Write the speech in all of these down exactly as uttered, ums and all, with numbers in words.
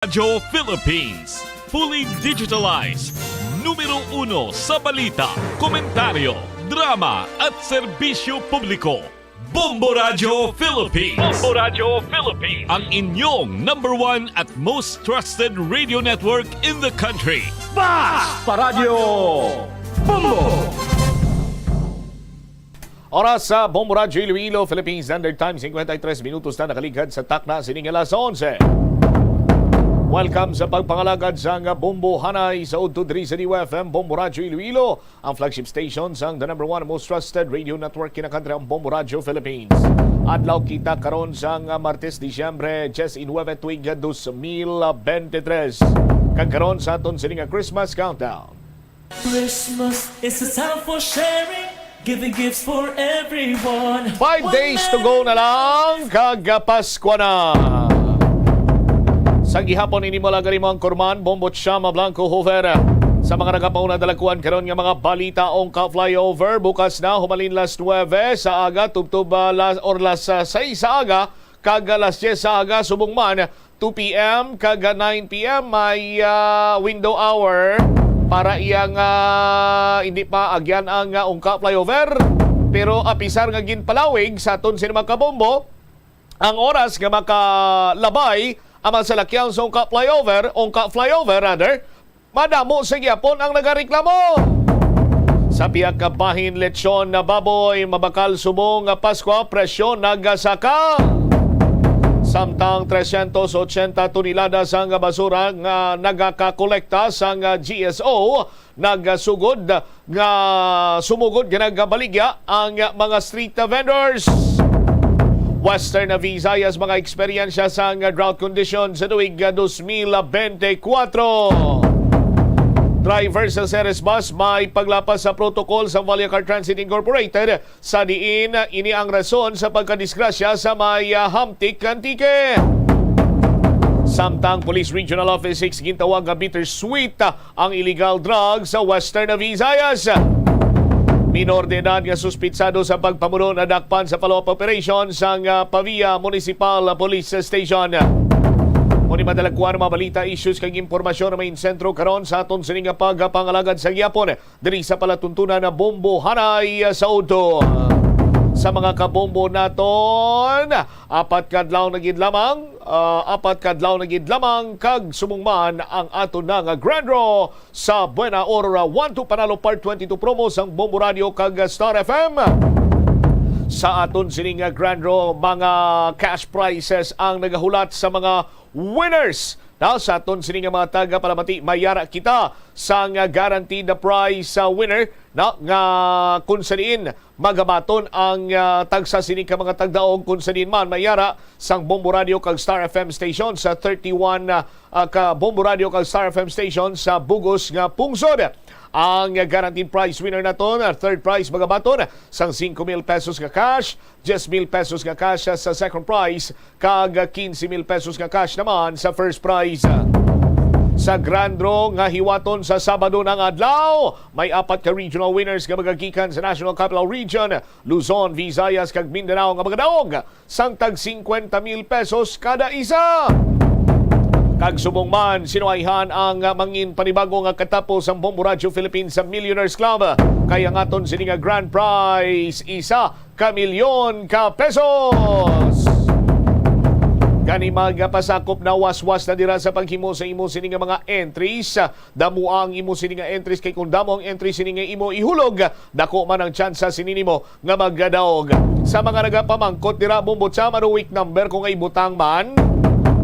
Radyo Philippines, fully digitalized. Numero uno sa balita, komentaryo, drama at serbisyo publiko. Bombo Radyo Philippines. Bombo Radyo Philippines. Ang inyong number one at most trusted radio network in the country. Basta Radyo Bombo! Oras sa Bombo Radyo Iloilo, Philippines Standard Time, cincuenta y tres minutos na nakaligad sa takna sining alas onse. Welcome sa pagpangalagad sang Bombo Hanay sa udto diri sa D Y F M, Bombo Radyo Iloilo, ang flagship station sang the number one most trusted radio network kinakantri, ang Bombo Radyo Philippines. Adlaw kita karon sang Martes, Disyembre diecinuebe, tuig dos mil veintitrés. Kag karon sa aton sini nga Christmas countdown. Christmas is a time for sharing, giving gifts for everyone. Five days to go na lang, kag Pasko na. Sa gihapon, ini mo lang gani mo ang Kurman, Bombo Chama Blanco Hoover. Sa mga nagapauna, dalakuan karon nga mga balita, ungka flyover bukas na, humalin las nuebe sa aga, tubtob, ah, las, or las, ah, sais sa aga, kag alas diyes sa aga, subong man, two p m kag nine p m may, ah, window hour para iyang, ah, hindi pa agyan ang, ah, ungka flyover. Pero apisar nga ginpalawig sa aton sini mga kabombo ang oras nga makalabay ang mga salakyan sa ungka flyover, ungka flyover rather, madamo sa gyapon ang nagareklamo. Sa pihak ka bahin, lechon na baboy, mabakal subong nga Pasko, presyo nagasaka. Samtang trescientos ochenta tonelada sang basura nga nagakakolekta sang G S O nagasugod nga sumugod nga nagabaligya ang mga street vendors. Western Visayas, mga eksperyensya sang drought condition sa tuig dos mil bente kuwatro. Driver sa Ceres Bus may paglapas sa protocol sa Vallecar Transit Incorporated, sa diin ini ang rason sa pagkadisgrasya sa may, ah, Hamtic, Antique. Samtang Police Regional Office six gintawag nga bittersweet, ah, ang illegal drugs sa Western Visayas. Minor de edad nga suspitsado sa pagpamuno nadakpan sa follow-up operation sang, ah, Pavia Municipal Police Station. Mao ni madalagkuan mga balita, issues kag impormasyon nga main sentro karon sa aton sini nga pagpangalagad sa gihapon diri sa palatuntunan na Bombo Hanay sa udto. Sa mga kabombo naton, apat ka adlaw na gid lamang, ah, apat ka adlaw na gid lamang kag subong man ang aton na nga Grand Draw sa Buena Aurora One Two Panalo Part twenty-two promo sang Bombo Radio kag Star F M. Sa aton sining nga Grand Draw, mga cash prizes ang nagahulat sa mga winners. Na sa aton sini nga mga tagapalamati, may ara kita sang guaranteed prize sa winner, na nga kung sa diin magabaton ang, ah, tagsa sini ka mga tagdaog, kung sa diin man may ara sang Bombo Radio kag Star F M station sa thirty-one, ah, ah, ka Bombo Radio kag Star F M station sa bugos nga pungsod. Ang guaranteed prize winner naton, ah, third prize magabaton sang singko mil pesos nga cash, diyes mil pesos nga cash sa second prize, kag quince mil pesos nga cash naman sa first prize. Sa Grand Draw nga hiwaton sa Sabado nga adlaw, may apat ka regional winners nga magagikan sa National Capital Region, Luzon, Visayas, kag Mindanao nga magadaog sang tag singkwenta mil pesos kada isa. Kag subong man, sinuwayhan ang mangin panibago nga katapo sang Bombo Radyo Philippines sa Millionaires Club, kay ang aton sini nga grand prize, isa ka milyon ka pesos. Gani, magpasakop na, waswas na dira sa paghimo sa imo sini nga mga entries. Damo ang imo sini nga entries, kay kung damo ang entries sini nga imo ihulog, dako man ang tsansa sini nimo nga magadaog. Sa mga nagapamangkot dira, Bombo Cham, ano week number kung ibutang man?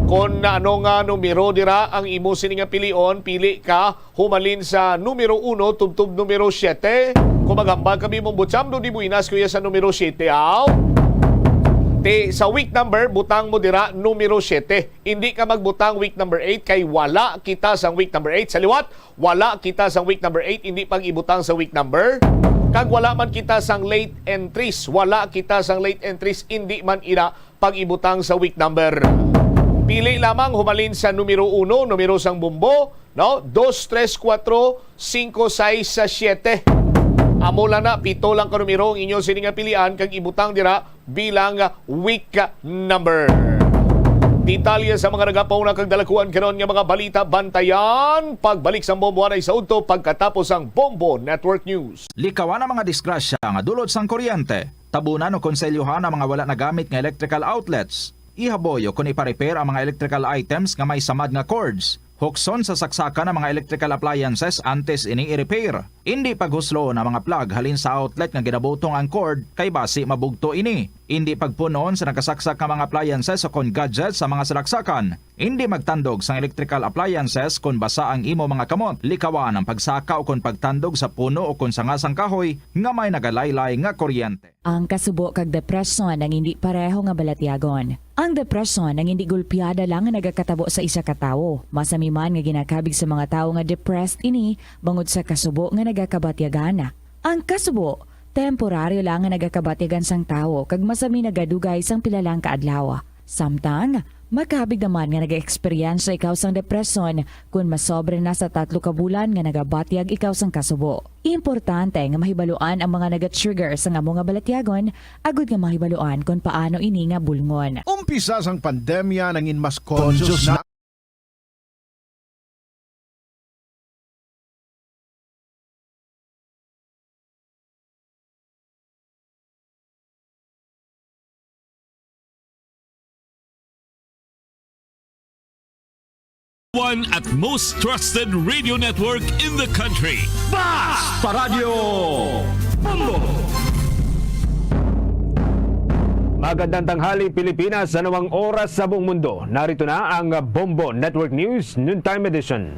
Kung ano nga numero dira ang imo sini nga pilion, pili ka humalin sa numero uno tubtob numero siyete. Kung maghambal kami, Bombo Cham, do di buenas kuya sa numero siyete, aw? Ti, sa week number, butang mo dira numero siyete. Hindi ka magbutang week number eight kay wala kita sang week number eight. Sa liwat, wala kita sang week number eight, hindi pag-ibutang sa week number. Kag wala man kita sang late entries, wala kita sang late entries, hindi man ina pag-ibutang sa week number. Pili lamang humalin sa numero uno, numero sang bumbo, no? Dos, tres, kuwatro, singko, sais, sa siyete. Amo lang na, pito lang ka numero ang inyo sini nga pilian kag ibutang dira bilang week number. Detalye sa mga nagapauna kag dalakuan karon nga mga balita, bantayan pagbalik sang Bombo anay sa udto pagkatapos sang Bombo Network News. Likawan ang mga disgrasya nga dulot sang kuryente. Tabunan o konselyohan ang mga wala nagamit nga electrical outlets. Ihaboy o kon ipa-repair ang mga electrical items nga may samad nga cords. Hukson sa saksakan ang mga electrical appliances antes ini i-repair. Indi paghusloon ang mga plug halin sa outlet nga ginabutong ang cord, kay basi mabugto ini. Indi pagpun-on sa nakasaksak nga mga appliances o kon gadgets sa mga salaksakan. Indi magtandog sang electrical appliances kon basa ang imo mga kamot. Likawan ang pagsaka o kon pagtandog sa puno o kon sanga sang kahoy nga may nagalaylay nga kuryente. Ang kasubo kag depresyon ang indi pareho nga balatyagon. Ang depresyon ang indi gulpiada lang nga nagakatabo sa isa ka tawo. Masami man nga ginakabig sa mga tawo nga depressed ini bangod sa kasubo nga nagakabatyagan. Ang kasubo, temporaryo lang nga nagakabatyagan sang tawo kag masami nagadugay sang pila lang ka adlaw. Samtang, makabig naman nga nag-eksperyensya ikaw sang depresyon kon masobra na sa tatlo ka bulan nga nagabatyag ikaw sang kasubo. Importante nga mahibaluan ang mga naga-trigger sang amo nga balatyagon agud nga mahibaluan kon paano ini nga bulngon. Umpisa sang pandemya, nangin mas conscious na one at most trusted radio network in the country. Bas Paradyo Bombo! Magandang tanghali, Pilipinas, sa anumang oras sa buong mundo. Narito na ang Bombo Network News Noontime Edition.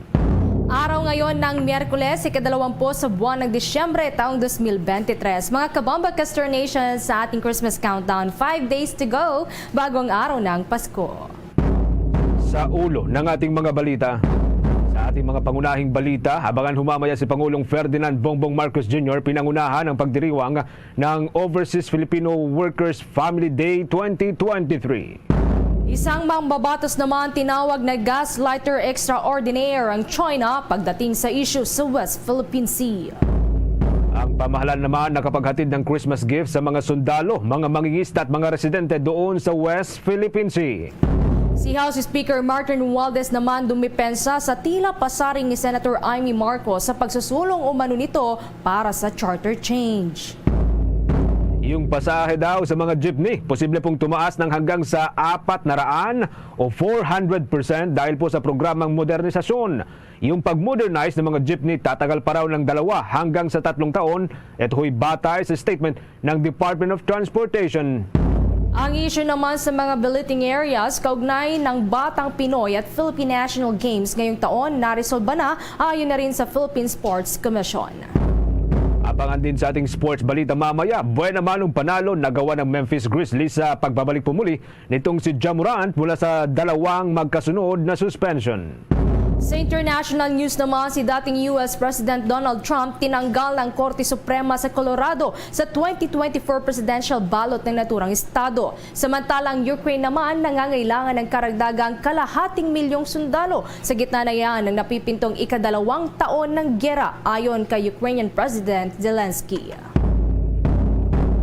Araw ngayon ng Miyerkules, ikadalawampu sa buwan ng Disyembre, taong dos mil bente tres. Mga kabombo, Kastro Nation, sa ating Christmas countdown, five days to go bago ang araw ng Pasko. Sa ulo ng ating mga balita, sa ating mga pangunahing balita, abangan humamaya si Pangulong Ferdinand Bongbong Marcos Junior pinangunahan ang pagdiriwang ng Overseas Filipino Workers Family Day twenty twenty-three. Isang mambabatos naman tinawag na gaslighter extraordinaire ang China pagdating sa isyu sa West Philippine Sea. Ang pamahalaan naman nakapaghatid ng Christmas gift sa mga sundalo, mga mangingisda at mga residente doon sa West Philippine Sea. Si House Speaker Martin Romualdez naman dumipensa sa tila pasaring ni Senator Imee Marcos sa pagsusulong umano nito para sa charter change. Yung pasahe daw sa mga jeepney, posible pong tumaas ng hanggang sa apat na raan o four hundred percent dahil po sa programang modernisasyon. Yung pag-modernize ng mga jeepney tatagal pa raw ng dalawa hanggang sa tatlong taon. Ito ho'y batay sa statement ng Department of Transportation. Ang issue naman sa mga billeting areas kaugnay ng Batang Pinoy at Philippine National Games ngayong taon naresolba na, ayon na rin sa Philippine Sports Commission. Abangan din sa ating sports balita mamaya. Buena manong panalo nagawa ng Memphis Grizzlies sa pagbabalik pumuli nitong si Ja Morant mula sa dalawang magkasunod na suspension. Sa international news naman, si dating U S President Donald Trump tinanggal ng Korte Suprema sa Colorado sa twenty twenty-four presidential ballot ng naturang estado. Samantalang Ukraine naman nangangailangan ng karagdagang kalahating milyong sundalo sa gitna na yan ng napipintong ikadalawang taon ng giyera, ayon kay Ukrainian President Zelensky.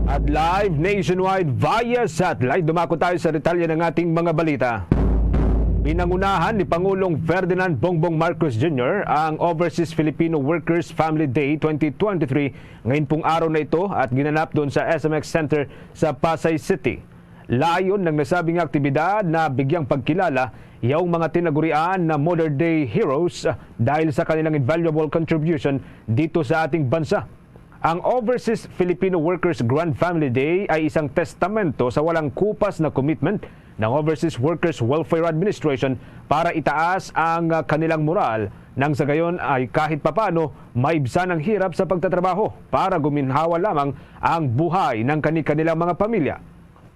At live nationwide via satellite, dumako tayo sa detalye ng ating mga balita. Pinangunahan ni Pangulong Ferdinand Bongbong Marcos Junior ang Overseas Filipino Workers Family Day twenty twenty-three ngayon pong araw na ito at ginanap doon sa S M X Center sa Pasay City. Layon ng nasabing aktibidad na bigyang pagkilala yaong mga tinagurian na modern day heroes, ah, dahil sa kanilang invaluable contribution dito sa ating bansa. Ang Overseas Filipino Workers Grand Family Day ay isang testamento sa walang kupas na commitment ng Overseas Workers Welfare Administration para itaas ang, ah, kanilang moral, nang sa gayon ay kahit papano maibsan ang hirap sa pagtatrabaho para guminhawa lamang ang buhay ng kani-kanilang mga pamilya.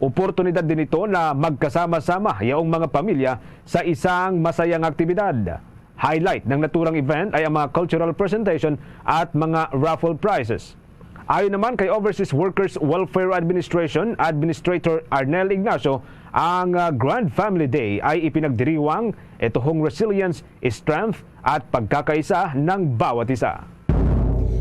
Oportunidad din ito na magkasama-sama yaong mga pamilya sa isang masayang aktibidad. Highlight ng naturang event ay ang mga cultural presentation at mga raffle prizes. Ayon naman kay Overseas Workers Welfare Administration Administrator Arnel Ignacio, ang, ah, Grand Family Day ay ipinagdiriwang ito hong resilience, strength at pagkakaisa ng bawat isa.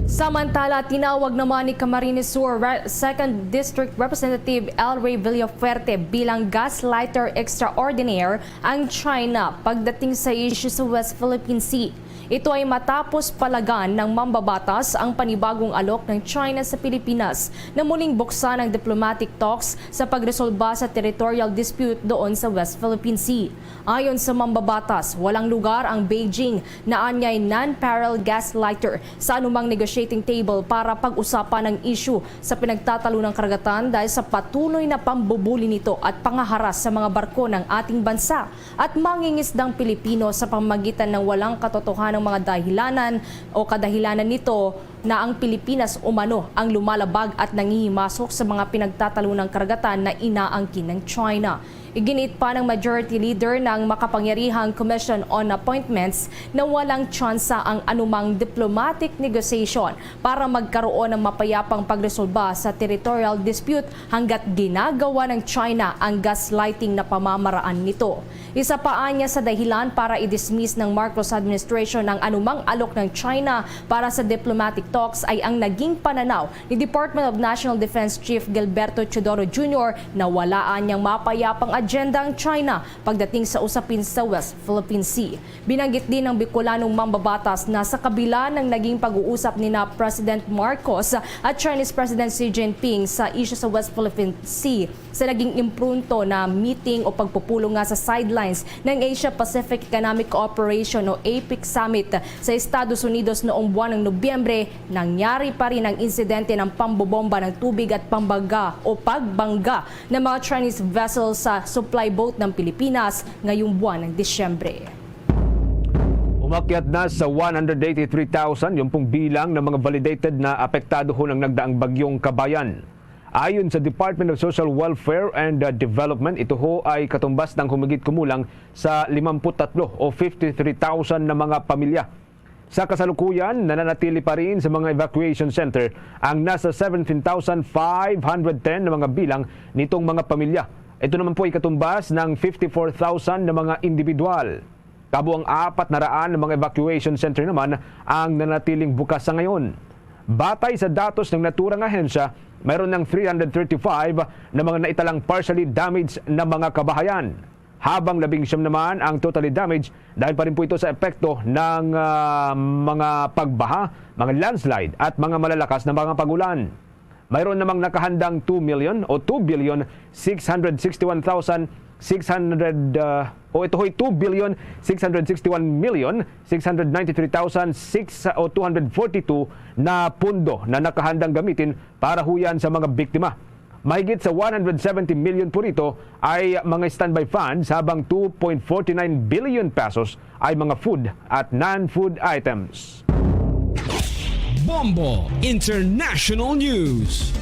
Samantala, tinawag naman ni Camarines Sur Re-, Second District Representative El Rey Villafuerte bilang gaslighter extraordinaire ang China pagdating sa isyu sa West Philippine Sea. Ito ay matapos palagan ng mambabatas ang panibagong alok ng China sa Pilipinas na muling buksan ang diplomatic talks sa pagresolba sa territorial dispute doon sa West Philippine Sea. Ayon sa mambabatas, walang lugar ang Beijing na anyay non-parallel gaslighter sa anumang negotiating table para pag-usapan ang isyu sa pinagtatalunang karagatan dahil sa patuloy na pambubuli nito at pangaharas sa mga barko ng ating bansa at mangingisdang Pilipino sa pamamagitan ng walang katotohanang mga dahilanan o kadahilanan nito na ang Pilipinas umano ang lumalabag at nangihimasok sa mga pinagtatalunang karagatan na inaangkin ng China. Iginiit pa ng Majority Leader ng makapangyarihang Commission on Appointments na walang tsansa ang anumang diplomatic negotiation para magkaroon ng mapayapang pagresolba sa territorial dispute hanggat ginagawa ng China ang gaslighting na pamamaraan nito. Isa pa anya sa dahilan para i-dismiss ng Marcos administration ang anumang alok ng China para sa diplomatic talks ay ang naging pananaw ni Department of National Defense Chief Gilberto Teodoro Junior na wala anyang mapayapang agenda ang China pagdating sa usapin sa West Philippine Sea. Binanggit din ng Bicolanong mambabatas na sa kabila ng naging pag-uusap ni na President Marcos at Chinese President Xi Jinping sa isyu sa West Philippine Sea, sa naging impromptu na meeting o pagpupulong nga sa sidelines ng Asia-Pacific Economic Cooperation o APEC Summit sa Estados Unidos noong buwan ng Nobyembre, nangyari pa rin ang insidente ng pambobomba ng tubig at pambaga o pagbangga ng mga Chinese vessels sa supply boat ng Pilipinas ngayong buwan ng Disyembre. Umakyat na sa one hundred eighty-three thousand yung pong bilang ng mga validated na apektado ho ng nagdaang bagyong Kabayan. Ayon sa Department of Social Welfare and uh, Development, ito ho ay katumbas ng humigit kumulang sa limampu't tatlo o fifty-three thousand na mga pamilya. Sa kasalukuyan, nananatili pa rin sa mga evacuation center ang nasa seventeen thousand five hundred ten na mga bilang nitong mga pamilya. Ito naman po ay katumbas ng fifty-four thousand na mga individual. Kabuang apat na raan na mga evacuation center naman ang nanatiling bukas sa ngayon. Batay sa datos ng naturang ahensya, mayroon ng three hundred thirty-five na mga naitalang partially damaged na mga kabahayan, habang labing siyam naman ang totally damaged dahil pa rin po ito sa epekto ng ah, mga pagbaha, mga landslide at mga malalakas na mga pag-ulan. Mayroon namang nakahandang two million o two billion six hundred sixty-one thousand six hundred, ah, o ito ho'y two billion six hundred sixty-one million six hundred ninety-three thousand six o two hundred forty-two na pondo na nakahandang gamitin para huyan sa mga biktima. Mahigit sa one hundred seventy million po rito ay mga standby funds, habang two point forty nine billion pesos ay mga food at non-food items. Bombo International News.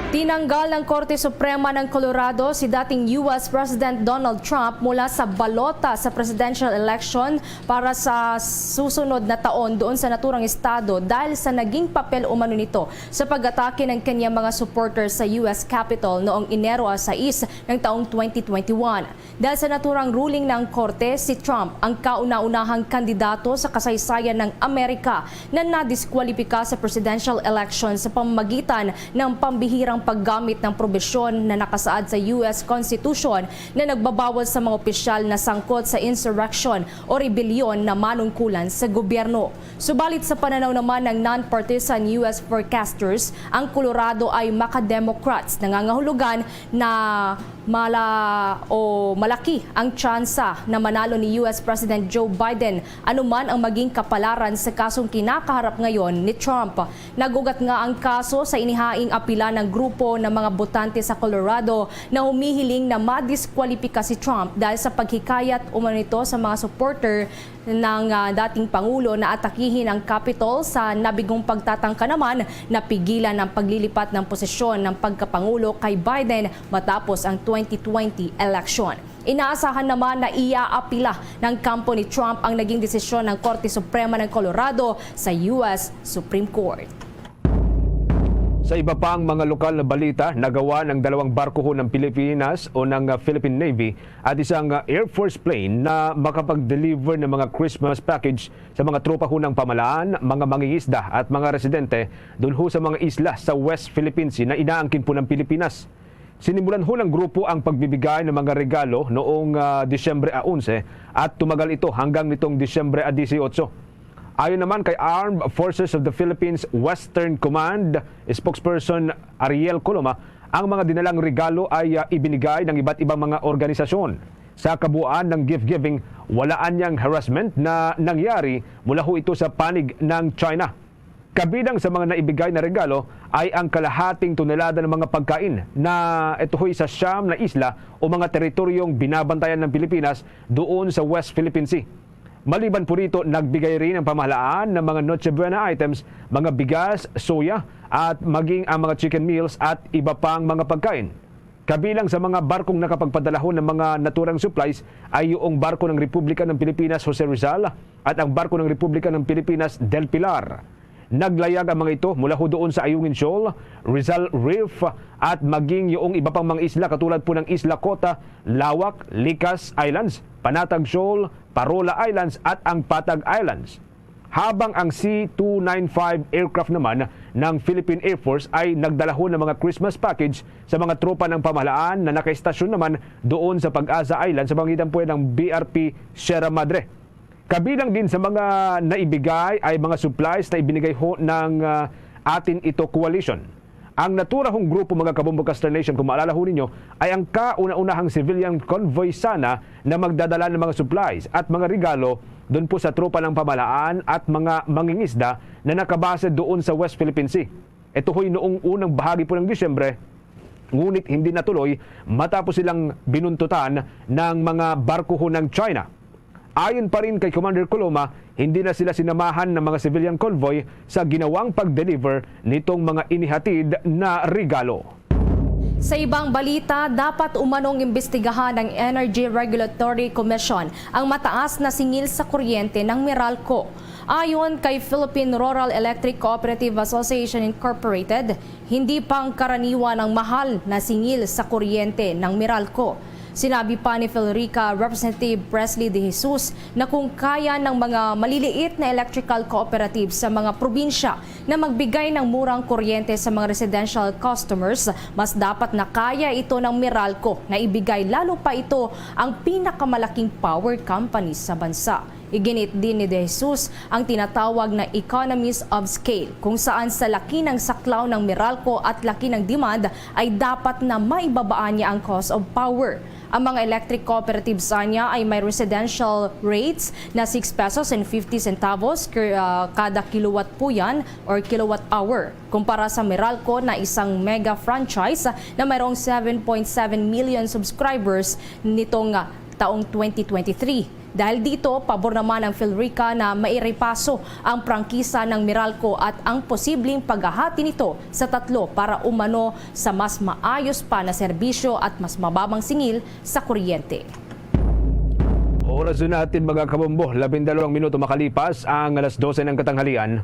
Tinanggal ng Korte Suprema ng Colorado si dating U S President Donald Trump mula sa balota sa presidential election para sa susunod na taon doon sa naturang estado dahil sa naging papel umano nito sa pag-atake ng kanyang mga supporters sa U S Capitol noong Enero sais ng taong twenty twenty-one. Dahil sa naturang ruling ng korte, si Trump ang kauna-unahang kandidato sa kasaysayan ng Amerika na nadiskwalipika sa presidential election sa pamamagitan ng pambihirang paggamit ng probisyon na nakasaad sa U S Constitution na nagbabawal sa mga opisyal na sangkot sa insurrection o rebelyon na manungkulan sa gobyerno. Subalit sa pananaw naman ng non-partisan U S forecasters, ang Colorado ay maka-Democrats, nangangahulugan na mala o malaki ang tsansa na manalo ni U S President Joe Biden anuman ang maging kapalaran sa kasong kinakaharap ngayon ni Trump. Nag-ugat nga ang kaso sa inihaing apila ng grupo ng mga botante sa Colorado na humihiling na madiskwalipika si Trump dahil sa paghikayat umano nito sa mga supporter ng ah, dating Pangulo na atakihin ang Capitol sa nabigong pagtatangka naman na pigilan ang paglilipat ng posisyon ng pagkapangulo kay Biden matapos ang twenty twenty election. Inaasahan naman na iaapila ng kampo ni Trump ang naging desisyon ng Korte Suprema ng Colorado sa U S Supreme Court. Sa iba pang mga lokal na balita, nagawa ng dalawang barkohon ng Pilipinas o ng, ah, Philippine Navy at isang, ah, Air Force plane na makapag-deliver ng mga Christmas package sa mga tropa ho ng pamalaan, mga mangingisda at mga residente doon ho sa mga isla sa West Philippine Sea na inaangkin po ng Pilipinas. Sinimulan ho ng grupo ang pagbibigay ng mga regalo noong, ah, Disyembre a onse at tumagal ito hanggang nitong Disyembre a dieciocho. Ayon naman kay Armed Forces of the Philippines Western Command spokesperson Ariel Coloma, ang mga dinalang regalo ay, ah, ibinigay ng iba't ibang mga organisasyon. Sa kabuuan ng gift-giving, wala anyang harassment na nangyari mula ho ito sa panig ng China. Kabilang sa mga naibigay na regalo ay ang kalahating tonelada ng mga pagkain na ito ho'y sa siyam na isla o mga teritoryong binabantayan ng Pilipinas doon sa West Philippine Sea. Maliban po rito, nagbigay rin ang pamahalaan ng mga Noche Buena items, mga bigas, soya, at maging ang mga chicken meals at iba pang mga pagkain. Kabilang sa mga barkong nakapagpadala ho ng mga naturang supplies ay yung barko ng Republika ng Pilipinas, Jose Rizal, at ang barko ng Republika ng Pilipinas, Del Pilar. Naglayag ang mga ito mula ho doon sa Ayungin Shoal, Rizal Reef, at maging yung iba pang mga isla katulad po ng Isla Cota, Lawak, Licas Islands, Panatag Shoal, Parola Islands, at ang Patag Islands. Habang ang C two nine five aircraft naman ng Philippine Air Force ay nagdala ho ng mga Christmas package sa mga tropa ng pamahalaan na nakaistasyon naman doon sa Pag-asa Island sa pangitan po ng B R P Sierra Madre. Kabilang din sa mga naibigay ay mga supplies na ibinigay ho ng, ah, Atin Ito Coalition. Ang naturang grupo, mga kabombo, Kastner Nation, kung maalala ho ninyo, ay ang kauna-unahang civilian convoy sana na magdadala ng mga supplies at mga regalo doon po sa tropa ng pamahalaan at mga mangingisda na nakabase doon sa West Philippine Sea. Ito ho'y noong unang bahagi po ng Disyembre, ngunit hindi natuloy matapos silang binuntutan ng mga barko ho ng China. Ayon pa rin kay Commander Coloma, hindi na sila sinamahan ng mga civilian convoy sa ginawang pag-deliver nitong mga inihatid na regalo. Sa ibang balita, dapat umanong imbestigahan ng Energy Regulatory Commission ang mataas na singil sa kuryente ng Meralco. Ayon kay Philippine Rural Electric Cooperative Association Incorporated, hindi pangkaraniwan ang mahal na singil sa kuryente ng Meralco. Sinabi pa ni Philrica Representative Presley De Jesus na kung kaya ng mga maliliit na electrical cooperatives sa mga probinsya na magbigay ng murang kuryente sa mga residential customers, mas dapat na kaya ito ng Meralco na ibigay, lalo pa ito ang pinakamalaking power company sa bansa. Iginit din ni De Jesus ang tinatawag na economies of scale, kung saan sa laki ng saklaw ng Meralco at laki ng demand ay dapat na maibabaan niya ang cost of power. Ang mga electric cooperatives anya ay may residential rates na six pesos and fifty centavos ker-, ah, kada kilowatt po yan or kilowatt hour, kumpara sa Meralco na isang mega franchise na mayroong seven point seven million subscribers nitong, ah, taong twenty twenty-three. Dahil dito, pabor naman ang Philrica na mairepaso ang prangkisa ng Meralco at ang posibleng paghahati nito sa tatlo para umano sa mas maayos pa na serbisyo at mas mababang singil sa kuryente. Oras na natin, mga kabombo, labindalawang minuto makalipas ang alas dose ng katanghalian.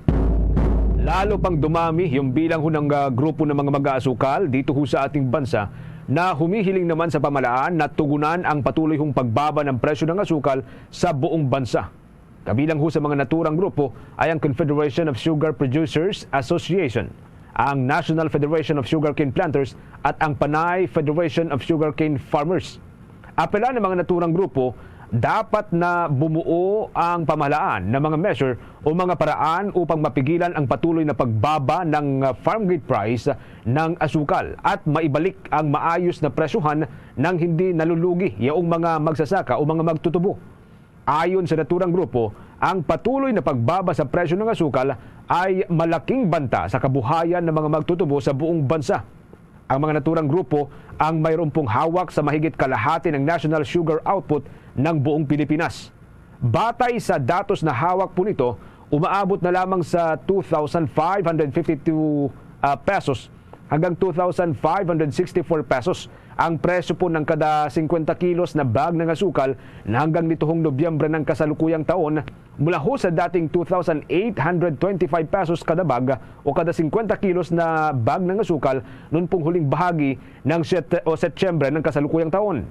Lalo pang dumami yung bilang ho ng, ah, grupo ng mga mag-aasukal dito ho sa ating bansa na humihiling naman sa pamahalaan na tugunan ang patuloy hong pagbaba ng presyo ng asukal sa buong bansa. Kabilang ho sa mga naturang grupo ay ang Confederation of Sugar Producers Association, ang National Federation of Sugarcane Planters at ang Panay Federation of Sugarcane Farmers. Apela ng mga naturang grupo, dapat na bumuo ang pamahalaan ng mga measure o mga paraan upang mapigilan ang patuloy na pagbaba ng, ah, farm gate price ng asukal at maibalik ang maayos na presyohan nang hindi nalulugi yaong mga magsasaka o mga magtutubo. Ayon sa naturang grupo, ang patuloy na pagbaba sa presyo ng asukal ay malaking banta sa kabuhayan ng mga magtutubo sa buong bansa. Ang mga naturang grupo ang mayroon pong hawak sa mahigit kalahati ng national sugar output ng buong Pilipinas. Batay sa datos na hawak po nito, umaabot na lamang sa two thousand five hundred fifty-two, ah, pesos hanggang two thousand five hundred sixty-four pesos Ang presyo po ng kada singkwenta kilos na bag ng asukal na hanggang nituhong Nobyembre ng kasalukuyang taon, mula ho sa dating two thousand eight hundred twenty-five pesos kada bag o kada singkwenta kilos na bag ng asukal noon pong huling bahagi ng Set-, o Setyembre ng kasalukuyang taon.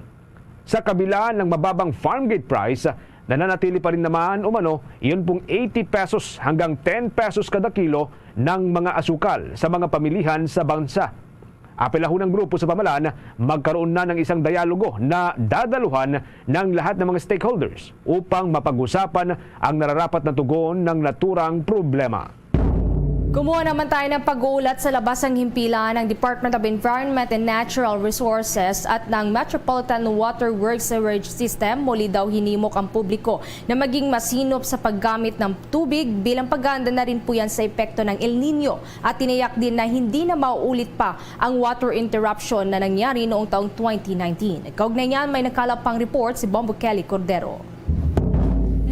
Sa kabila ng mababang farm gate price, nananatili pa rin naman umano iyon pong eighty pesos hanggang ten pesos kada kilo ng mga asukal sa mga pamilihan sa bansa. Apela ho ng grupo sa pamalan, magkaroon na ng isang dialogo na dadaluhan ng lahat ng mga stakeholders upang mapag-usapan ang nararapat na tugon ng naturang problema. Kumuha naman tayo ng pag-uulat sa labas ng himpilan ng Department of Environment and Natural Resources at ng Metropolitan Water Works Sewerage System. Muli daw hinimok ang publiko na maging masinop sa paggamit ng tubig bilang paghahanda na rin po yan sa epekto ng El Nino at tiniyak din na hindi na mauulit pa ang water interruption na nangyari noong taong twenty nineteen. Kaugnay niyan, may nakalap pang report si Bombo Kelly Cordero.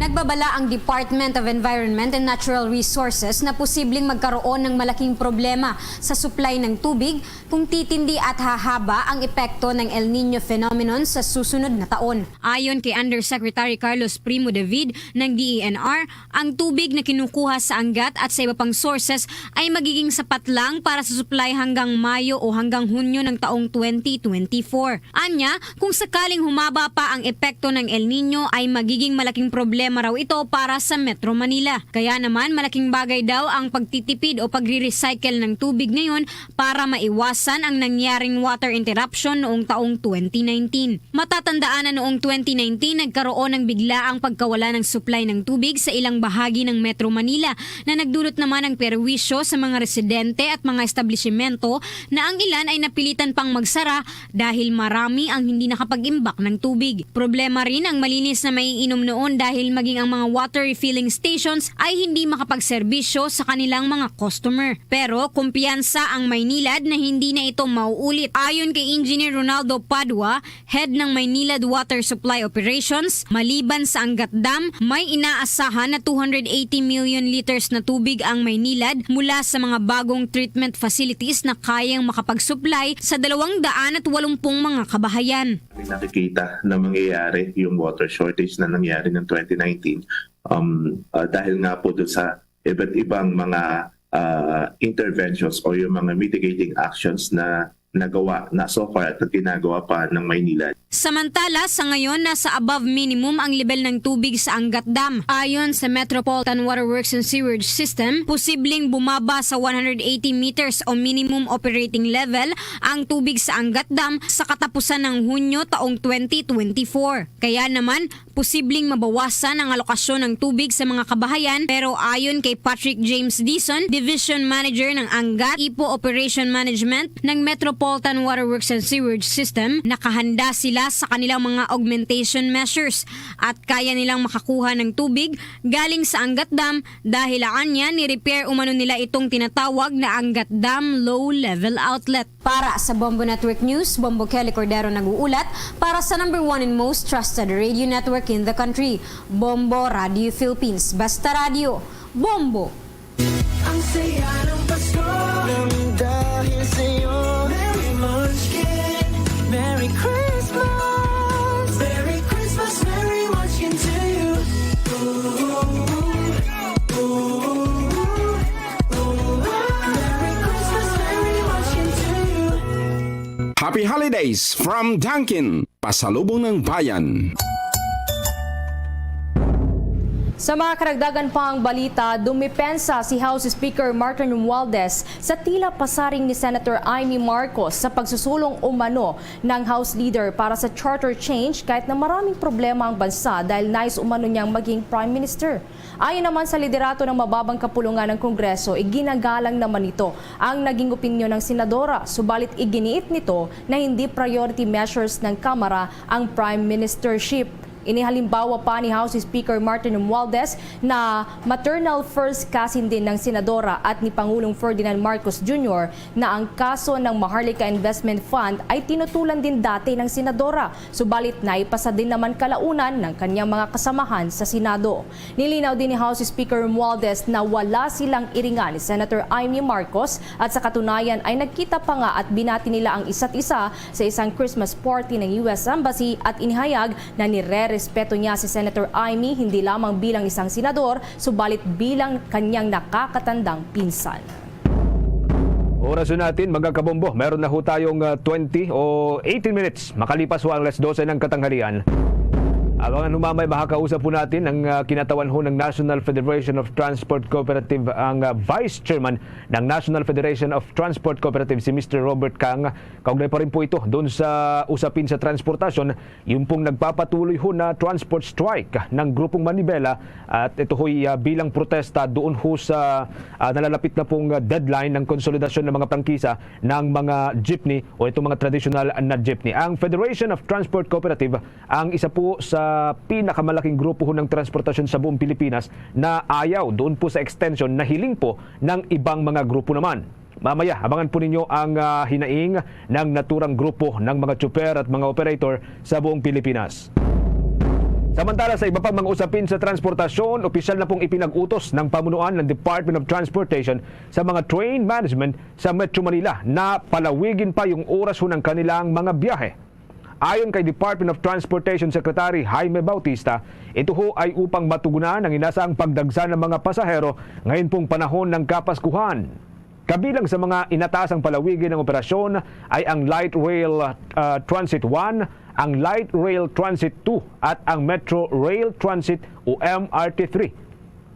Nagbabala ang Department of Environment and Natural Resources na posibleng magkaroon ng malaking problema sa supply ng tubig kung titindi at hahaba ang epekto ng El Nino phenomenon sa susunod na taon. Ayon kay Undersecretary Carlos Primo David ng D E N R, ang tubig na kinukuha sa Angat at sa iba pang sources ay magiging sapat lang para sa supply hanggang Mayo o hanggang Hunyo ng taong twenty twenty-four. Anya, kung sakaling humaba pa ang epekto ng El Nino, ay magiging malaking problema raw ito para sa Metro Manila. Kaya naman, malaking bagay daw ang pagtitipid o pagre-recycle ng tubig ngayon para maiwasan ang nangyaring water interruption noong taong twenty nineteen. Matatandaan na noong twenty nineteen, nagkaroon ng biglaang pagkawala ng supply ng tubig sa ilang bahagi ng Metro Manila na nagdulot naman ng perwisyo sa mga residente at mga establisimento na ang ilan ay napilitan pang magsara dahil marami ang hindi nakapag-imbak ng tubig. Problema rin ang malinis na maiinom noon dahil maging ang mga water refilling stations ay hindi makapagserbisyo sa kanilang mga customer. Pero kumpiyansa ang Maynilad na hindi na ito mauulit. Ayon kay Engineer Ronaldo Padua, head ng Maynilad Water Supply Operations, maliban sa Angat Dam, may inaasahan na two hundred eighty million liters na tubig ang Maynilad mula sa mga bagong treatment facilities na kayang makapag-supply sa dalawang daan at walumpung mga kabahayan. Nakikita na mangyayari yung water shortage na nangyari ng twenty nineteen, um, ah, dahil nga po dun sa iba't ibang mga, ah, interventions o yung mga mitigating actions na nagawa na so far at ginagawa pa ng Maynila. Samantala, sa ngayon, nasa above minimum ang level ng tubig sa Angat Dam. Ayon sa Metropolitan Water Works and Sewerage System, posibleng bumaba sa one hundred eighty meters o minimum operating level ang tubig sa Angat Dam sa katapusan ng Hunyo taong twenty twenty-four. Kaya naman, posibleng mabawasan ang alokasyon ng tubig sa mga kabahayan, pero ayon kay Patrick James Dizon, Division Manager ng Angat Ipo Operation Management ng Metropolitan Water Works and Sewerage System, nakahanda sila sa kanilang mga augmentation measures at kaya nilang makakuha ng tubig galing sa Angat Dam dahil anya ni-repair umano nila itong tinatawag na Angat Dam Low Level Outlet. Para sa Bombo Network News, Bombo Kelly Cordero nag-uulat para sa number one and most trusted radio network in the country, Bombo Radio Philippines. Basta Radio, Bombo! Ang saya ng Pasko nang dahil sa'yo. Merry Munchkin, Merry Christmas. Merry Christmas, Merry Munchkin to you. Ooh, ooh, ooh, ooh. Merry Christmas, Merry Munchkin to you. Happy Holidays from Dunkin, Pasalubong ng Bayan. Sa mga karagdagan pang balita, dumipensa si House Speaker Martin Romualdez sa tila pasaring ni Senator Imee Marcos sa pagsusulong umano ng House Leader para sa charter change, kahit na maraming problema ang bansa dahil nais umano niyang maging Prime Minister. Ayon naman sa liderato ng mababang kapulungan ng Kongreso, iginagalang naman nito ang naging opinyon ng senadora, subalit iginiit nito na hindi priority measures ng Kamara ang prime ministership. Inihalimbawa pa ni House Speaker Martin Romualdez na maternal first cousin din ng senadora at ni Pangulong Ferdinand Marcos Junior na ang kaso ng Maharlika Investment Fund ay tinutulan din dati ng senadora, subalit naipasa din naman kalaunan ng kanyang mga kasamahan sa Senado. Nilinaw din ni House Speaker Romualdez na wala silang iringan ni Senator Imee Marcos at sa katunayan ay nagkita pa nga at binati nila ang isa't isa sa isang Christmas party ng U S Embassy at inihayag na nirerespeto niya si Senator Imee hindi lamang bilang isang senador, subalit bilang kanyang nakakatandang pinsan. Oras na natin, mga kabombo. Meron na ho tayong ah, twenty o eighteen minutes makalipas ho ang alas dose ng katanghalian. Abangan ho mamay, makakausap po natin ang ah, kinatawan ho ng National Federation of Transport Cooperative, ang ah, Vice Chairman ng National Federation of Transport Cooperative, si Mister Robert Kang. Kaugnay pa rin po ito doon sa usapin sa transportasyon, yung pong nagpapatuloy ho na transport strike ng Grupong Manibela, at ito ho'y ah, bilang protesta doon ho sa ah, nalalapit na pong ah, deadline ng konsolidasyon ng mga prangkisa ng mga jeepney o itong mga traditional na jeepney. Ang Federation of Transport Cooperative ang isa po sa pinakamalaking grupo ho ng transportasyon sa buong Pilipinas na ayaw doon po sa extension na hiling po ng ibang mga grupo naman. Mamaya, abangan po ninyo ang ah, hinaing ng naturang grupo ng mga tsuper at mga operator sa buong Pilipinas. Samantala, sa iba pang mga usapin sa transportasyon, opisyal na pong ipinag-utos ng pamunuan ng Department of Transportation sa mga train management sa Metro Manila na palawigin pa yung oras ho ng kanilang mga biyahe. Ayon kay Department of Transportation Secretary Jaime Bautista, ito ho ay upang matugunan ang inasang pagdagsa ng mga pasahero ngayon pong panahon ng Kapaskuhan. Kabilang sa mga inatasang palawigin ng operasyon ay ang Light Rail ah, Transit one, ang Light Rail Transit two at ang Metro Rail Transit o M R T three.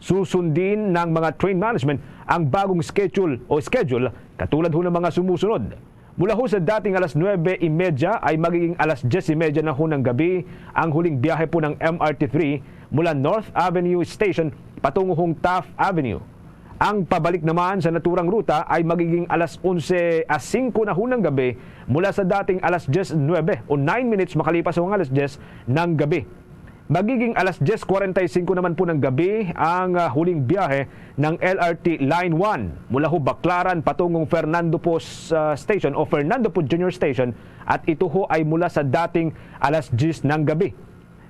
Susundin ng mga train management ang bagong schedule o schedule katulad ho ng mga sumusunod. Mula ho sa dating alas nuebe y media ay magiging alas diyes y media na ho ng gabi ang huling biyahe po ng M R T three mula North Avenue Station patungo hong Taft Avenue. Ang pabalik naman sa naturang ruta ay magiging alas onse a singko na ho ng gabi mula sa dating alas diyes nuebe o nine minutes makalipas ho ang alas diyes ng gabi. Magiging alas diyes kwarenta y singko naman po ng gabi ang ah, huling biyahe ng L R T Line one mula ho Baclaran patungong Fernando Poe ah, Station o Fernando Poe Junior Station, at ito ho ay mula sa dating alas diyes ng gabi.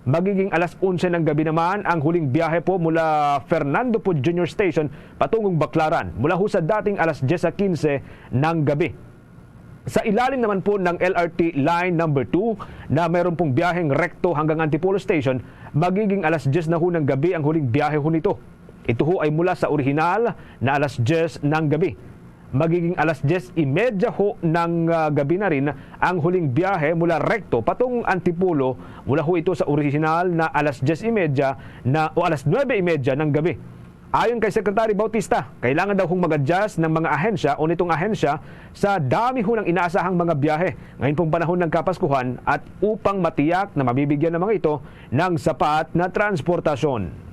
Magiging alas onse ng gabi naman ang huling biyahe po mula Fernando Poe Junior Station patungong Baclaran mula ho sa dating alas diyes a kinse ng gabi. Sa ilalim naman po ng L R T Line number two na mayroon pong biyaheng rekto hanggang Antipolo Station, magiging alas diyes na ho ng gabi ang huling biyahe ho nito. Ito ho ay mula sa orihinal na alas diyes ng gabi. Magiging alas diyes y media ho ng ah, gabi na rin ang huling biyahe mula rekto patungong Antipolo, mula ho ito sa orihinal na alas diyes y media na o alas nuebe y media ng gabi. Ayon kay Secretary Bautista, kailangan daw hong mag-adjust ng mga ahensya o nitong ahensya sa dami ho ng inaasahang mga biyahe ngayon pong panahon ng Kapaskuhan at upang matiyak na mabibigyan ng mga ito ng sapat na transportasyon.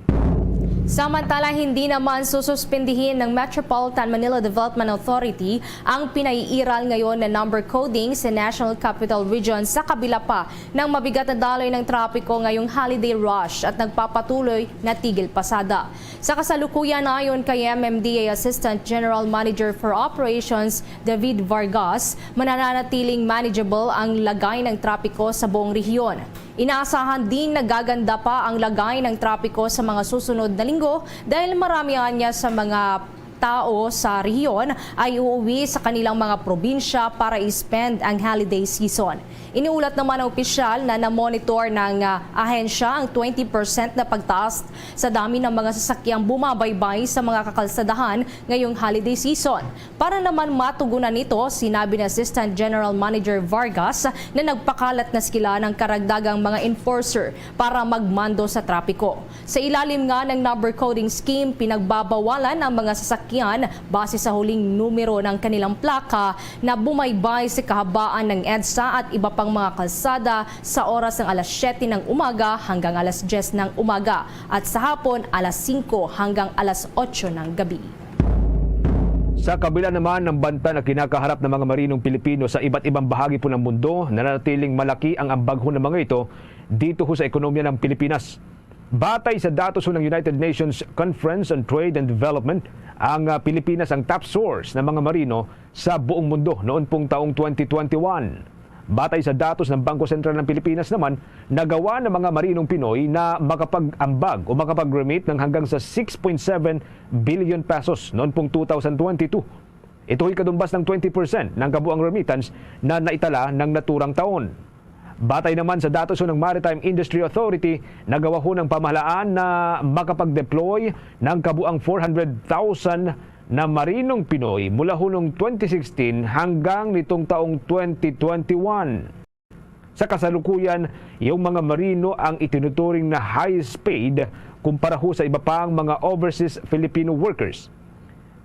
Samantala, hindi naman sususpindihin ng Metropolitan Manila Development Authority ang pinaiiral ngayon na number coding sa National Capital Region sa kabila pa ng mabigat na daloy ng trapiko ngayong holiday rush at nagpapatuloy na tigil pasada. Sa kasalukuyan, ayon kay M M D A Assistant General Manager for Operations David Vargas, mananatiling manageable ang lagay ng trapiko sa buong rehiyon. Inaasahan din na gaganda pa ang lagay ng trapiko sa mga susunod na linggo dahil marami anya sa mga tao sa rehiyon ay uuwi sa kanilang mga probinsya para i-spend ang holiday season. Iniulat naman ng opisyal na namonitor ng ah, ahensya ang twenty percent na pagtaas sa dami ng mga sasakyang bumabaybay sa mga kakalsadahan ngayong holiday season. Para naman matugunan nito, sinabi ni Assistant General Manager Vargas na nagpakalat na sila ng karagdagang mga enforcer para magmando sa trapiko. Sa ilalim nga ng number coding scheme, pinagbabawalan ang mga sasakyan base sa huling numero ng kanilang plaka na bumaybay sa kahabaan ng EDSA at iba pang mga kalsada sa oras ng alas siyete ng umaga hanggang alas diyes ng umaga at sa hapon alas singko hanggang alas otso ng gabi. Sa kabila naman ng banta na kinakaharap ng mga marinong Pilipino sa iba't ibang bahagi po ng mundo, nananatiling malaki ang ambag ho ng mga ito dito ho sa ekonomiya ng Pilipinas. Batay sa datos ho ng United Nations Conference on Trade and Development, ang, ah, Pilipinas ang top source ng mga marino sa buong mundo noon pong taong twenty twenty-one. Batay sa datos ng Bangko Sentral ng Pilipinas naman, nagawa ng mga marinong Pinoy na makapag-ambag o makapag-remit ng hanggang sa six point seven billion pesos noon pong two thousand twenty-two. Ito'y kadumbas ng twenty percent ng kabuang remittance na naitala ng naturang taon. Batay naman sa datos ng Maritime Industry Authority, nagawa ho ng pamahalaan na makapag-deploy ng kabuang four hundred thousand na marinong Pinoy mula ho noong twenty sixteen hanggang nitong taong twenty twenty-one. Sa kasalukuyan, yung mga marino ang itinuturing na highest paid kumpara ho sa iba pang mga overseas Filipino workers.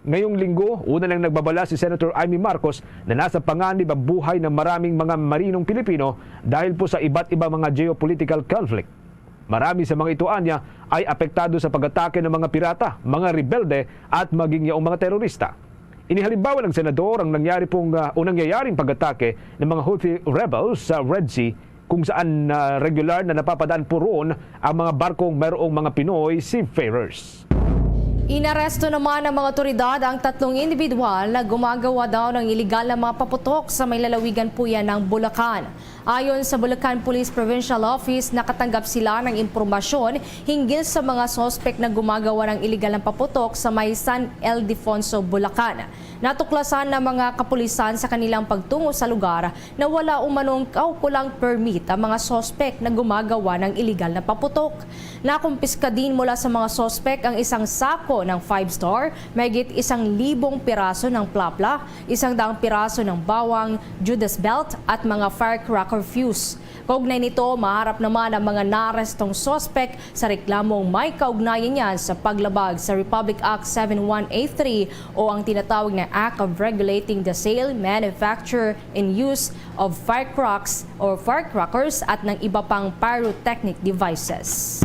Ngayong linggo, una nang nagbabala si Senator Imee Marcos na nasa panganib ang buhay ng maraming mga marinong Pilipino dahil po sa iba't ibang mga geopolitical conflict. Marami sa mga ito, anya, ay apektado sa pag-atake ng mga pirata, mga rebelde, at maging yaong mga terorista. Inihalimbawa ng senador ang nangyari pong, ah, o nangyayaring pag-atake ng mga Houthi rebels sa Red Sea, kung saan, ah, regular na napapadaan po roon ang mga barkong mayroong mga Pinoy seafarers. Inaresto naman ng mga otoridad ang tatlong individual na gumagawa daw ng iligal na mga paputok sa may lalawigan po yan ng Bulacan. Ayon sa Bulacan Police Provincial Office, nakatanggap sila ng impormasyon hinggil sa mga suspek na gumagawa ng iligal na paputok sa may San Ildefonso, Bulacan. Natuklasan ng mga kapulisan sa kanilang pagtungo sa lugar na wala umanong kaukulang permit ang mga suspek na gumagawa ng iligal na paputok. Nakumpiska din mula sa mga suspek ang isang sako ng five star, mahigit isang libong piraso ng plapla, isang daang piraso ng bawang, Judas belt, at mga firecracker fuse. Kaugnay nito, maharap naman ang mga naarestong suspek sa reklamong may kaugnayan niyan sa paglabag sa Republic Act seven one eight three o ang tinatawag na Act of Regulating the Sale, Manufacture, and Use of Firecracks or Firecrackers at ng iba pang pyrotechnic devices.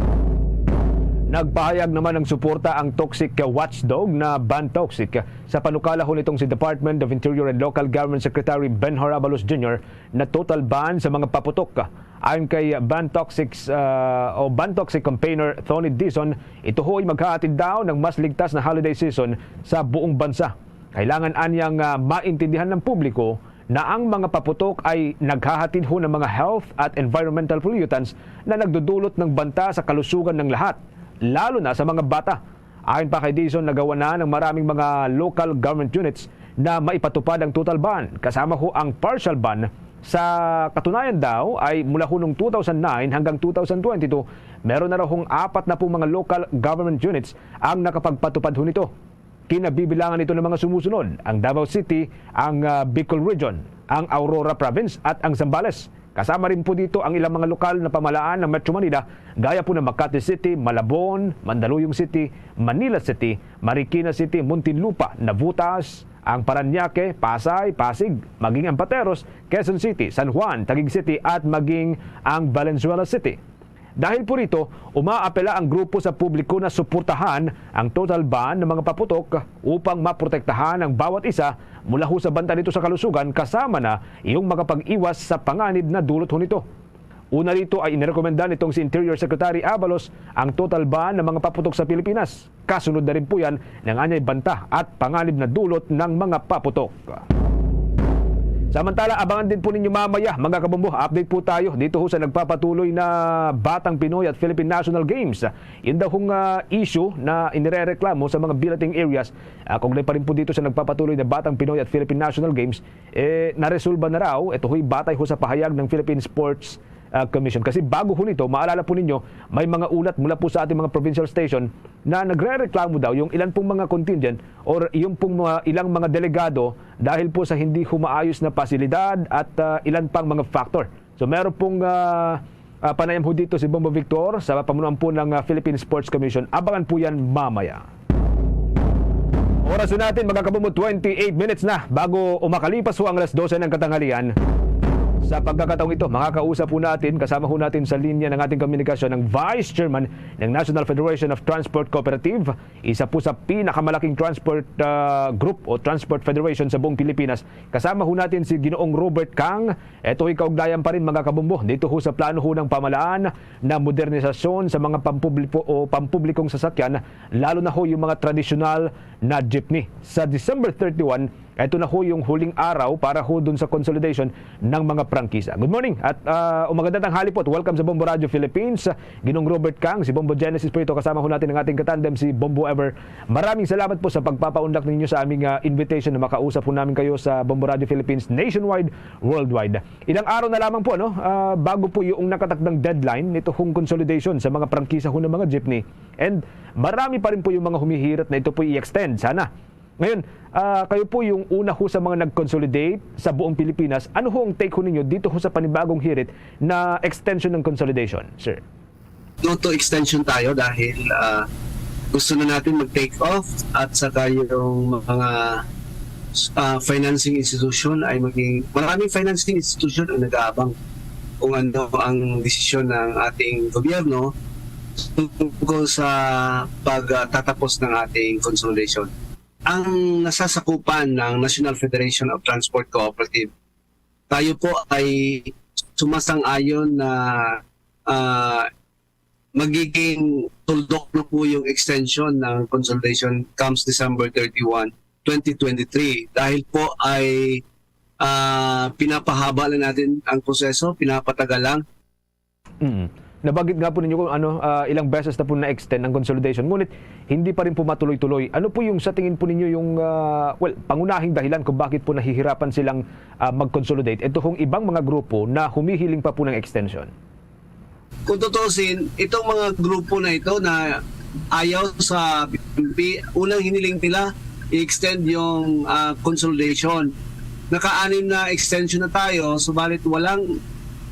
Nagpahayag naman ng suporta ang toxic watchdog na Ban Toxic sa panukala ho nitong si Department of Interior and Local Government Secretary Benhur Abalos Junior na total ban sa mga paputok. Ayon kay Ban Toxic, ah, o Ban Toxic campaigner Tony Dizon, ito ho ay maghahatid daw ng mas ligtas na holiday season sa buong bansa. Kailangan anyang, ah, maintindihan ng publiko na ang mga paputok ay naghahatid ho ng mga health at environmental pollutants na nagdudulot ng banta sa kalusugan ng lahat, lalo na sa mga bata. Ayon pa kay Dizon, nagawa na ng maraming mga local government units na maipatupad ang total ban, kasama ho ang partial ban. Sa katunayan daw ay mula ho noong two thousand nine hanggang two thousand twenty-two, meron na raw hong apat na pung mga local government units ang nakapagpatupad ho nito. Kinabibilangan ito ng mga sumusunod, ang Davao City, ang, ah, Bicol Region, ang Aurora Province at ang Zambales. Kasama rin po dito ang ilang mga lokal na pamahalaan ng Metro Manila, gaya po ng Makati City, Malabon, Mandaluyong City, Manila City, Marikina City, Muntinlupa, Navotas, ang Parañaque, Pasay, Pasig, maging ang Pateros, Quezon City, San Juan, Taguig City, at maging ang Valenzuela City. Dahil po rito, umaapela ang grupo sa publiko na suportahan ang total ban ng mga paputok upang maprotektahan ang bawat isa mula ho sa banta nito sa kalusugan, kasama na yung makapag-iwas sa panganib na dulot ho nito. Una rito ay inirekomenda nitong si Interior Secretary Abalos ang total ban ng mga paputok sa Pilipinas. Kasunod na rin po yan ng anyay banta at panganib na dulot ng mga paputok. Samantala, abangan din po ninyo mamaya, mga kabombo, update po tayo dito ho sa nagpapatuloy na Batang Pinoy at Philippine National Games. Yun daw hong, ah, issue na inirereklamo sa mga billeting areas, ah, kaugnay pa rin po dito sa nagpapatuloy na Batang Pinoy at Philippine National Games, eh, naresolba na raw. Ito ho'y batay ho sa pahayag ng Philippine Sports, ah, Commission. Kasi bago ho nito, maalala po ninyo, may mga ulat mula po sa ating mga provincial station na nagrereklamo daw yung ilan pong mga contingent or yung pong mga ilang mga delegado dahil po sa hindi humaayos na pasilidad at, ah, ilan pang mga factor. So meron pong, ah, ah, panayam ho dito si Bombo Victor sa pamunuan po ng, ah, Philippine Sports Commission. Abangan po yan mamaya. Oras po natin, mga kabombo, twenty-eight minutes na bago umakalipas ho ang alas dose ng katanghalian. Sa pagkakataong ito, makakausap po natin, kasama ho natin sa linya ng ating komunikasyon, ang Vice Chairman ng National Federation of Transport Cooperative, isa po sa pinakamalaking transport, ah, group o transport federation sa buong Pilipinas. Kasama ho natin si Ginoong Robert Kang. Ito ay kaugnayan pa rin, mga kabombo, dito ho sa plano ho ng pamalaan na modernisasyon sa mga pampubliko o pampublikong sasakyan, lalo na ho yung mga tradisyonal na jeepney. Sa December thirty-one, ito na ho yung huling araw para ho dun sa consolidation ng mga prangkisa. Good morning at, ah, o magandang tanghali po at welcome sa Bombo Radio Philippines. Ginong Robert Kang, si Bombo Genesis po ito. Kasama ho natin ang ating katandem, si Bombo Ever. Maraming salamat po sa pagpapaunlak ninyo sa aming, ah, invitation na makausap po namin kayo sa Bombo Radio Philippines nationwide, worldwide. Ilang araw na lamang po, ano, ah, bago po yung nakatakdang deadline nito hong consolidation sa mga prangkisa ho ng mga jeepney. And marami pa rin po yung mga humihirit na ito po i-extend. Sana. Ngayon, ah, kayo po yung una ho sa mga nag-consolidate sa buong Pilipinas. Ano ho ang take ho ninyo dito ho sa panibagong hirit na extension ng consolidation, sir? Due to extension tayo dahil, ah, gusto na natin mag-take off at saka yung mga, ah, financing institution ay maging, maraming financing institution ang nag-aabang kung ano ang desisyon ng ating gobyerno tungkol sa pagtatapos ng ating consolidation. Ang nasasakupan ng National Federation of Transport Cooperative, tayo po ay sumasang-ayon na, ah, magiging tuldok na po yung extension ng consolidation comes December thirty-one, twenty twenty-three. Dahil po ay, ah, pinapahaba lang natin ang proseso, pinapatagal lang. Mm. Nabanggit nga po ninyo kung ano, ah, ilang beses na po na-extend ang consolidation, ngunit hindi pa rin po matuloy-tuloy. Ano po yung sa tingin po ninyo yung, ah, well, pangunahing dahilan kung bakit po nahihirapan silang, ah, mag-consolidate? Ito hong ibang mga grupo na humihiling pa po ng extension. Kung tutusin, itong mga grupo na ito na ayaw sa P N P, unang hiniling nila, i-extend yung, ah, consolidation. Naka-anim na extension na tayo, subalit walang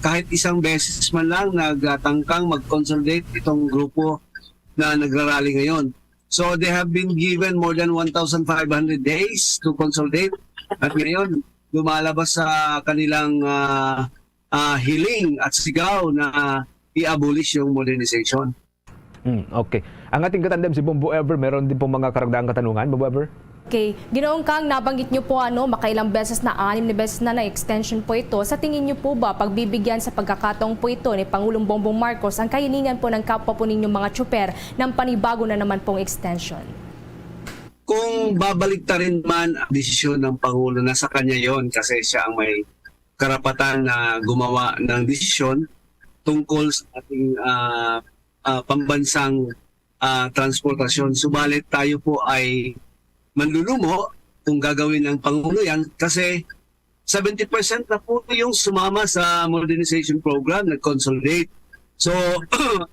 kahit isang beses man lang nagtangkang mag-consolidate itong grupo na nagrarally ngayon. So they have been given more than one thousand five hundred days to consolidate. At ngayon, lumalabas sa kanilang, ah, ah, hiling at sigaw na i-abolish yung modernization. Hmm, okay. Ang ating katandem, si Bombo Ever, meron din pong mga karagdagang katanungan, Bombo Ever? Okay. Ginoong Kang, nabanggit niyo po, ano, makailang beses na, anim na beses na na-extension po ito. Sa tingin niyo po ba, pagbibigyan sa pagkakataong po ito ni Pangulong Bongbong Marcos ang kahilingan po ng kapwa po ninyong mga tsuper ng panibago na naman pong extension? Kung babaliktarin man ang desisyon ng Pangulo, nasa kanya yon kasi siya ang may karapatan na gumawa ng desisyon tungkol sa ating, ah, ah, pambansang, ah, transportasyon. Subalit tayo po ay manlulumo kung gagawin ng Pangulo yan kasi seventy percent na po yung sumama sa modernization program, nag-consolidate. So,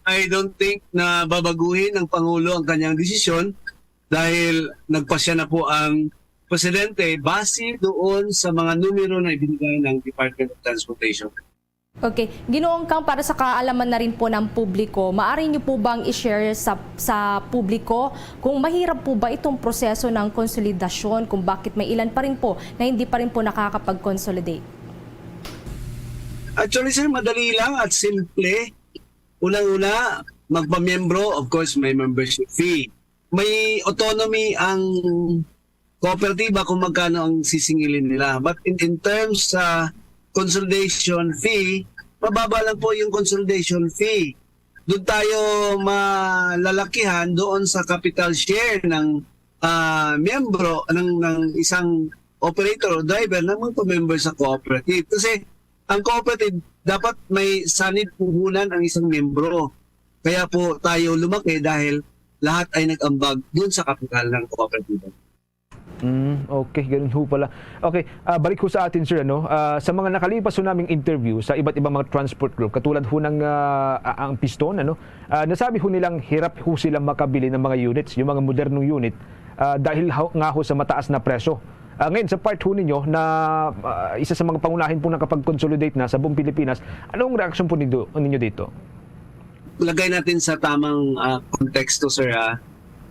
I don't think na babaguhin ng Pangulo ang kanyang desisyon dahil nagpasya na po ang Presidente base doon sa mga numero na ibinigay ng Department of Transportation. Okay. Ginoong Kang, para sa kaalaman na rin po ng publiko, maaari niyo po bang i-share sa, sa publiko kung mahirap po ba itong proseso ng konsolidasyon, kung bakit may ilan pa rin po na hindi pa rin po nakakapag-consolidate? Actually, sir, madali lang at simple. Unang-una, magpamiyembro, of course, may membership fee. May autonomy ang kooperatiba kung magkano ang sisingilin nila. But in, in terms sa consolidation fee, mababa lang po yung consolidation fee. Doon tayo malalakihan doon sa capital share ng, ah, miyembro, ng, ng isang operator o driver na magpa-member sa cooperative. Kasi ang cooperative, dapat may sanib puhunan ang isang miyembro. Kaya po tayo lumaki dahil lahat ay nag-ambag dun sa kapital ng kooperatiba. Mm, okay, ganun ho pala. Okay, ah, balik ho sa atin, sir, ano? Ah, sa mga nakalipas ho naming interview sa iba't ibang mga transport group, katulad ho ng, ah, a- ang Piston, ano? Ah, nasabi ho nilang hirap ho silang makabili ng mga units, yung mga modernong unit, ah, dahil ho, nga ho sa mataas na presyo. Ah, ngayon, sa part ho ninyo na, ah, isa sa mga pangunahin po nakapag-consolidate na sa buong Pilipinas, anong reaksyon po nindo, ninyo dito? Lagay natin sa tamang, ah, konteksto, sir, ha.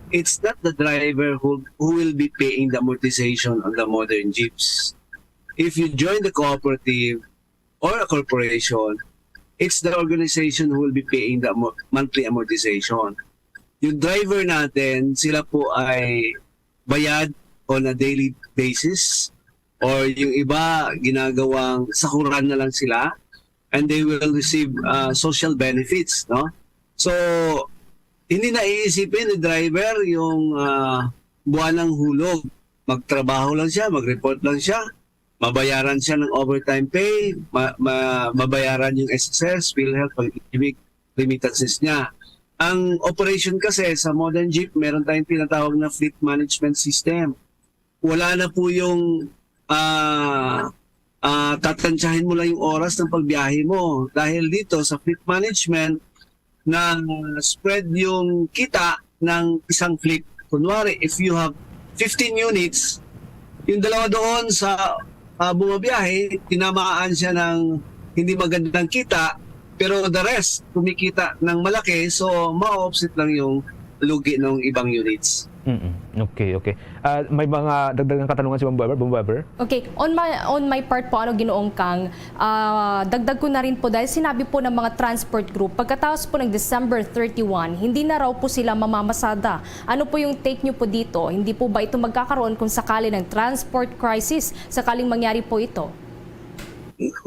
It's not the driver who, who will be paying the amortization on the modern jeeps. If you join the cooperative, or a corporation, it's the organization who will be paying the amo-, monthly amortization. Yung driver natin, sila po ay bayad on a daily basis, or yung iba, ginagawang sahuran na lang sila, and they will receive uh, social benefits, no? So, hindi na iisipin ni driver yung uh, buwan ng hulog. Magtrabaho lang siya, mag-report lang siya, mabayaran siya ng overtime pay, ma- ma- mabayaran yung S S S, PhilHealth, Pag-ibig, remittances niya. Ang operation kasi sa modern jeep, meron tayong tinatawag na fleet management system. Wala na po yung ah, ah, tatansyahin mo lang yung oras ng pagbiyahe mo. Dahil dito sa fleet management, na spread yung kita ng isang fleet. Kunwari, if you have fifteen units, yung dalawa doon sa ah, bumabiyahe, tinamaan siya ng hindi magandang kita, pero the rest, kumikita ng malaki, so ma-offset lang yung lugi ng ibang units. Mm-mm. Okay, okay. Ah, may mga dagdagang katanungan si Ma'am Weber? Ma'am Weber? Okay, on my on my part po, ano, Ginoong Kang, ah, dagdag ko na rin po, dahil sinabi po ng mga transport group, pagkatapos po ng December thirty-one, hindi na raw po sila mamamasada. Ano po yung take nyo po dito? Hindi po ba ito magkakaroon kung sakali ng transport crisis, sakaling mangyari po ito?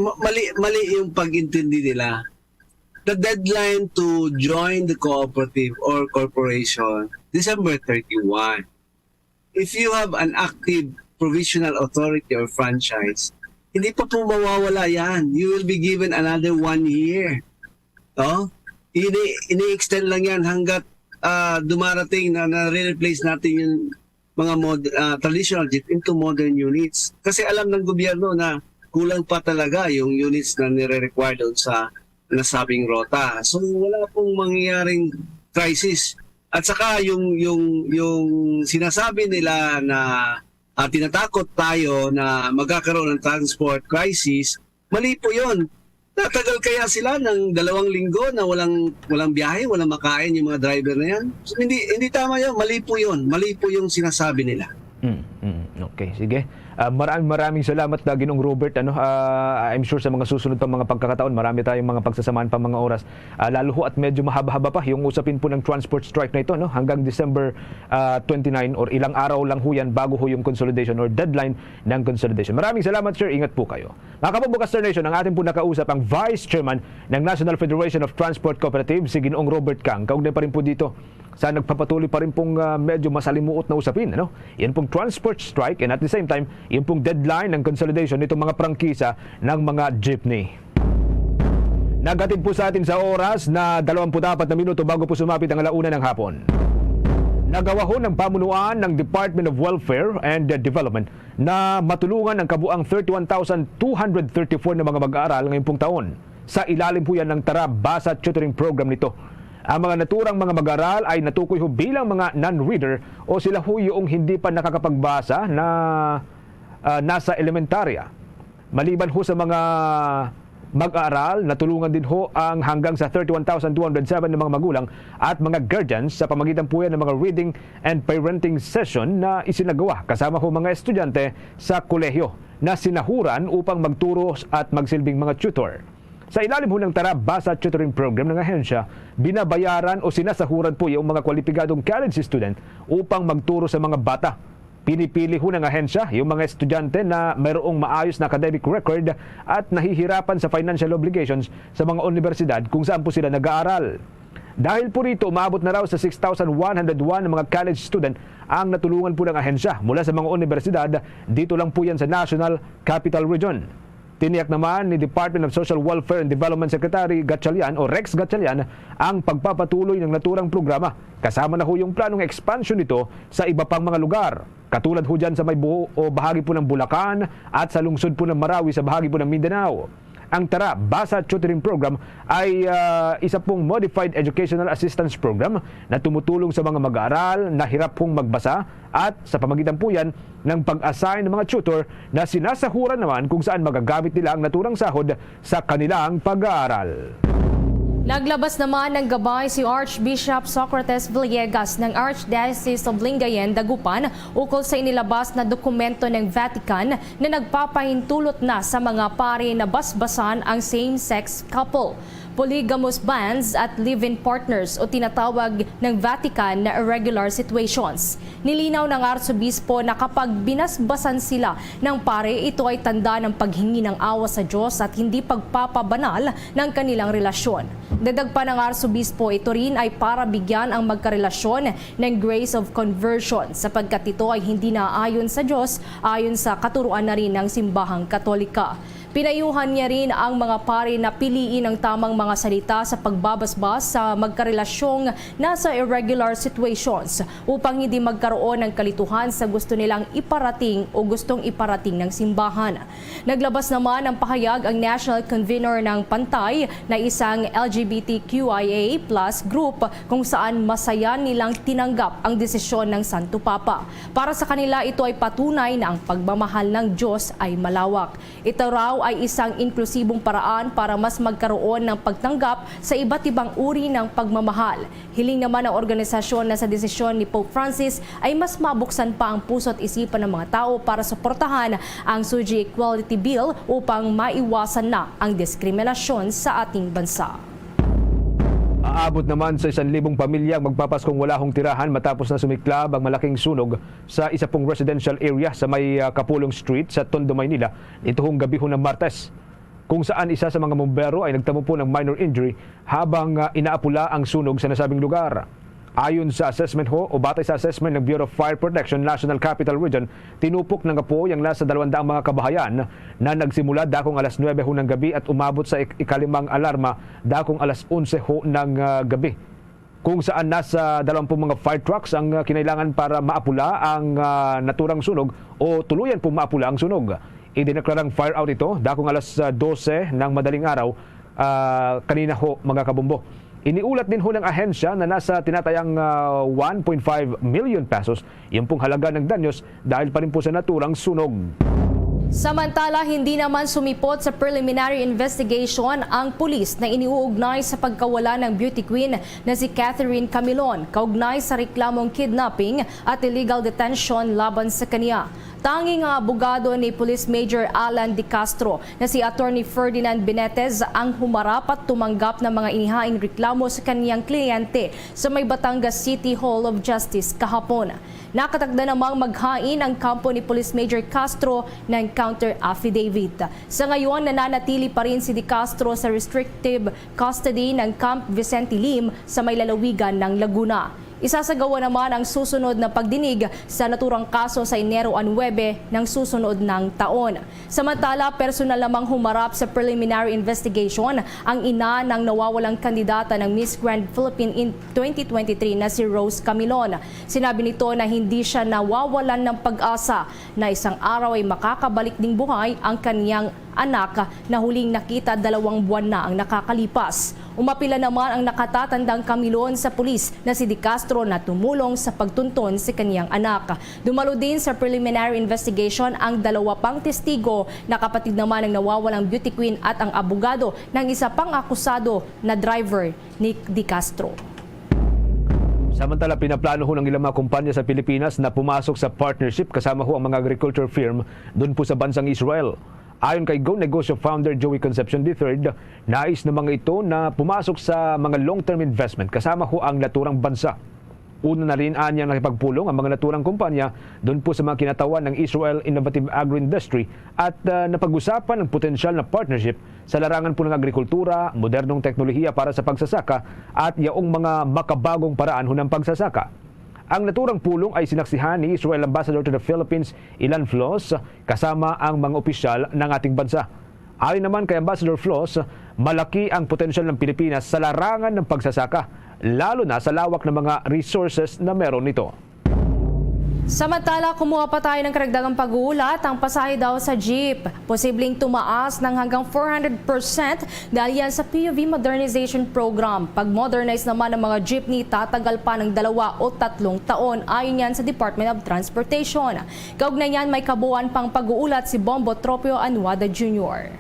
Ma- mali mali yung pag-intindi nila. The deadline to join the cooperative or corporation, December thirty-one. If you have an active provisional authority or franchise, hindi pa po mawawala yan. You will be given another one year. No? Ini ini-extend lang yan hanggat ah, dumarating na na-replace natin yung mga mod, ah, traditional jeep into modern units. Kasi alam ng gobyerno na kulang pa talaga yung units na nire-require doon sa nasabing rota. So wala pong mangyayaring crisis. At saka yung yung yung sinasabi nila na ah, tinatakot tayo na magkakaroon ng transport crisis, mali po 'yon. Tatagal kaya sila ng dalawang linggo na walang walang biyahe, walang makain yung mga driver na 'yan? So, hindi hindi tama 'yon, mali po 'yon. Mali po yung sinasabi nila. Mm, mm. Okay, sige. Ah, maraming maraming salamat na Ginoong Robert, ano. Ah, I'm sure sa mga susunod pa mga pagkakataon, marami tayong mga pagsasamahan pa mga oras. Ah, lalo ho at medyo mahaba-haba pa yung usapin po ng transport strike na ito, no, hanggang December ah, twenty-nine, or ilang araw lang ho yan bago ho yung consolidation or deadline ng consolidation. Maraming salamat, sir. Ingat po kayo. Mga kababukas, Star Nation, ang ating po nakausap ang Vice Chairman ng National Federation of Transport Cooperatives, si Ginoong Robert Kang. Kaugnay pa rin po dito sa nagpapatuloy pa rin pong ah, medyo masalimuot na usapin, ano? Yan pong transport strike, and at the same time, yung pong deadline ng consolidation nitong mga prangkisa ng mga jeepney. Naghatid po sa atin sa oras na dalawampu't apat na minuto bago po sumapit ang alauna ng hapon. Nagawa ho ng pamunuan ng Department of Welfare and Development na matulungan ang kabuang thirty-one thousand two hundred thirty-four na mga mag-aaral ngayong pong taon. Sa ilalim po yan ng Tara, Basa Tutoring Program nito. Ang mga naturang mga mag-aaral ay natukoy ho bilang mga non-reader o sila ho yung hindi pa nakakapagbasa na ah, nasa elementarya. Maliban ho sa mga mag-aaral, natulungan din ho ang hanggang sa thirty-one thousand two hundred seven na mga magulang at mga guardians sa pamagitan po yan ng mga reading and parenting session na isinagawa kasama ho mga estudyante sa kolehiyo na sinahuran upang magturo at magsilbing mga tutor. Sa ilalim ho ng Tara, Basa Tutoring Program ng ahensya, binabayaran o sinasahuran po yung mga kwalipikadong college student upang magturo sa mga bata. Pinipili ho ng ahensya yung mga estudyante na mayroong maayos na academic record at nahihirapan sa financial obligations sa mga universidad kung saan po sila nag-aaral. Dahil po rito, umabot na raw sa six thousand one hundred one na mga college student ang natulungan po ng ahensya mula sa mga universidad dito lang po yan sa National Capital Region. Tiniyak naman ni Department of Social Welfare and Development Secretary Gatchalian o Rex Gatchalian ang pagpapatuloy ng naturang programa, kasama na ho yung planong expansion nito sa iba pang mga lugar, katulad ho dyan sa may buo o bahagi po ng Bulacan at sa lungsod po ng Marawi sa bahagi po ng Mindanao. Ang Tara, Basa Tutoring Program ay ah, isa pong modified educational assistance program na tumutulong sa mga mag-aaral na hirap pong magbasa at sa pamagitan po yan ng pag-assign ng mga tutor na sinasahuran naman kung saan magagamit nila ang naturang sahod sa kanilang pag-aaral. Naglabas naman ng gabay si Archbishop Socrates Villegas ng Archdiocese of Lingayen, Dagupan, ukol sa inilabas na dokumento ng Vatican na nagpapahintulot na sa mga pari na basbasan ang same-sex couple, polygamous bands at live-in partners o tinatawag ng Vatican na irregular situations. Nilinaw ng Arsobispo na kapag binasbasan sila ng pari, ito ay tanda ng paghingi ng awa sa Diyos at hindi pagpapabanal ng kanilang relasyon. Dagdag pa ng Arsobispo, ito rin ay para bigyan ang magkarelasyon ng grace of conversion, sapagkat ito ay hindi naayon sa Diyos, ayon sa katuruan na rin ng Simbahang Katolika. Pinayuhan niya rin ang mga pari na piliin ang tamang mga salita sa pagbabasbas sa magkarelasyong nasa irregular situations upang hindi magkaroon ng kalituhan sa gusto nilang iparating o gustong iparating ng simbahan. Naglabas naman ng pahayag ang national convener ng Pantay na isang L G B T Q I A plus group, kung saan masaya nilang tinanggap ang desisyon ng Santo Papa. Para sa kanila, ito ay patunay na ang pagmamahal ng Diyos ay malawak. Ito raw ay isang inklusibong paraan para mas magkaroon ng pagtanggap sa iba't ibang uri ng pagmamahal. Hiling naman ng organisasyon na sa desisyon ni Pope Francis ay mas mabuksan pa ang puso at isipan ng mga tao para suportahan ang Suji Equality Bill upang maiwasan na ang diskriminasyon sa ating bansa. Aabot naman sa isang libong pamilya ang magpapaskong wala hong tirahan matapos na sumiklab ang malaking sunog sa isa pong residential area sa may, ah, Kapulong Street sa Tondo, Maynila, nitong gabihon ng Martes, kung saan isa sa mga bumbero ay nagtamo po ng minor injury habang, ah, inaapula ang sunog sa nasabing lugar. Ayon sa assessment ho o batay sa assessment ng Bureau of Fire Protection National Capital Region, tinupok ng apoy ang nasa dalawang daang mga kabahayan na nagsimula dakong alas nuebe ho ng gabi at umabot sa ik-, ikalimang alarma dakong alas onse ho ng, ah, gabi, kung saan nasa dalawampu mga fire trucks ang, ah, kinailangan para maapula ang, ah, naturang sunog o tuluyan pong maapula ang sunog. Idineklarang fire out ito dakong alas, ah, dose ng madaling araw, ah, kanina ho, mga kabombo. Iniulat din ho ng ahensya na nasa tinatayang, ah, one point five million pesos yung pong halaga ng danyos dahil pa rin po sa naturang sunog. Samantala, hindi naman sumipot sa preliminary investigation ang pulis na iniuugnay sa pagkawala ng beauty queen na si Catherine Camilon kaugnay sa reklamong kidnapping at illegal detention laban sa kaniya. Tanging ang abogado ni Police Major Alan De Castro na si Attorney Ferdinand Benitez ang humarap at tumanggap ng mga inihaing reklamo sa kaniyang kliyente sa may Batangas City Hall of Justice kahapon. Nakatakda namang maghain ang kampo ni Police Major Castro ng counter affidavit. Sa ngayon, nananatili pa rin si De Castro sa restrictive custody ng Camp Vicente Lim sa may lalawigan ng Laguna. Isasagawa naman ang susunod na pagdinig sa naturang kaso sa Enero nuebe ng susunod nang taon. Samantala, personal namang humarap sa preliminary investigation ang ina ng nawawalang kandidata ng Miss Grand Philippine in twenty twenty-three na si Rose Camilon. Sinabi nito na hindi siya nawawalan ng pag-asa na isang araw ay makakabalik ding buhay ang kaniyang anak na huling nakita dalawang buwan na ang nakakalipas. Umapila naman ang nakatatandang Camilon sa pulis na si De Castro na tumulong sa pagtunton sa kaniyang anak. Dumalo din sa preliminary investigation ang dalawa pang testigo na kapatid naman ng nawawalang beauty queen at ang abogado ng isa pang akusado na driver ni De Castro. Samantala, pinaplano ho ng ilang mga kumpanya sa Pilipinas na pumasok sa partnership kasama ho ang mga agriculture firm doon po sa bansang Israel. Ayon kay Go Negosyo founder Joey Concepcion the third, nais ng mga ito na pumasok sa mga long-term investment kasama ho ang naturang bansa. Una na rin anyang nakipagpulong ang mga naturang kumpanya doon po sa mga kinatawan ng Israel Innovative Agro-Industry at, ah, napag-usapan ang potensyal na partnership sa larangan po ng agrikultura, modernong teknolohiya para sa pagsasaka at yaong mga makabagong paraan ho ng pagsasaka. Ang naturang pulong ay sinaksihan ni Israel Ambassador to the Philippines, Ilan Flos, kasama ang mga opisyal ng ating bansa. Ayon naman kay Ambassador Flos, malaki ang potensyal ng Pilipinas sa larangan ng pagsasaka, lalo na sa lawak ng mga resources na meron nito. Samantala, kumuha pa tayo ng karagdagang pag-uulat, ang pasahe daw sa jeep posibleng tumaas ng hanggang four hundred percent dahil yan sa P U V Modernization Program. Pag-modernize naman ng mga jeepney, tatagal pa ng dalawa o tatlong taon, ayon yan sa Department of Transportation. Kaugnay niyan, may kabuuan pang pag-uulat si Bombo Tropio Anuada Junior.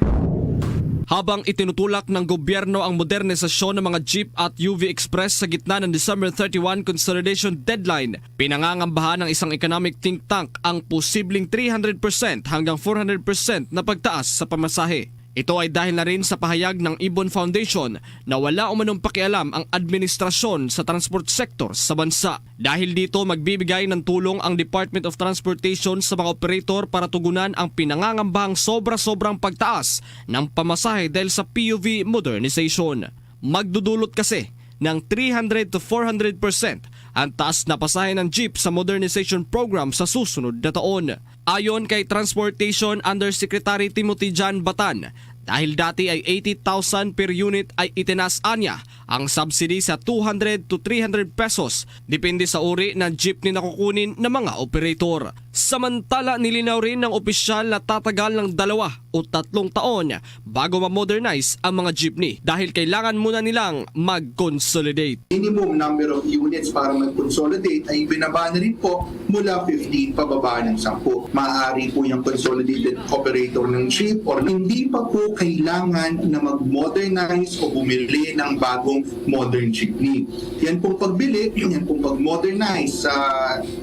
Habang itinutulak ng gobyerno ang modernisasyon ng mga jeep at U V Express sa gitna ng December thirty-one consolidation deadline, pinangangambahan ng isang economic think tank ang posibleng three hundred percent hanggang four hundred percent na pagtaas sa pamasahe. Ito ay dahil na rin sa pahayag ng Ibon Foundation na wala umanong pakialam ang administrasyon sa transport sector sa bansa. Dahil dito, magbibigay ng tulong ang Department of Transportation sa mga operator para tugunan ang pinangangambahang sobra-sobrang pagtaas ng pamasahe dahil sa P U V modernization. Magdudulot kasi ng three hundred to four hundred percent ang taas na pasahe ng jeep sa modernization program sa susunod na taon. Ayon kay Transportation Undersecretary Timothy John Batan, dahil dati ay eighty thousand per unit, ay itinaas niya ang subsidy sa two hundred to three hundred pesos, depende sa uri ng jeepney na kukunin ng mga operator. Samantala, nilinaw rin ng opisyal na tatagal ng dalawa o tatlong taon bago ma-modernize ang mga jeepney dahil kailangan muna nilang mag-consolidate. Minimum number of units para mag-consolidate ay binaba na rin po mula fifteen pababa ng sampu. Maaari po yung consolidated operator ng jeep or hindi pa po kailangan na mag-modernize o bumili ng bagong modern jeepney. Yan pong pagbili, yan pong pag-modernize sa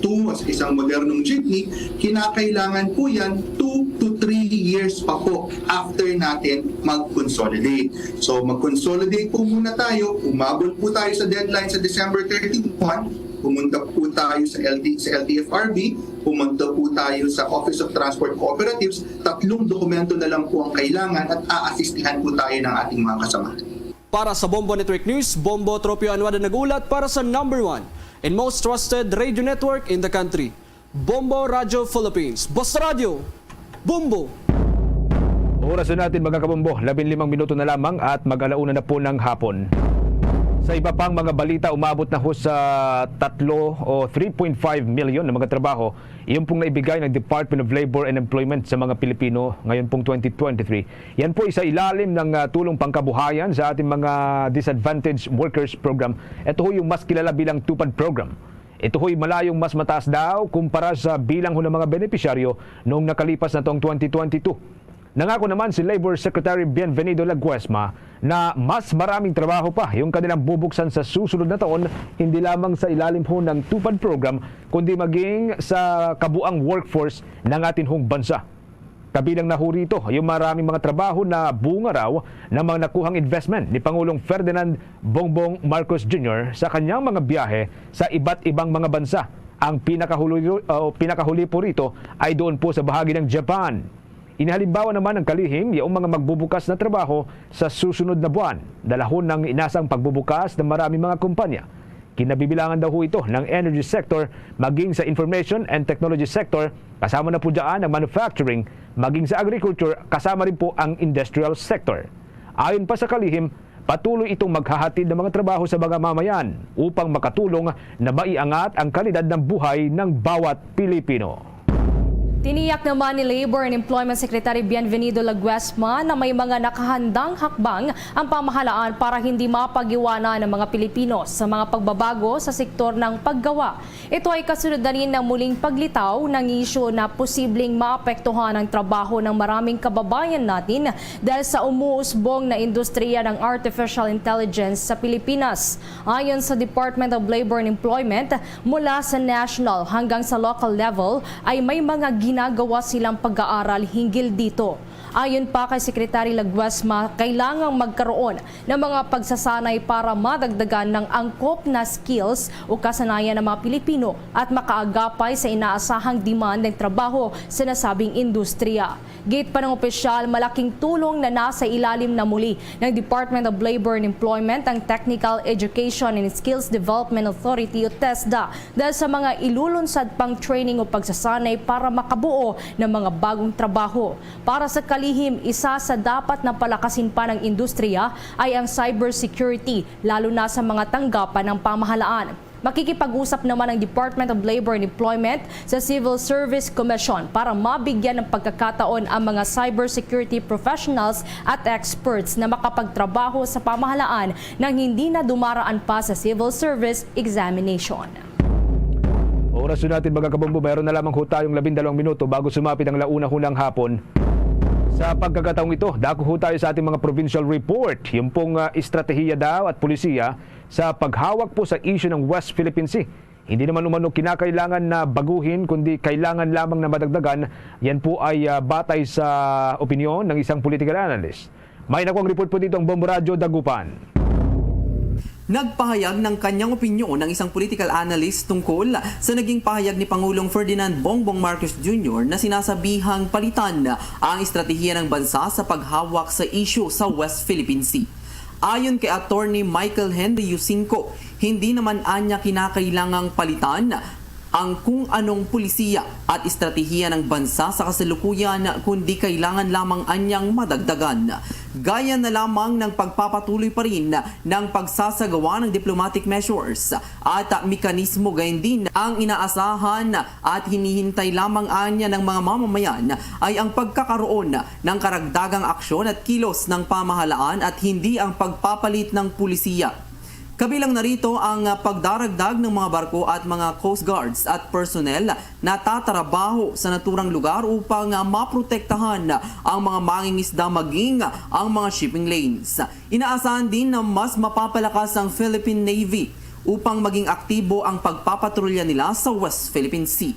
two, sa isang modernong jeepney, kinakailangan po yan two to three years pa po after natin mag-consolidate. So, mag-consolidate po muna tayo. Umabot po tayo sa deadline sa December thirty-one. Pumunta po tayo sa L T, sa L T F R B. Pumunta po tayo sa Office of Transport Cooperatives. Tatlong dokumento na lang po ang kailangan at aasistihan po tayo ng ating mga kasama. Para sa Bombo Network News, Bombo Tropio Anuada nag-ulat para sa number one and most trusted radio network in the country, Bombo Radio Philippines. Basta Radio, Bombo! Oras na natin, mga kabombo, labing limang minuto na lamang at mag-alauna na po ng hapon. Sa iba pang mga balita, umabot na ho sa tatlo o three point five million na mga trabaho yung pong naibigay ng Department of Labor and Employment sa mga Pilipino ngayon pong twenty twenty-three. Yan po ay sa ilalim ng, ah, Tulong Pangkabuhayan sa ating mga Disadvantaged Workers Program. Ito ho yung mas kilala bilang TUPAD Program. Ito ho'y malayong mas mataas daw kumpara sa bilang ho ng mga benepisyaryo noong nakalipas na taong twenty twenty-two. Nangako naman si Labor Secretary Bienvenido Laguesma na mas maraming trabaho pa yung kanilang bubuksan sa susunod na taon, hindi lamang sa ilalim ho ng TUPAD program, kundi maging sa kabuang workforce ng atin hong bansa. Kabilang na ho rito yung maraming mga trabaho na bunga raw ng mga nakuhang investment ni Pangulong Ferdinand Bongbong Marcos Junior sa kanyang mga biyahe sa iba't ibang mga bansa. Ang pinakahuli, uh, pinakahuli po rito ay doon po sa bahagi ng Japan. Inihalimbawa naman ng kalihim yung mga magbubukas na trabaho sa susunod na buwan. Dalahon ng inasang pagbubukas ng maraming mga kumpanya. Kinabibilangan daw ho ito ng energy sector, maging sa information and technology sector, kasama na po dyan ang manufacturing, maging sa agriculture, kasama rin po ang industrial sector. Ayon pa sa kalihim, patuloy itong maghahatid ng mga trabaho sa mga mamayan upang makatulong na maiangat ang kalidad ng buhay ng bawat Pilipino. Tiniyak naman ni Labor and Employment Secretary Bienvenido Laguesma na may mga nakahandang hakbang ang pamahalaan para hindi mapag-iwanan ang mga Pilipino sa mga pagbabago sa sektor ng paggawa. Ito ay kasunod na rin ng muling paglitaw ng isyu na posibleng maapektuhan ang trabaho ng maraming kababayan natin dahil sa umuusbong na industriya ng artificial intelligence sa Pilipinas. Ayon sa Department of Labor and Employment, mula sa national hanggang sa local level ay may mga ginagawa silang pag-aaral hinggil dito. Ayon pa kay Secretary Laguesma, kailangang magkaroon ng mga pagsasanay para madagdagan ng angkop na skills o kasanayan ng mga Pilipino at makaagapay sa inaasahang demand ng trabaho sa nasabing industriya. Gate pa ng opisyal, malaking tulong na nasa ilalim na muli ng Department of Labor and Employment ang Technical Education and Skills Development Authority o TESDA dahil sa mga ilulunsad pang training o pagsasanay para makabuo ng mga bagong trabaho. Para sa kalihim, isa sa dapat na palakasin pa ng industriya ay ang cybersecurity, lalo na sa mga tanggapan ng pamahalaan. Makikipag-usap naman ang Department of Labor and Employment sa Civil Service Commission para mabigyan ng pagkakataon ang mga cybersecurity professionals at experts na makapagtrabaho sa pamahalaan nang hindi na dumaraan pa sa civil service examination. Oras na natin, mga kabombo, mayroon na lamang ho tayong labindalawang minuto bago sumapit ang launa ho ng hapon. Sa pagkakataong ito, dako ho tayo sa ating mga provincial report. Yung pong, ah, estratehiya daw at polisiya sa paghawak po sa issue ng West Philippine Sea. Hindi naman umano kinakailangan na baguhin, kundi kailangan lamang na madagdagan. Yan po ay, ah, batay sa opinyon ng isang political analyst. May nakuang report po dito ang Bombo Radyo Dagupan. Nagpahayag ng kanyang opinyon ang isang political analyst tungkol sa naging pahayag ni Pangulong Ferdinand Bongbong Marcos Junior na sinasabihang palitan ang estratehiya ng bansa sa paghawak sa isyu sa West Philippine Sea. Ayon kay Attorney Michael Henry Yusinco, hindi naman anya kinakailangang palitan ang kung anong polisiya at estratehiya ng bansa sa kasalukuyan, kundi kailangan lamang anyang madagdagan, gaya na lamang ng pagpapatuloy pa rin ng pagsasagawa ng diplomatic measures at mekanismo, gayon din ang inaasahan at hinihintay lamang anya ng mga mamamayan ay ang pagkakaroon ng karagdagang aksyon at kilos ng pamahalaan at hindi ang pagpapalit ng pulisiya. Kabilang na rito ang, ah, pagdaragdag ng mga barko at mga coast guards at personnel na tatrabaho sa naturang lugar upang, ah, maprotektahan ang mga mangingisda maging ang mga shipping lanes. Inaasahan din na mas mapapalakas ang Philippine Navy upang maging aktibo ang pagpapatrolya nila sa West Philippine Sea.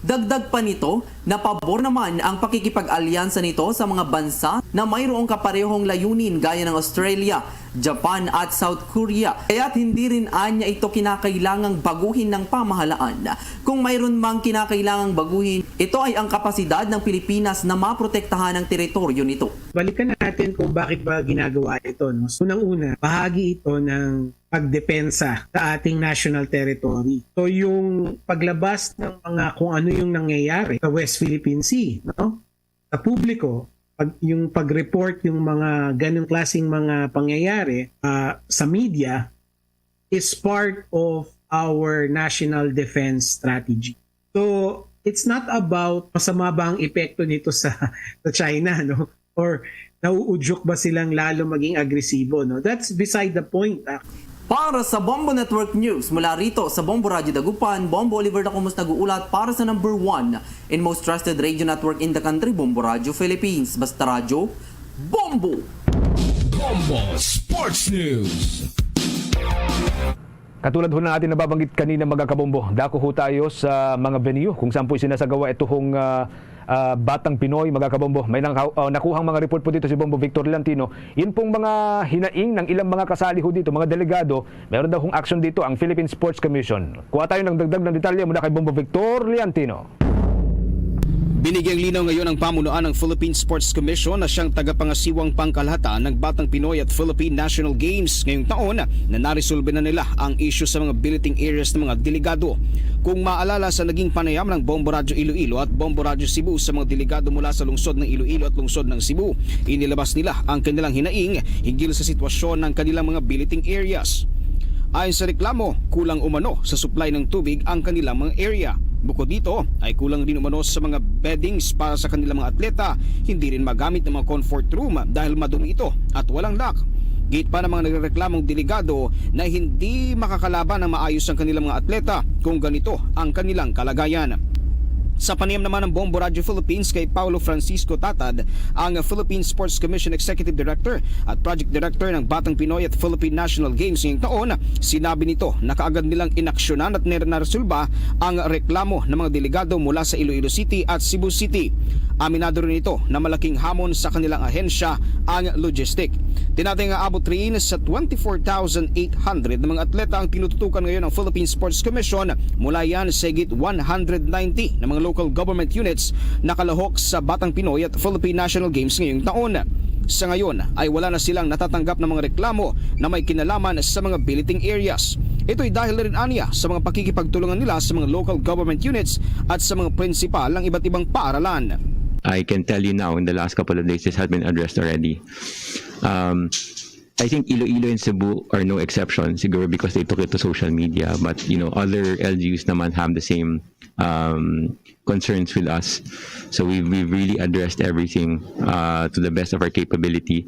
Dagdag pa nito, na pabor naman ang pakikipag-alyansa nito sa mga bansa na mayroong kaparehong layunin gaya ng Australia, Japan at South Korea, kaya't hindi rin anya ito kinakailangang baguhin ng pamahalaan. Kung mayroon mang kinakailangang baguhin, ito ay ang kapasidad ng Pilipinas na maprotektahan ang teritoryo nito. Balikan natin kung bakit ba ginagawa ito, no? So, unang-una, bahagi ito ng pagdepensa sa ating national territory. So, yung paglabas ng mga kung ano yung nangyayari sa West Philippine Sea, no? Sa publiko, pag, yung pag-report yung mga ganong klaseng mga pangyayari, ah, sa media is part of our national defense strategy. So, it's not about masama ba ang epekto nito sa, sa China, no? Or nauudyok ba silang lalo maging agresibo, no? That's beside the point, ah. Para sa Bombo Network News, mula rito sa Bombo Radyo Dagupan, Bombo Oliver Dacumus nag-uulat para sa number one and most trusted radio network in the country, Bombo Radyo Philippines. Basta radyo, Bombo! Bombo Sports News. Katulad ho ng ating nababanggit kanina, mga kabombo, dako ho tayo sa mga venue kung saan po isinasagawa ito hong, ah, ah, Batang Pinoy, mga kabombo. May nang-, ah, nakuhang mga report po dito si Bombo Victor Leontino. Yun pong mga hinaing ng ilang mga kasali ho dito, mga delegado, meron daw hong action dito ang Philippine Sports Commission. Kuha tayo ng dagdag ng detalye mula kay Bombo Victor Leontino. Binigyang linaw ngayon ang pamunuan ng Philippine Sports Commission na siyang tagapangasiwang pangkalahatan ng Batang Pinoy at Philippine National Games ngayong taon na naresolbe na nila ang isyu sa mga billeting areas ng mga delegado. Kung maalala, sa naging panayam ng Bombo Radyo Iloilo at Bombo Radyo Cebu sa mga delegado mula sa lungsod ng Iloilo at lungsod ng Cebu, inilabas nila ang kanilang hinaing hinggil sa sitwasyon ng kanilang mga billeting areas. Ayon sa reklamo, kulang umano sa supply ng tubig ang kanilang mga area. Bukod dito, ay kulang rin umano sa mga beddings para sa kanilang mga atleta, hindi rin magamit ang mga comfort room dahil madumi ito at walang lock. Giit pa ng mga nagrereklamong delegado na hindi makakalaban ng maayos ang kanilang mga atleta kung ganito ang kanilang kalagayan. Sa panayam naman ng Bombo Radyo Philippines kay Paulo Francisco Tatad, ang Philippine Sports Commission Executive Director at Project Director ng Batang Pinoy at Philippine National Games ngayong taon, sinabi nito na kaagad nilang inaksyonan at nir-, naresolba ang reklamo ng mga delegado mula sa Iloilo City at Cebu City. Aminado rin ito na malaking hamon sa kanilang ahensya ang logistic. Tinatay nga abot rin sa twenty-four thousand eight hundred na mga atleta ang tinututukan ngayon ng Philippine Sports Commission, mula yan sa higit one hundred ninety na mga local government units nakalahok sa Batang Pinoy at Philippine National Games ngayong taon. Sa ngayon ay wala na silang natatanggap na mga reklamo na may kinalaman sa mga billeting areas. Ito'y dahil rin anya sa mga pakikipagtulungan nila sa mga local government units at sa mga prinsipal ng iba't ibang paaralan. I can tell you now, in the last couple of days, this has been addressed already. Um, I think Iloilo and Cebu are no exception, siguro because they took it to social media. But, you know, other L G Us naman have the same, um, concerns with us. So we've, we've really addressed everything, uh, to the best of our capability.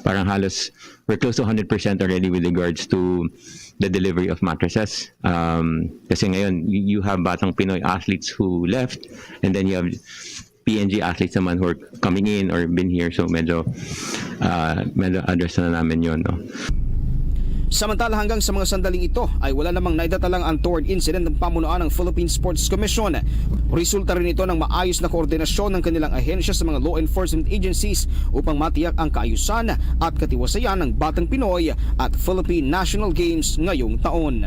Parang halos we're close to hundred percent already with regards to the delivery of mattresses. Um, kasi ngayon, you, you have Batang Pinoy athletes who left, and then you have P N G athletes naman who are coming in or been here. So medyo, ah, medyo address na namin yon, no? Samantala, hanggang sa mga sandaling ito ay wala namang naidatalang untoward incident ng pamunuan ng Philippine Sports Commission. Resulta rin ito ng maayos na koordinasyon ng kanilang ahensya sa mga law enforcement agencies upang matiyak ang kaayusan at katiwasayan ng Batang Pinoy at Philippine National Games ngayong taon.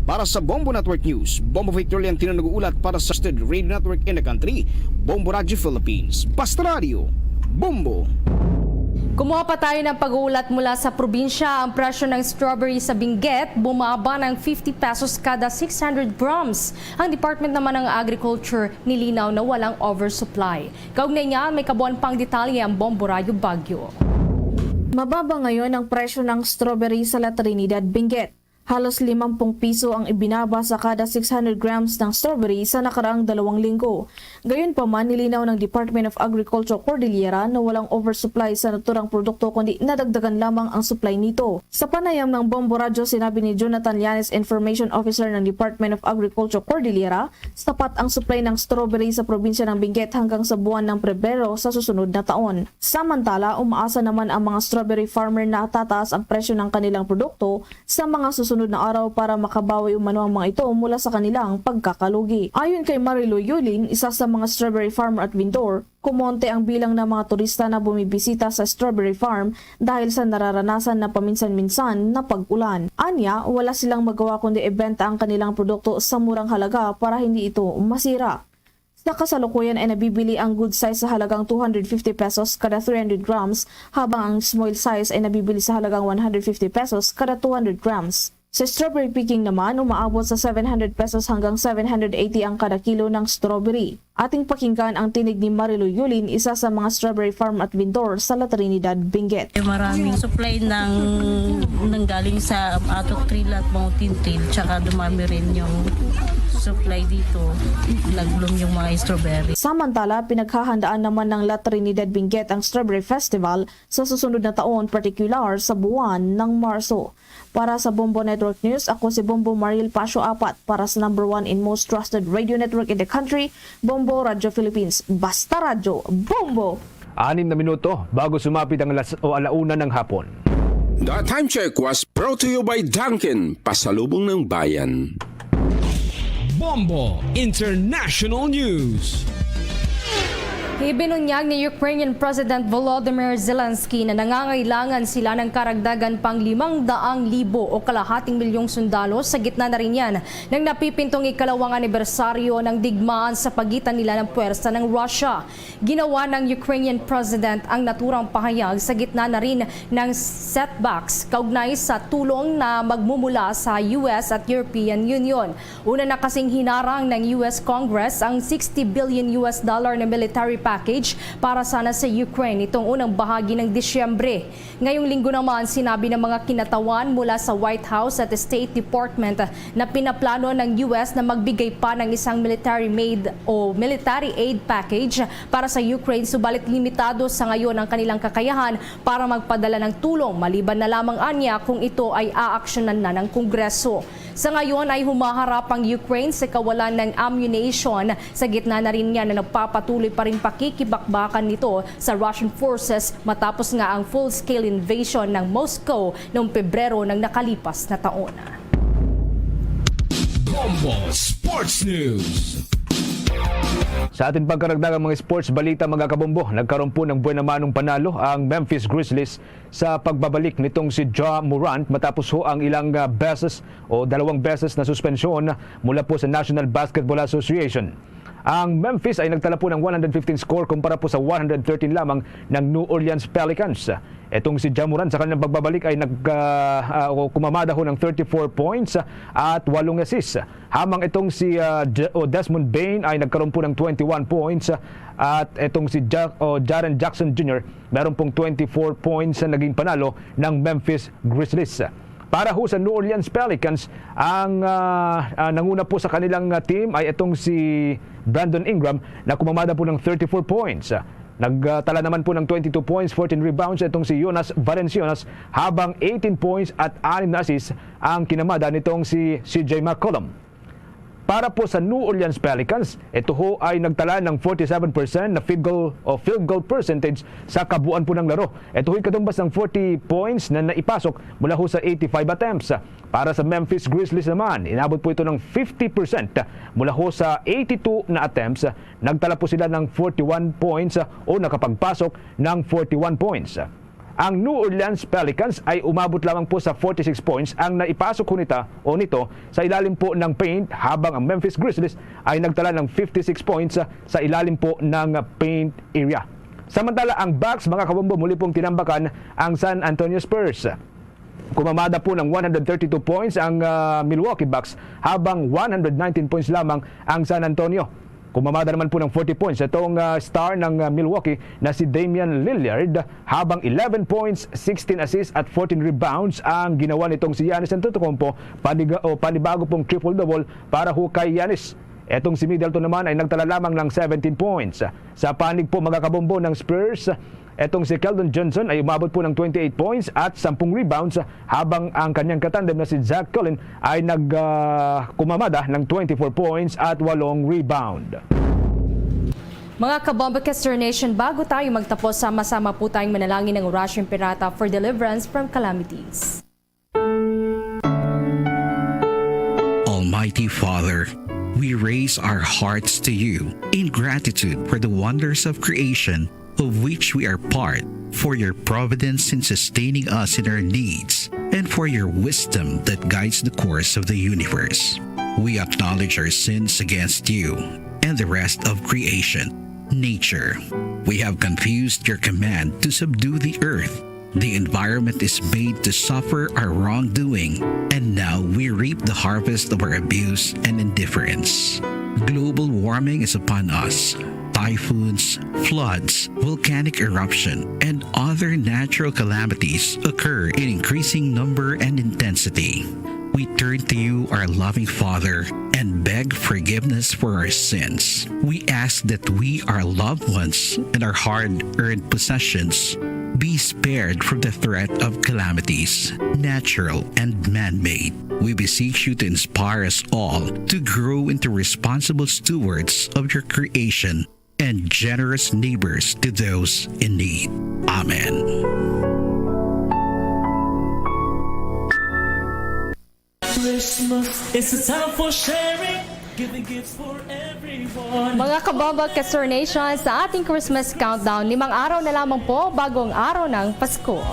Para sa Bombo Network News, Bombo Victor Leontino nag-uulat para sa Trusted Radio Network in the country, Bombo Radyo Philippines. Basta Radyo, Bombo! Kumuha pa tayo ng pag-uulat mula sa probinsya. Ang presyo ng strawberry sa Benguet bumaba ng fifty pesos kada six hundred grams. Ang Department naman ng Agriculture nilinaw na walang oversupply. Kaugnay niya, may kabuuan pang detalye ang Bombo Radyo Baguio. Mababa ngayon ang presyo ng strawberry sa La Trinidad, Benguet. Halos limampung piso ang ibinaba sa kada six hundred grams ng strawberry sa nakaraang dalawang linggo. Gayunpaman, nilinaw ng Department of Agriculture Cordillera na walang oversupply sa naturang produkto, kundi nadagdagan lamang ang supply nito. Sa panayam ng Bombo Radyo, sinabi ni Jonathan Llanes, Information Officer ng Department of Agriculture Cordillera, sapat ang supply ng strawberry sa probinsya ng Benguet hanggang sa buwan ng Pebrero sa susunod na taon. Samantala, umaasa naman ang mga strawberry farmer na tataas ang presyo ng kanilang produkto sa mga susunod na araw para makabawi umano ang mga ito mula sa kanilang pagkakalugi. Ayon kay Marilu Yulin, isa sa mga strawberry farmer at vendor, kumonte ang bilang ng mga turista na bumibisita sa strawberry farm dahil sa nararanasan na paminsan-minsan na pag-ulan. Anya, wala silang magawa kundi ibenta ang kanilang produkto sa murang halaga para hindi ito masira. Sa kasalukuyan ay nabibili ang good size sa halagang two hundred fifty pesos kada three hundred grams, habang ang small size ay nabibili sa halagang one hundred fifty pesos kada two hundred grams. Sa strawberry picking naman, umaabot sa seven hundred pesos hanggang seven hundred eighty ang kada kilo ng strawberry. Ating pakinggan ang tinig ni Marilu Yulin, isa sa mga strawberry farm at vendor sa La Trinidad, Benguet. Eh, maraming supply ng, nanggaling sa Atok Trila at Mountain Tail, tsaka dumami rin yung supply dito. Nag-bloom yung mga strawberry. Samantala, pinaghahandaan naman ng La Trinidad Benguet ang Strawberry Festival sa susunod na taon, partikular sa buwan ng Marso. Para sa Bombo Network News, ako si Bombo Maril Pasio Apat para sa number one and most trusted radio network in the country, Bombo Radio Philippines. Basta Radyo, Bombo! Anim na minuto bago sumapit ang alas o ala una ng hapon. The time check was brought to you by Dunkin, pasalubong ng bayan. Bombo International News. Ibinunyag ni Ukrainian President Volodymyr Zelensky na nangangailangan sila ng karagdagan pang limang daang libo o kalahating milyong sundalo sa gitna na rin yan ng napipintong ikalawang anibersaryo ng digmaan sa pagitan nila ng puwersa ng Russia. Ginawa ng Ukrainian President ang naturang pahayag sa gitna na rin ng setbacks kaugnay sa tulong na magmumula sa U S at European Union. Una na kasing hinarang ng U S Congress ang sixty billion U S dollar na military package para sana sa Ukraine nitong unang bahagi ng Disyembre. Ngayong linggo naman, sinabi ng mga kinatawan mula sa White House at State Department na pinaplano ng U S na magbigay pa ng isang military made o military aid package para sa Ukraine, subalit limitado sa ngayon ang kanilang kakayahan para magpadala ng tulong, maliban na lamang anya kung ito ay aaksyonan na ng Kongreso. Sa ngayon ay humaharap ang Ukraine sa kawalan ng ammunition, sa gitna na rin niya na nagpapatuloy pa rin pakikibakbakan nito sa Russian forces matapos nga ang full-scale invasion ng Moscow noong Pebrero ng nakalipas na taon. Bombo Sports News. Sa ating pagkaragdagang mga sports balita, mga kabombo, nagkaroon po ng buwan namanong panalo ang Memphis Grizzlies sa pagbabalik nitong si Ja Morant matapos ho ang ilang, ah, beses o dalawang beses na suspensyon mula po sa National Basketball Association. Ang Memphis ay nagtala po ng one hundred fifteen score kumpara po sa one hundred thirteen lamang ng New Orleans Pelicans. Itong si Ja Morant sa kanyang pagbabalik ay nag, ah, ah, o kumamada ho ng thirty-four points at walong assists. Habang itong si, ah, J-, o Desmond Bane ay nagkaroon po ng twenty-one points at itong si Ja-, o Jaren Jackson Junior meron pong twenty-four points sa naging panalo ng Memphis Grizzlies. Para ho sa New Orleans Pelicans, ang, ah, ah, nanguna po sa kanilang, ah, team ay itong si Brandon Ingram na kumamada po ng thirty-four points. Nagtala naman po ng twenty-two points, fourteen rebounds itong si Jonas Valenciunas, habang eighteen points at anim na assists ang kinamada nitong si C J McCollum. Para po sa New Orleans Pelicans, ito ho ay nagtala ng forty-seven percent na field goal o field goal percentage sa kabuuan po ng laro. Ito ho'y katumbas ng forty points na naipasok mula ho sa eighty-five attempts. Para sa Memphis Grizzlies naman, inabot po ito ng fifty percent mula ho sa eighty-two na attempts. Nagtala po sila ng forty-one points o nakapagpasok ng forty-one points. Ang New Orleans Pelicans ay umabot lamang po sa forty-six points ang naipasok ho nita o nito sa ilalim po ng paint, habang ang Memphis Grizzlies ay nagtala ng fifty-six points sa ilalim po ng paint area. Samantala, ang Bucks, mga kabombo, muli pong tinambakan ang San Antonio Spurs. Kumamada po ng one hundred thirty-two points ang, ah, Milwaukee Bucks, habang one hundred nineteen points lamang ang San Antonio. Kumamada naman po ng forty points itong, ah, star ng, ah, Milwaukee na si Damian Lillard, habang eleven points, sixteen assists at fourteen rebounds ang ginawa nitong si Giannis Antetokounmpo, paniga-, o panibago pong triple-double para ho kay Giannis. Etong si Middleton naman ay nagtala lamang ng seventeen points. Sa panig po, mga kabombo, ng Spurs, etong si Keldon Johnson ay umabot po ng twenty-eight points at sampung rebounds, habang ang kanyang katandem na si Zach Collin ay nag, ah, kumamada ng twenty-four points at walong rebound. Mga kabombo, Kester Nation, bago tayo magtapos, sama-sama po tayong manalangin ng Orasyon Pirata for deliverance from calamities. Almighty Father, we raise our hearts to you in gratitude for the wonders of creation of which we are part, for your providence in sustaining us in our needs, and for your wisdom that guides the course of the universe. We acknowledge our sins against you and the rest of creation, nature. We have confused your command to subdue the earth. The environment is made to suffer our wrongdoing, and now we reap the harvest of our abuse and indifference. Global warming is upon us. Typhoons, floods, volcanic eruption, and other natural calamities occur in increasing number and intensity. We turn to you, our loving Father, and beg forgiveness for our sins. We ask that we, our loved ones, and our hard earned possessions be spared from the threat of calamities, natural and man made. We beseech you to inspire us all to grow into responsible stewards of your creation and generous neighbors to those in need. Amen. Christmas is a time for sharing, giving gifts for everyone. Mga kabombo, Kester Nation, sa ating Christmas countdown, limang araw na lamang po bago ang araw ng Pasko.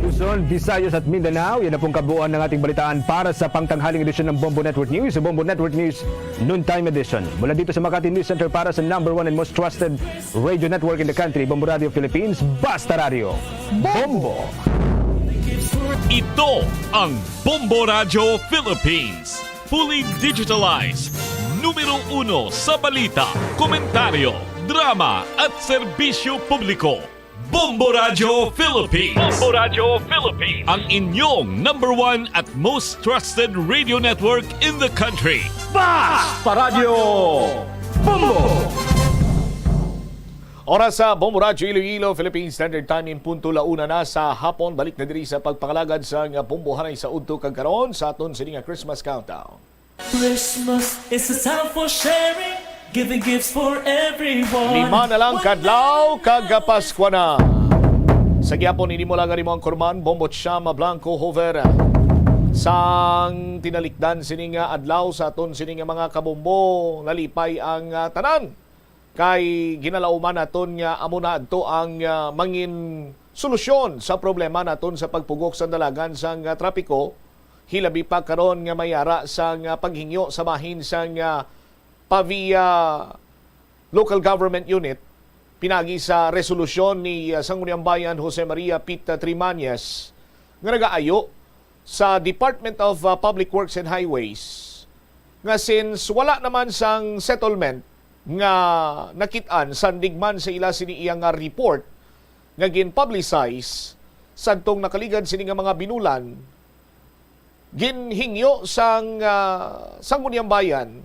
Luzon, Visayas at Mindanao, yan na pong kabuuan ng ating balitaan para sa pangtanghaling edisyon ng Bombo Network News, Bombo Network News Noontime Edition. Mula dito sa Makati News Center para sa number one and most trusted radio network in the country, Bombo Radio Philippines, Basta Radio. Bombo! Ito ang Bombo Radyo Philippines. Fully digitalized. Numero uno sa balita, komentaryo, drama at serbisyo publiko. Bombo Radyo Philippines. Bombo Radyo Philippines. Ang inyong number one at most trusted radio network in the country. Basta Radyo Bombo! Oras sa Bombo Radyo Iloilo, Philippine Standard Time, in punto la una na sa hapon. Balik na diri sa pagpangalagad sa nga bombohanay sa udto kag karon sa aton sini nga Christmas countdown. Christmas is a time for sharing, giving gifts for everyone. Lima na lang kadlaw kag Paskwa na. Sa gihapon, ini mo lang ang imong kurman, Bombo Chama Blanco Hover. Sang tinalikdan sini nga adlaw sa aton sini nga mga kabombo, nalipay ang ah, tanan. Kay ginalauman naton nga amo na adto ang ah, mangin solusyon sa problema naton sa pagpugok sa dalagan sang ah, trapiko, hilabi pa karon nga may ara sang ah, paghingyo sa bahin sang ah, Pavia Local Government Unit, pinagi sa resolusyon ni ah, Sangguniang Bayan Jose Maria Pita Trimañez nga nagaayo sa Department of ah, Public Works and Highways nga since wala naman sang settlement nga nakit-an sandig man sa ila sini iya nga report nga gin-publicize sadtong nakaligad sini nga mga binulan, ginhingyo sang ah, Sangguniang Bayan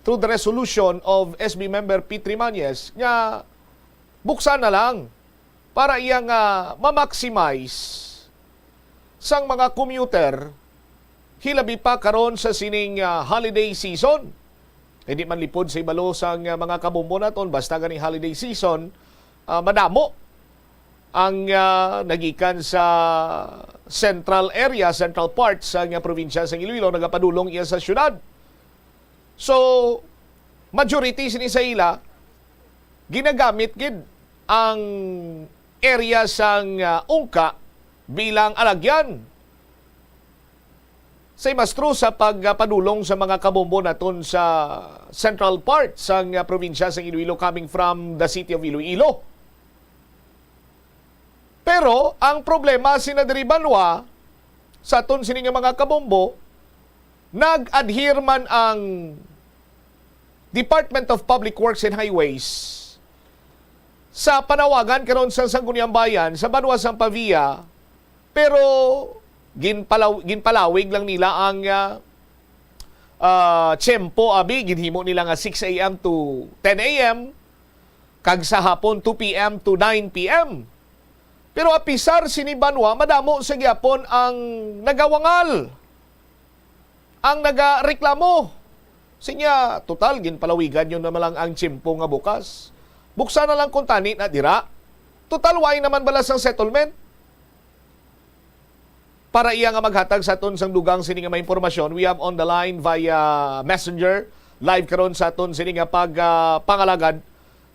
through the resolution of S B member P. Trimañez nga buksan na lang para iya nga ma-maximize sang mga commuter, hilabi pa karon sa sining, ah, holiday season. Hindi man lipod sa ibalo sang, ah, mga kabombo naton, basta gani holiday season, ah, madamo ang, ah, nagikan sa central area, central part sang, ah, probinsya sang Iloilo, nagapadulong iya sa syudad. So, majority sini sa ila, ginagamit gid ang area sang, ah, ungka bilang alagyan sa imastro sa pagpadulong sa mga kabombo naton sa central part sang, ah, probinsya sang Iloilo, coming from the city of Iloilo. Pero ang problema sina diri banwa, sa aton sini nga mga kabombo, nag-adhere man ang Department of Public Works and Highways sa panawagan karon sa Sangguniang Bayan sa banwa sang Pavia, pero ginpalaw-, ginpalawig lang nila ang, ah, ah, tiyempo, abi, ginhimo nila nga six a m to ten a m, kag sa hapon two p m to nine p m. Pero apisar sini banwa, madamo sa gyapon ang nagawangal, ang nagareklamo. Sinya, total, ginpalawigan nyo naman lang ang tiyempo nga bukas. Buksan na lang kuntani na dira. Total, way naman bala sang settlement. Para iya nga maghatag sa aton sang dugang sini nga mga impormasyon, we have on the line via messenger, live karon sa aton sini nga pag, ah, pangalagad,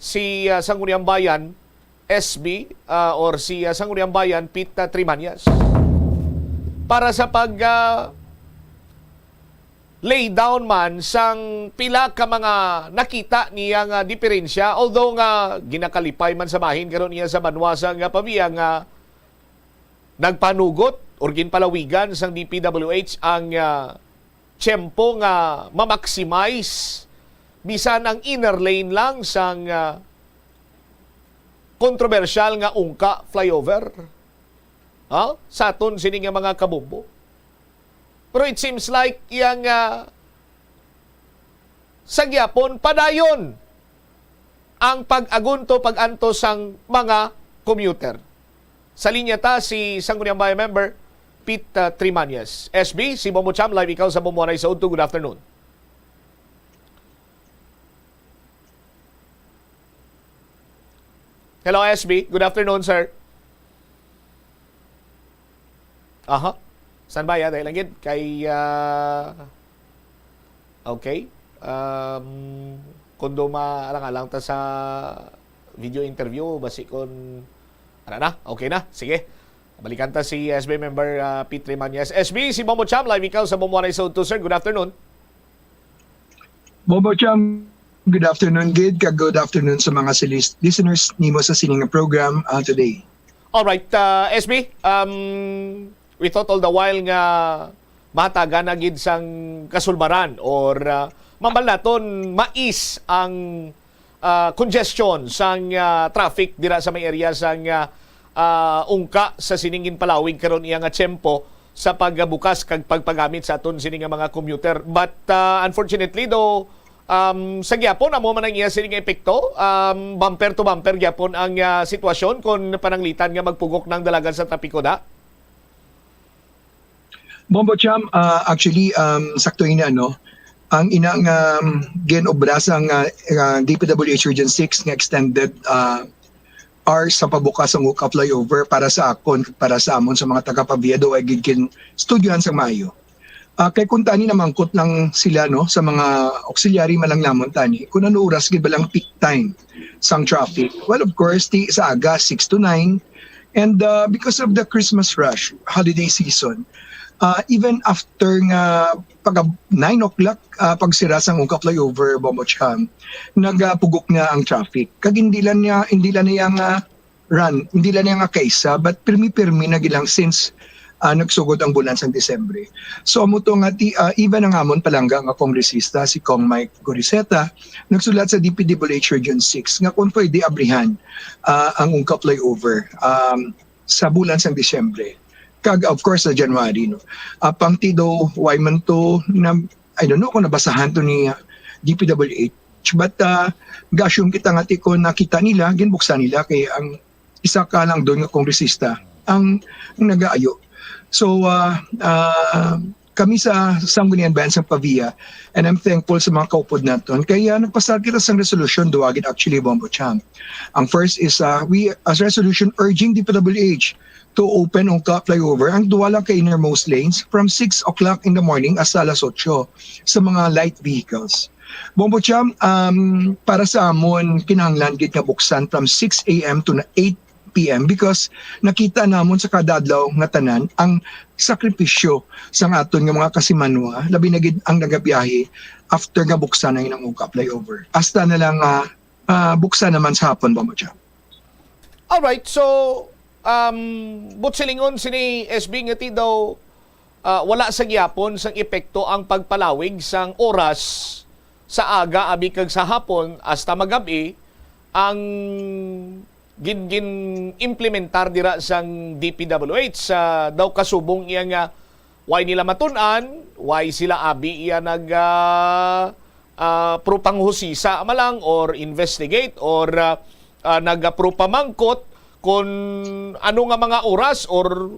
si, ah, Sangguniang Bayan, S B, ah, or si, ah, Sangguniang Bayan, Pete, ah, Trimanias. Para sa pag, ah, lay down man sang pila ka mga nakita niya nga diferensya, although nga ginakalipay man sa bahin karon niya sa banwa sang Pavia nga nagpanugot or ginpalawigan sang D P W H ang, ah, tiyempo nga ma-maximize bisan ang inner lane lang sang, ah, kontrobersyal nga ungka flyover, ha? Sa aton sini nga mga kabombo. Pero it seems like yang, ah, sa gyapon padayon ang pag-agunto, pag-antos sang mga commuter. Sa linya ta si Sangguniang Bayan member Pete, ah, Trimanias. S B, si Bombo Cham, live ikaw sa Bombo Anay sa Udto. Good afternoon. Hello, S B. Good afternoon, sir. Aha. Standby, ah, dahil lang gid kay, ah, okay. Um, kung duma, alang-alang ta sa video interview, basi kun, ano na, okay na. Sige. Balikan ta si S B member, ah, Pete Trimanias. S B, si Bombo Cham, live ikaw sa Bombo Anay sa Udto, sir. Good afternoon. Bombo Cham, good afternoon gid, kag good afternoon sa mga silis-, listeners nimo sa sining nga program, ah, today. Alright, ah, S B, um, we thought all the while nga mahatagan na gid sang kasulbaran or, ah, mambal naton mais ang, ah, congestion sang, ah, traffic dira sa may area sang, ah, ah, ungka sa sining ginpalawig karon iya nga tiyempo sa pagbukas kag pagpagamit sa aton sini nga mga commuter. But, ah, unfortunately, though, um, sa gyapon, amo man ang iya sini nga epekto, um, bumper to bumper gyapon ang, ah, sitwasyon kon pananglitan nga magpugok na ang dalagan sa trapiko da. Bombo Cham, ah, actually, um, sakto ini, ano, ang ina nga, um, gin-obra sang, ah, ah, D P W H Region six nga extended, ah, hours sa pabukas sang ungka flyover para sa akon, para sa amon, sa mga taga Pavia, daw ay gid gin-, studyohan sang maayo. Ah, kay kung tani namangkot lang sila, no, sa mga auxiliary man lang namon tani, kung ano oras gid ba lang peak time sang traffic. Well, of course, ti sa aga, six to nine. And, ah, because of the Christmas rush, holiday season, ah, even after nga pag nine o'clock, ah, pagsira sang ungka flyover, Bombo Cham, nagapugok na ang traffic. Kag hindi lang niya, hindi lang niya nga run, hindi lang niya nga kaisa, but pirmi-pirmi na gilang since, ah, nagsugod ang bulan sang Disyembre. So, amo to nga ti-, ah, even ang amon palangga nga kongresista, si Cong Mike Goriseta, nagsulat sa D P W H Region six nga kung pwede abrihan, ah, ang ungka flyover, um, sa bulan sang Disyembre. Kag, of course, sa January, no? Apang ti daw, why man to, na, I don't know kung nabasahan to ni, ah, D P W H, but, ah, ga-assume kita nga ti kung nakita nila, ginbuksan nila kay ang isa ka lang doon nga kongresista ang nagaayo. So, ah, ah, kami sa Sangguniang Bayan sang Pavia, and I'm thankful sa mga kaupod naton. Kaya nagpasar kita sang resolution, duwa gid actually, Bombo Cham. Ang first is, ah, we, as resolution, urging D P W H to open Ungka flyover, ang duwa lang ka innermost lanes, from six o'clock in the morning hasta alas otso sa mga light vehicles. Bombo Cham, um, para sa amon, kinahanglan gid nga buksan from six a m to na eight p m, because nakita namon sa kada adlaw nga tanan ang sakripisyo sang aton nga mga kasimanwa, labi na gid ang nagabiyahe after nga buksan na ang Ungka flyover. Hasta na lang, ah, ah, buksan naman sa hapon, Bombo Cham. Alright, so, um, buot silingon sini, S B, nga ti daw, ah, wala sa gihapon sang epekto ang pagpalawig sang oras sa aga, abi kag sa hapon, hasta magab-i, ang gin gin-implementar dira sang D P W H. Sa daw kasubong iya nga way nila matun-an, way sila abi iya nag, ah, ah, pro panghusisa man lang or investigate or, ah, ah, nag-pro pamangkot kung ano nga mga oras or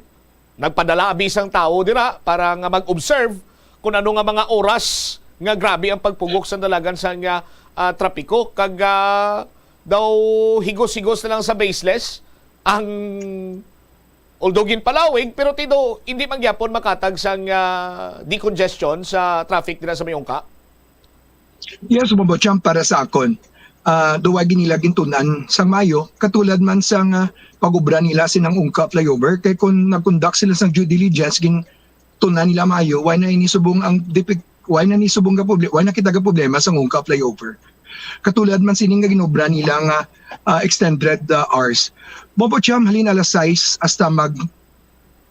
nagpadala abi sang tawo dira para nga mag-observe kung ano nga mga oras nga grabe ang pagpugok sa dalagan sa nga, ah, trapiko, kag, ah, daw higos-higos na lang sa baseless ang, although ginpalawig, pero ti daw hindi man gyapon makatag sang, ah, decongestion sa traffic dira sa may Ungka. Yes, Bombo Cham, para sa akon, ah, duwa gid nila gintun-an sang maayo, katulad man sang, ah, pag-obra nila sining Ungka flyover, kay kung nag-conduct sila sang due diligence, gintun-an nila maayo, wala na ini subong ang dipik-, wala na ni subong nga problema, wala na kita nga problema sang Ungka flyover. Katulad man sini nga ginobra nila nga, ah, extended, ah, hours. Bombo Cham, halin alas sais hasta mag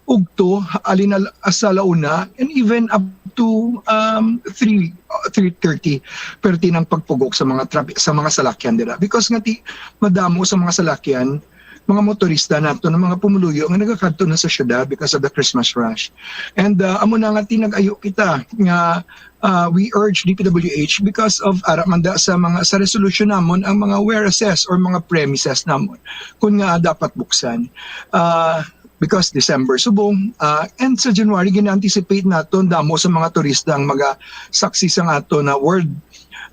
ugto, halin al-, hasta la una, and even up to, um, three, uh, three thirty, perti nang pagpugok sa mga traffic, sa mga salakyan dira. Because nga ti, madamo sa mga salakyan, mga motorista nato, ng mga pumuluyo nga nagakadto na sa syudad because of the Christmas rush. And, uh, amo na nga ti nag-ayo kita nga, uh, we urge D P W H because of ara man da sa mga, sa resolution namon ang mga warehouses or mga premises namon kung nga dapat buksan. Uh, because December subong, uh, and sa January gina-anticipate naton damo sa mga turista ang magasaksi sang aton na world,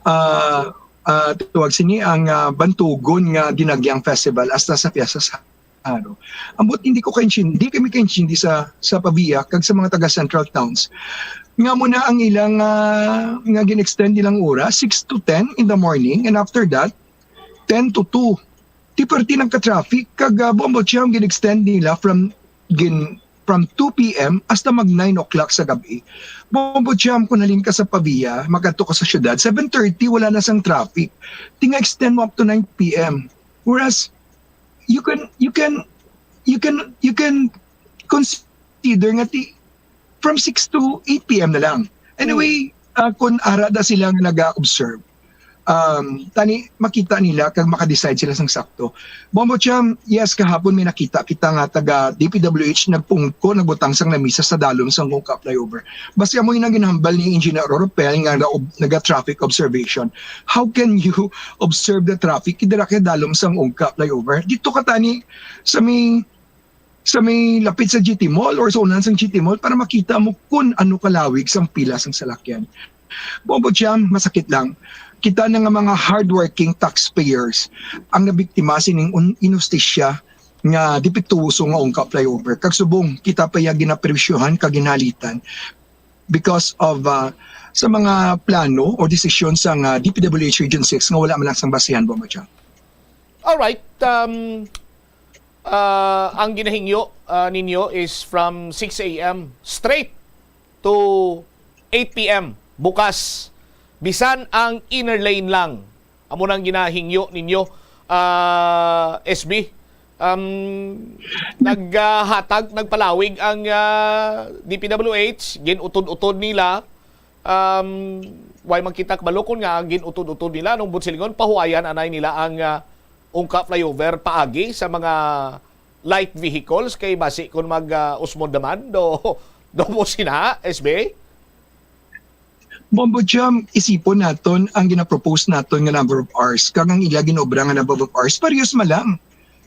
uh, uh, tawag sini ang, uh, bantugon nga Dinagyang Festival hasta sa Fiesta sa Jaro. Ambot hindi ko kaintindi, hindi kami kaintindi sa, sa Pavia kag sa mga taga Central Towns. Nga mo na ang ilang, ah, nga gin-extend nilang oras, six to ten in the morning, and after that, ten to two. Ti perti nang ka-traffic, kag, ah, Bombo Cham gin-extend nila from, gin, from two p m hasta mag nine o'clock sa gabi. Bombo Cham, kung halin ka sa Pavia, makadto ka sa syudad, seven thirty, wala na sang traffic. Ti nga extend mo up to nine p m. Whereas, you can, you can, you can, you can consider nga ti, from six to eight p m na lang. Anyway, ah, kung ara da sila nga naga-observe, um, tani makita nila kag maka-decide sila sang sakto. Bombo Cham, yes, kahapon may nakita kita nga taga D P W H nagpungko, nagbutang sang lamisa sa dalom sang Ungka flyover. Basi amo yung ginhambal ni Engineer Oropel nga na-, naga-traffic observation. How can you observe the traffic? Dira kay dalom sang Ungka flyover. Dito ka tani sa may, sa may lapit sa G T Mall or sa unahan sang G T Mall para makita mo kung ano kalawig sang pila sang salakyan. Bombo Cham, masakit lang. Kita na nga mga hardworking taxpayers ang nabiktima sining un-, inustisya nga dipiktuoso nga Ungka flyover. Kag subong, kita pa iya ginapresyohan kag ginhalitan because of, ah, sa mga plano o desisyon sang, ah, D P W H Region six nga wala man lang sang basihan, Bombo Cham. Alright, um, ah, ang ginahingyo, ah, ninyo is from six a m straight to eight p m bukas. Bisan ang inner lane lang. Amo nang ginahingyo ninyo, ah, S B. Um, naghatag, nagpalawig ang, ah, D P W H, gin-utod-utod nila. Um, way man kita kabalo kon nga gin-utod-utod nila, nung buot silingon, pahuwayan anay nila ang, ah, Ungka flyover paagi sa mga light vehicles kay basi kon mag, ah, usmod naman do, do mo sina, S B? Bombo Cham, isipon naton ang ginapropose naton nga number of hours kag ang ila ginobra nga number of hours, parehas man lang.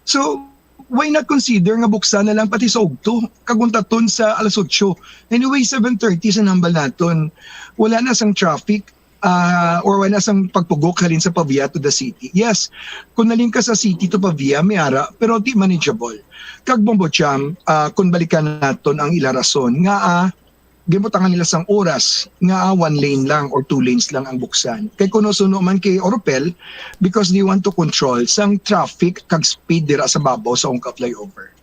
So, why not consider nga buksan na lang pati sa ugto, kag untaton sa alas otso? Anyway, seven thirty sa nambal naton. Wala na sang traffic, ah, or wala na sang pagpugok halin sa Pavia to the city. Yes, kung nalin ka sa city to Pavia, may ara, pero di manageable. Kag Bombo Cham, ah, kung balikan naton ang ila rason, nga, ah, gibutangan nila sang oras nga, ah, one lane lang or two lanes lang ang buksan. Kay kuno suno man kay Oropel, because they want to control sang traffic kag speed dira sa babaw sa Ungka Flyover.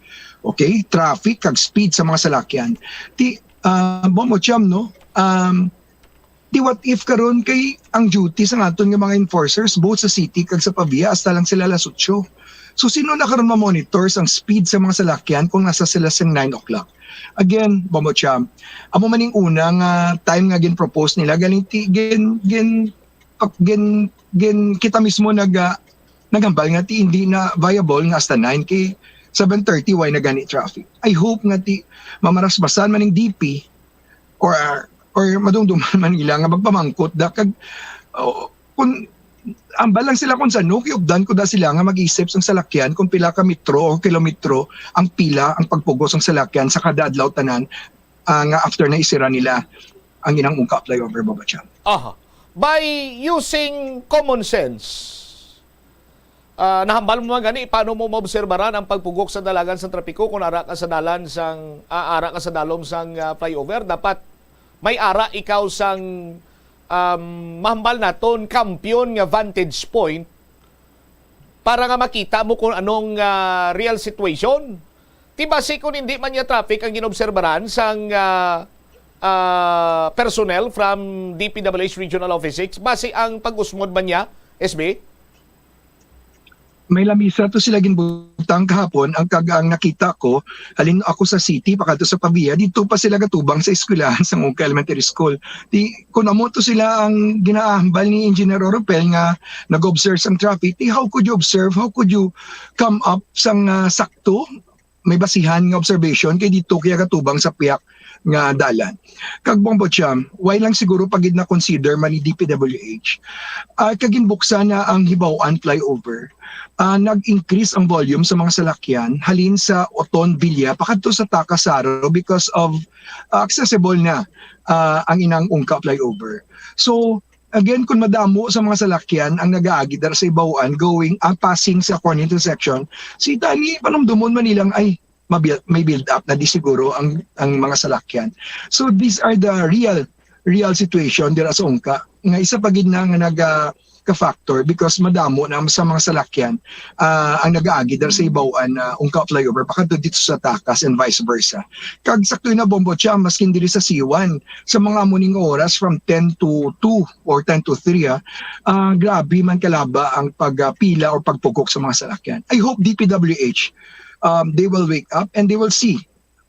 Okay? Traffic kag speed sa mga salakyan. Ti, ah, Bombo Cham, no? Um, ti what if karon kay ang duty sa aton nga mga enforcers both sa city kag sa Pavia, hasta lang sila alas otso. So sino na karon ma-monitor sang speed sa mga salakyan kung nasa sila sa nine o'clock? Again, Bombo Cham, amo man ning una nga time nga gin-propose nila, galing ti gin gin gin gin kita mismo nag ah, naghambal nga ti hindi na viable nga hasta nine kay seven thirty, why na gani traffic. I hope nga ti mamarasbasan man ning D P or or madumduman man nila nga magpamangkot da kag, oh, kung ambal lang sila kung sano, kiupdan ko da sila nga mag-isip sang salakyan kung pila ka metro o kilometro ang pila ang pagpugos sang salakyan sa kada adlaw tanan, ah, nga after na isira nila ang inang Ungka Flyover, Bombo Cham. Aha. By using common sense, ah, nahambal mo man gani paano mo maobserbaran ang pagpugok sa dalagan sa trapiko kung ara ka sa dalan sang, ah, ara ka sa dalom sang, ah, flyover? Dapat may ara ikaw sang, um, mahambal naton, kampiyon nga vantage point para nga makita mo kung anong, ah, real situation. Ti basi kung hindi man niya traffic ang ginobserbaran sang, ah, ah, personnel from D P W H Regional Office six, basi ang pag-usmod man niya, S B? May lamisa to sila ginbutang kahapon, ang kag ang nakita ko, halin ako sa city pakadto sa Pavia, dito pa sila gatubang sa eskwelahan sa Ungka Elementary School. Di, kung amo to sila ang ginaahambal ni Engineer Oropel nga nag-observe sang traffic, di, how could you observe? How could you come up sang, ah, sakto? May basihan nga observation kay dito kaya gatubang sa piyak nga dalan. Kag Bombo Cham, why lang siguro pa gid na-consider man ni D P W H? Ah, kag ginbuksan na ang Hibaw-an flyover, ah, nag-increase ang volume sa mga salakyan halin sa Oton, Villa pakadto sa Tacas, Jaro because of, ah, accessible na, ah, ang inang Ungka flyover. So, again, kung madamo sa mga salakyan ang nagaagi dira sa Hibaw-an going, ah, passing sa Corn intersection, si tani panumdumon man nilang, ay, mabil-, may build up na di siguro ang ang mga salakyan. So these are the real real situation dira sa Ungka, nga isa pa gid na nga naga ka-factor because madamo na sa mga salakyan, ah, ang nagaagi dira sa Hibaw-an, ah, Ungka flyover pakadto dito sa Tacas and vice versa. Kag sakto na, Bombo Cham, maskin diri sa C one, sa mga amo ning oras from ten to two or ten to three, ah, ah, grabe man kalaba ang pagpila or pagpugok sa mga salakyan. I hope D P W H, um, they will wake up and they will see.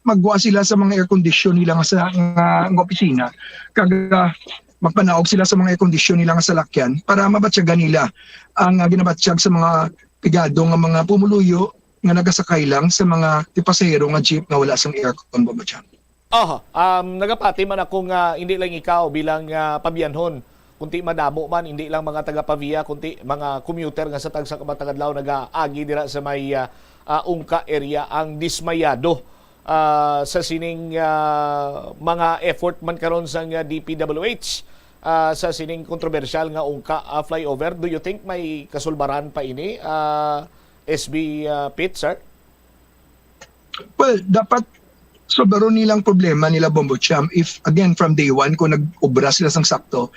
Magwa sila sa mga air condition nila nga sa nga, nga opisina, kag, ah, magpanaog sila sa mga air condition nila nga salakyan para mabatyagan nila ang, ah, ginabatyag sa mga pigado nga mga pumuluyo nga nagasakay lang sa mga pasahero nga jeep nga wala sang aircon, Bombo Cham. Aha, um, nagapati man ako nga hindi lang ikaw bilang, ah, Pabianhon, kundi madamo man, hindi lang mga taga Pavia, kundi mga commuter nga sa tagsa ka matag adlaw nagaagi dira sa may, ah, ah, Ungka area ang dismayado, ah, sa sining, ah, mga effort man karon sang, ah, D P W H, ah, sa sining kontrobersyal nga Ungka, ah, flyover. Do you think may kasulbaran pa ini, ah, S B, ah, Pete, sir? Well, dapat solbaron nilang problema nila, Bombo Cham, if, again, from day one, kung nag-obra sila sang sakto,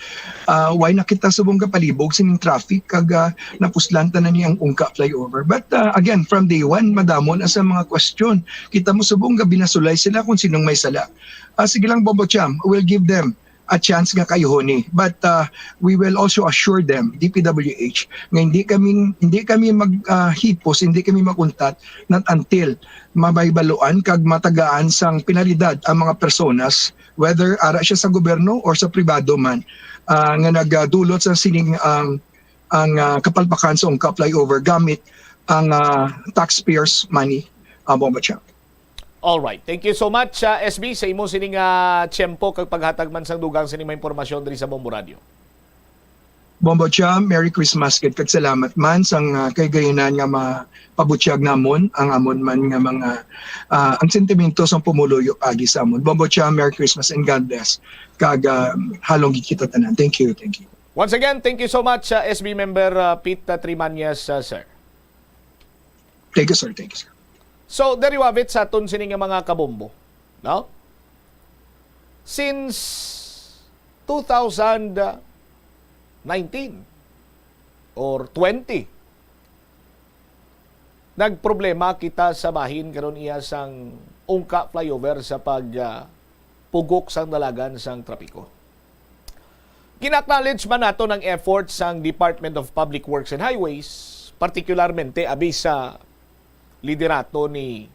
ah, why na kita subong gapalibog sining traffic kag, ah, napuslan tanan ni ang Ungka flyover? But, ah, again, from day one, madamo na sa mga question. Kita mo subong gabinasulay sila kung sinong may sala. Ah, sige lang, Bombo Cham, we'll give them a chance nga kaayuhon ni. But, ah, we will also assure them, D P W H, nga hindi kami, hindi kami mag, ah, hipos, hindi kami makuntat, not until mabaybaluan kag matagaan sang penalidad ang mga personas, whether ara siya sa gobyerno or sa pribado man, ah, nga nagdulot sa sining ang, ang, ah, kapalpakan sa Ungka flyover gamit ang, ah, taxpayers' money, ah, Bombo Cham. Alright. Thank you so much, ah, S B, sa imo sining, ah, tiyempo kag paghatag man sang dugang sa mga impormasyon diri sa Bombo Radio. Bombo Cha, Merry Christmas gid kag salamat man sang, ah, kaigahinan nga mapabutyag namon ang amon man nga mga, ah, ang sentimento sang pumuluyo paagi sa amon. Bombo Cha, Merry Christmas and God bless. Kag, ah, halong gid kita tanan. Thank you, thank you. Once again, thank you so much, uh, S B member, uh, Pete, uh, Trimañez, uh, sir. Thank you, sir. Thank you, sir. So, there you have it sa aton sini nga mga kabombo, no? Since two thousand nineteen or twenty, nagproblema kita sa bahin karon iya sang Ungka flyover sa pag, ah, pugok sang dalagan sang trapiko. Gina-acknowledge man nato ang effort sang Department of Public Works and Highways, partikularmente abi sa liderato ni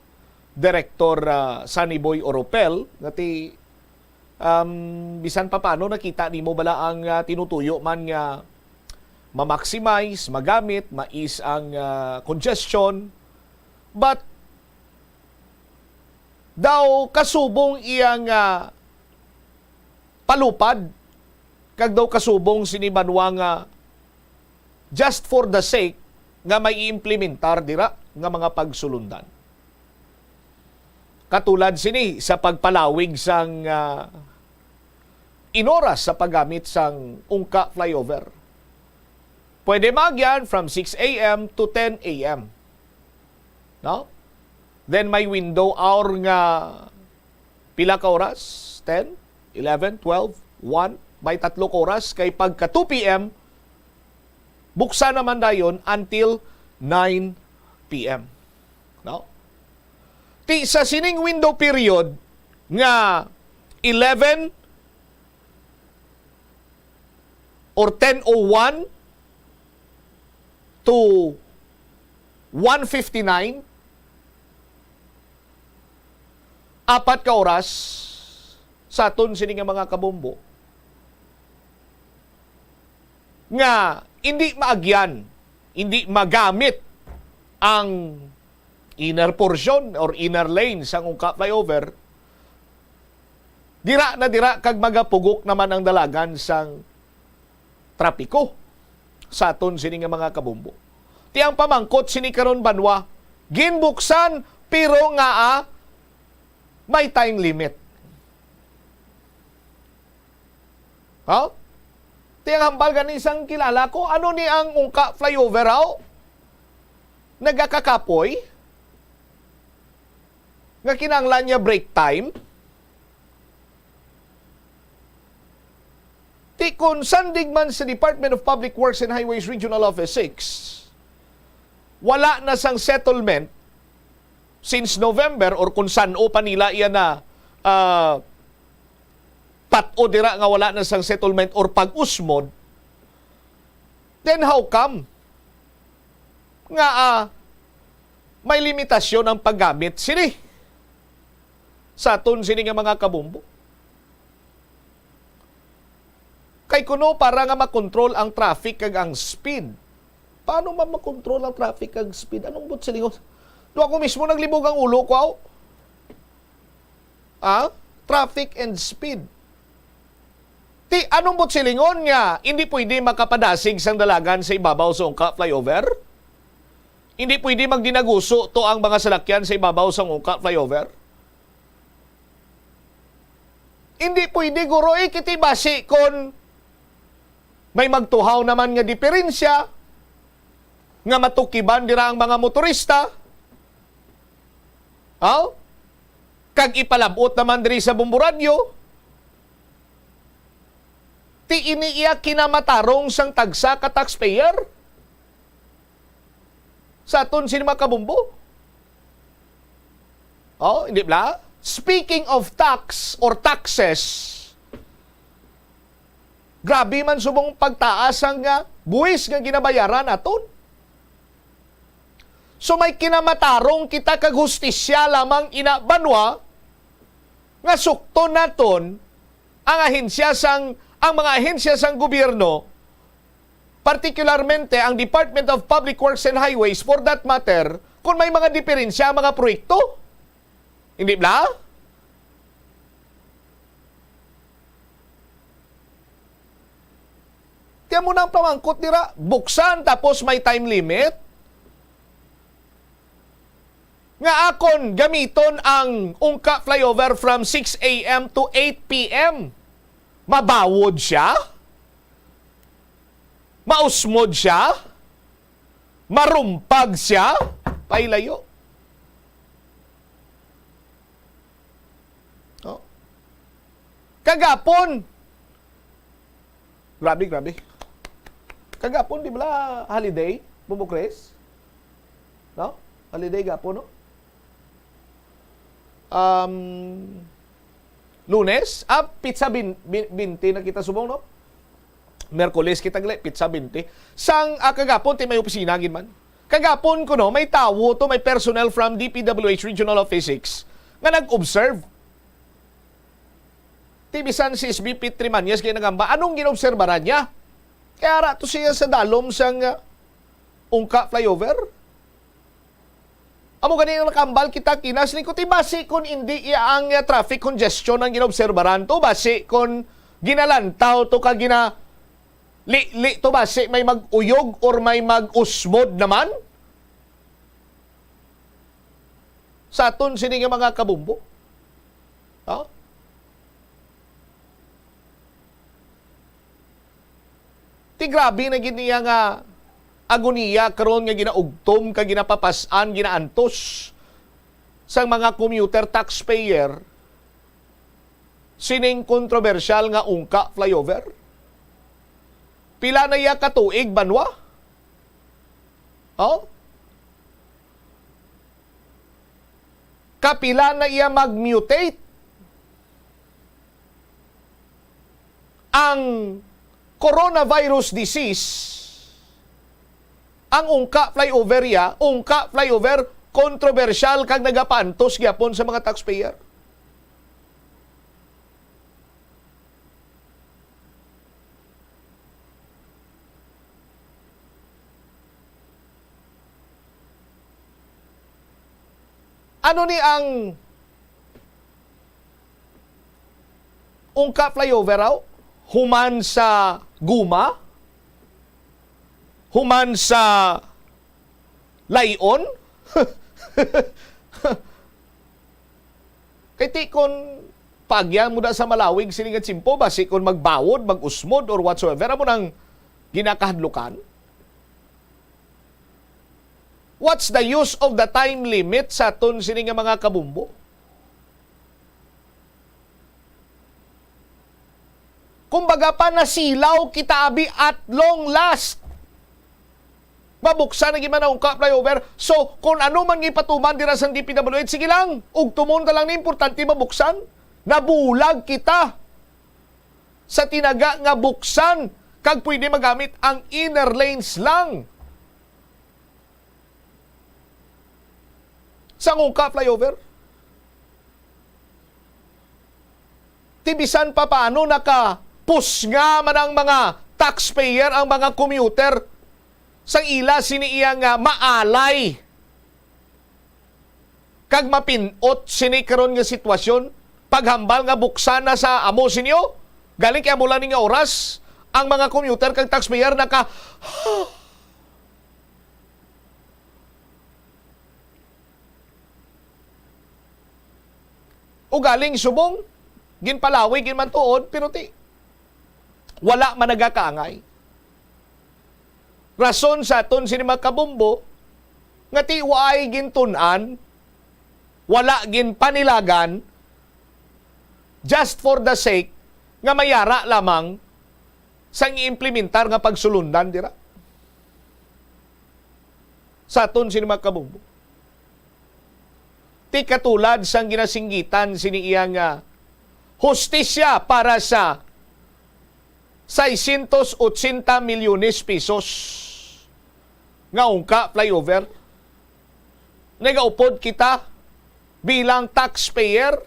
Director, ah, Sunny Boy Oropel, nga ti, um, bisan pa paano nakita nimo bala ang, ah, tinutuyo man nga ma-maximize, magamit, mais ang, ah, congestion, but daw kasubong iya nga palupad, kag daw kasubong sini banwa nga just for the sake nga may i-implementar dira nga mga pagsulundan. Katulad sini sa pagpalawig sang, ah, inoras sa paggamit sang Ungka flyover. Pwede maagyan from six a m to ten a m. No? Then may window hour nga pila ka oras? Ten, eleven, twelve, one. May tatlo ka oras. Kay pagka two p m, buksan naman dayon until nine p m. No? Ti sa sining window period nga eleven or ten oh one to one fifty-nine, apat ka oras sa aton sini nga mga kabombo nga hindi maagyan, hindi magamit ang inner portion or inner lane sang Ungka flyover, dira na dira kag magapugok naman ang dalagan sang trapiko sa aton sini nga mga kabombo. Ti ang pamangkot sini karon, banwa, ginbuksan pero nga, ah, may time limit. Ha? Ti ang hambal gani sang kilala ko, ano ni ang Ungka flyover, aw? Nagakakapoy? Nga kinahanglan niya break time? Ti kon sandig man sa Department of Public Works and Highways Regional Office six, wala na sang settlement since November, or kung san-o pa nila iya na, ah, pat-o dira nga wala na sang settlement or pag-usmod, then how come nga, ah, may limitasyon ang paggamit sini sa aton sini nga mga kabombo? Kay kuno para nga makontrol ang traffic kag ang speed. Paano man makontrol ang traffic kag speed? Anong buot silingon? Do ako mismo naglibog ang ulo ko, aw. Ah? Traffic and speed. Ti, anong buot silingon nga hindi pwede makapadasig sang dalagan sa ibabaw sa Ungka flyover? Hindi pwede magdinaguso to ang mga salakyan sa ibabaw sang Ungka flyover? Hindi pwede, guro, eh, kiti basi kon may magtuhaw naman nga diferensya nga matukiban dira ang mga motorista, aw, kag ipalab-ot naman diri sa Bombo Radyo, ti ini iya kinamatarong sang tagsa ka taxpayer sa aton sini mga kabombo. Oh, hindi bala? Speaking of tax or taxes, grabe man subong pagtaas ang, ah, buwis nga ginabayaran naton. So, may kinamatarong kita kag hustisya lamang ina, banwa, nga sukton naton ang ahensya sang, ang mga ahensya sang gobyerno, partikularmente ang Department of Public Works and Highways, for that matter, kung may mga diferensya ang mga proyekto. Hindi bala? Amo na ang pamangkot dira, buksan tapos may time limit? Nga akon gamiton ang Ungka Flyover from six a m to eight p m. Mabawod siya? Mausmod siya? Marumpag siya? Pailayo. Oh. Kagapon, grabe, grabe. Kagapon, di bala holiday, Bombo Chris? No? Holiday gapon, no? Um, Lunes, ah, pitsa bin-, bin-, binte na kita subong, no? Merkules kita gali, pitsa binte. Sang, ah, kagapon, ti may opisina gid man. Kagapon kuno, may tawo to, may personnel from D P W H Regional Office six nga nag-observe. Ti bisan si S B P Trimañez kay nagamba, anong ginobserbaran niya? Kaya ara to siya sa dalom sang, ah, Ungka Flyover. Amo gani ang nakambal kita kinas ni kuti basi kon indi iya ang, ah, traffic congestion ang ginobserbaran to, basi kon ginalantaw to ka gina li, li to basi may mag-uyog or may mag-usmod naman sa aton sini nga mga kabumbo. No? Ti grabe na gid niya nga agoniya karon nga ginaugtom kag ginapapas-an, ginaantos sang mga commuter taxpayer sining kontrobersyal nga Ungka Flyover. Pila na iya ka tuig, banwa? Oh? Kapila na iya mag-mutate ang coronavirus disease, ang Ungka Flyover iya, Ungka Flyover, kontrobersyal kag nagapaantos gyapon sa mga taxpayer. Ano ni ang Ungka Flyover, aw? Human sa guma? Human sa lay-on? Kay ti kon paagyan mo da sa malawig sini nga tiyempo, basi kon magbawod, mag-usmod, or whatsoever, amo nang ginakahadlukan. What's the use of the time limit sa aton sini nga mga kabumbo? Kumbaga pa, nasilaw kita abi at long last. Mabuksan na gid man ang Ungka Flyover. So, kung ano man nga ipatuman dira sa D P W H, sige lang. Ugtumon ta lang ni, importante mabuksan. Nabulag kita sa tinaga nga buksan kag pwede magamit ang inner lanes lang sa Ungka Flyover. Ti bisan pa paano nakapusnga man ang mga taxpayer, ang mga commuter, sang ila sini iya nga maalay kag mapin-ot sini karon nga sitwasyon, paghambal nga buksan na sa amo sinyo, galing kay amo lang ni nga oras, ang mga commuter kag taxpayer naka, ugaling subong, ginpalawi gid man tuod, pero ti, wala man nagakaangay. Rason sa aton sini mga kabumbo, nga ti waay gintun-an, wala ginpanilagan, just for the sake nga mayara lamang sang i-implementar nga pagsulundan dira sa aton sini mga kabumbo. Ti katulad sang ginasinggitan sini iya nga hustisya para sa seiscientos ochenta milyones pesos nga Ungka Flyover. Nagaupod kita bilang taxpayer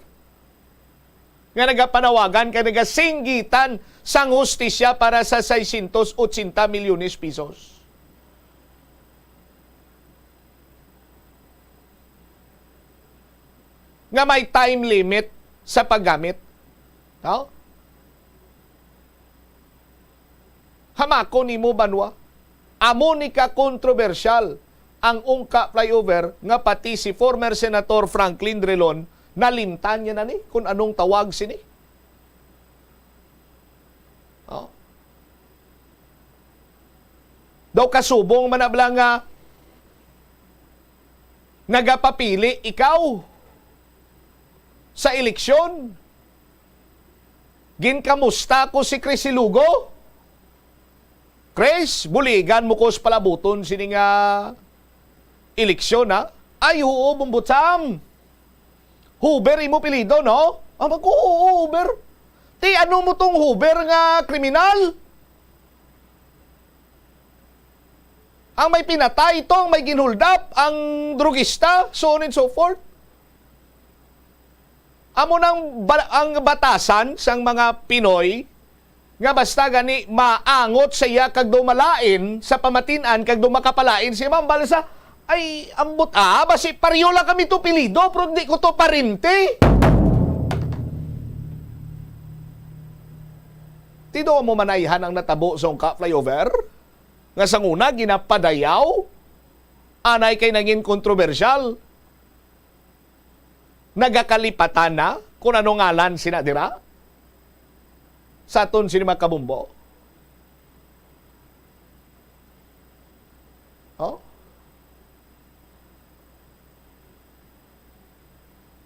nga nagapanawagan kag nagasinggitan sang hustisya para sa seiscientos ochenta milyones pesos. Nga may time limit sa paggamit. No? Hamakon nimo, banwa, amo ni ka kontrobersyal ang Ungka Flyover nga pati si former Senator Franklin Drilon nalimtan niya na ni kung anong tawag sini. Oh. Daw kasubong man na bala nga nagapapili ikaw sa eleksyon. Ginkamusta ko si Chris Hilugo. Chris, buligan mo ko sa palabuton sini nga eleksyon, ha? Ay, oo, Bumbot Sam. Hoover imo pilido, no? Ang ko, oo, Hoover. Ti, ano mo tong Hoover nga kriminal? Ang may pinatay, tong may ginhold up, ang drugista, so on and so forth. Amo nang ba-, ang batasan sang mga Pinoy nga basta gani maangot sa iya kag daw malain sa pamatin-an kag daw makapalain siya, ma'am, bala sa, "Ay, ambot, ah, basi pareho lang kami to apelyido, pero di ko to parente." Ti daw mo manayhan ang natabo sa Ungka Flyover? Nga sang una ginapadayaw, anay kay nangin kontrobersyal. Nagakalipatan na kung ano ngalan sina dira sa aton sini, mga kabumbo. Oh?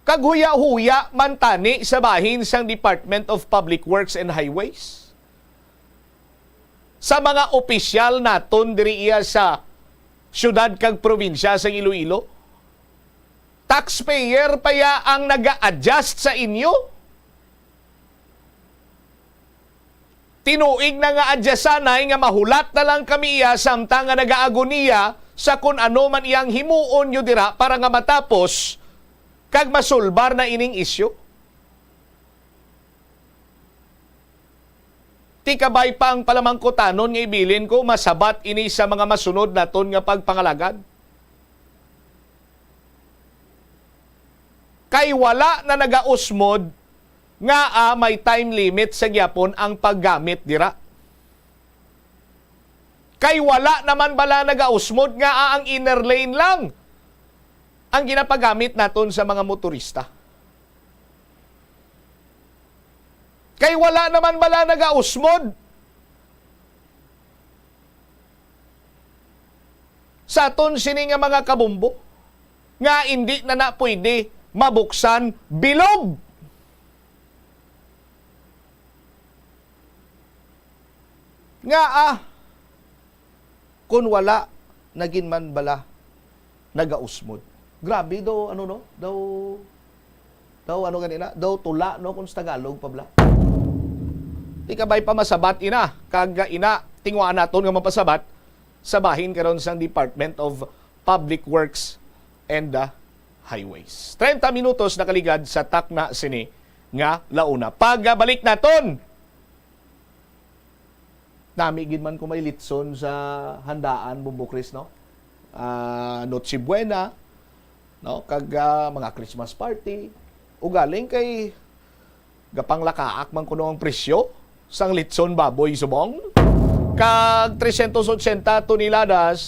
Kag huya-huya man tani sa bahin sang Department of Public Works and Highways, sa mga opisyal naton diri iya sa siyudad kag probinsya sang Iloilo. Taxpayer pa ya ang naga-adjust sa inyo? Tinuig na nga adyasanay nga mahulat na lang kami iya, samtang nga nagaagoniya sa kun ano man iyang himuon nyo dira para nga matapos kag masulbar na ining isyu. Ti kabay pa ang palamangkutanon nga ibilin ko, masabat ini sa mga masunod naton nga pagpangalagad. Kay wala na nagausmod nga, ah, may time limit sa gyapon ang paggamit dira. Kay wala naman bala nagausmod nga, ah, ang inner lane lang ang ginapagamit naton sa mga motorista. Kay wala naman bala nagausmod sa aton sini nga mga kabumbo nga indi na na pwede mabuksan bilog. Nga, ah, kun wala na gid man bala nagausmod. Grabe daw, ano, no? Daw, daw, ano ganina? Daw tula, no? Kung sa Tagalog pa bala. Ti kabay pa masabat ina, kag ina, tinguhaan naton nga mapasabat sa bahin karon sang Department of Public Works and, ah, Highways. Treinta minutos nakaligad sa takna sini nga launa. Pagbalik naton, nami gid man kung may litson sa handaan, Bumbo Chris, no? Ah, Noche Buena, no? Kag, ah, mga Christmas party. Ugaling kay gapanglakaak man kuno ang presyo sang litson baboy subong. Kag trescientos ochenta toneladas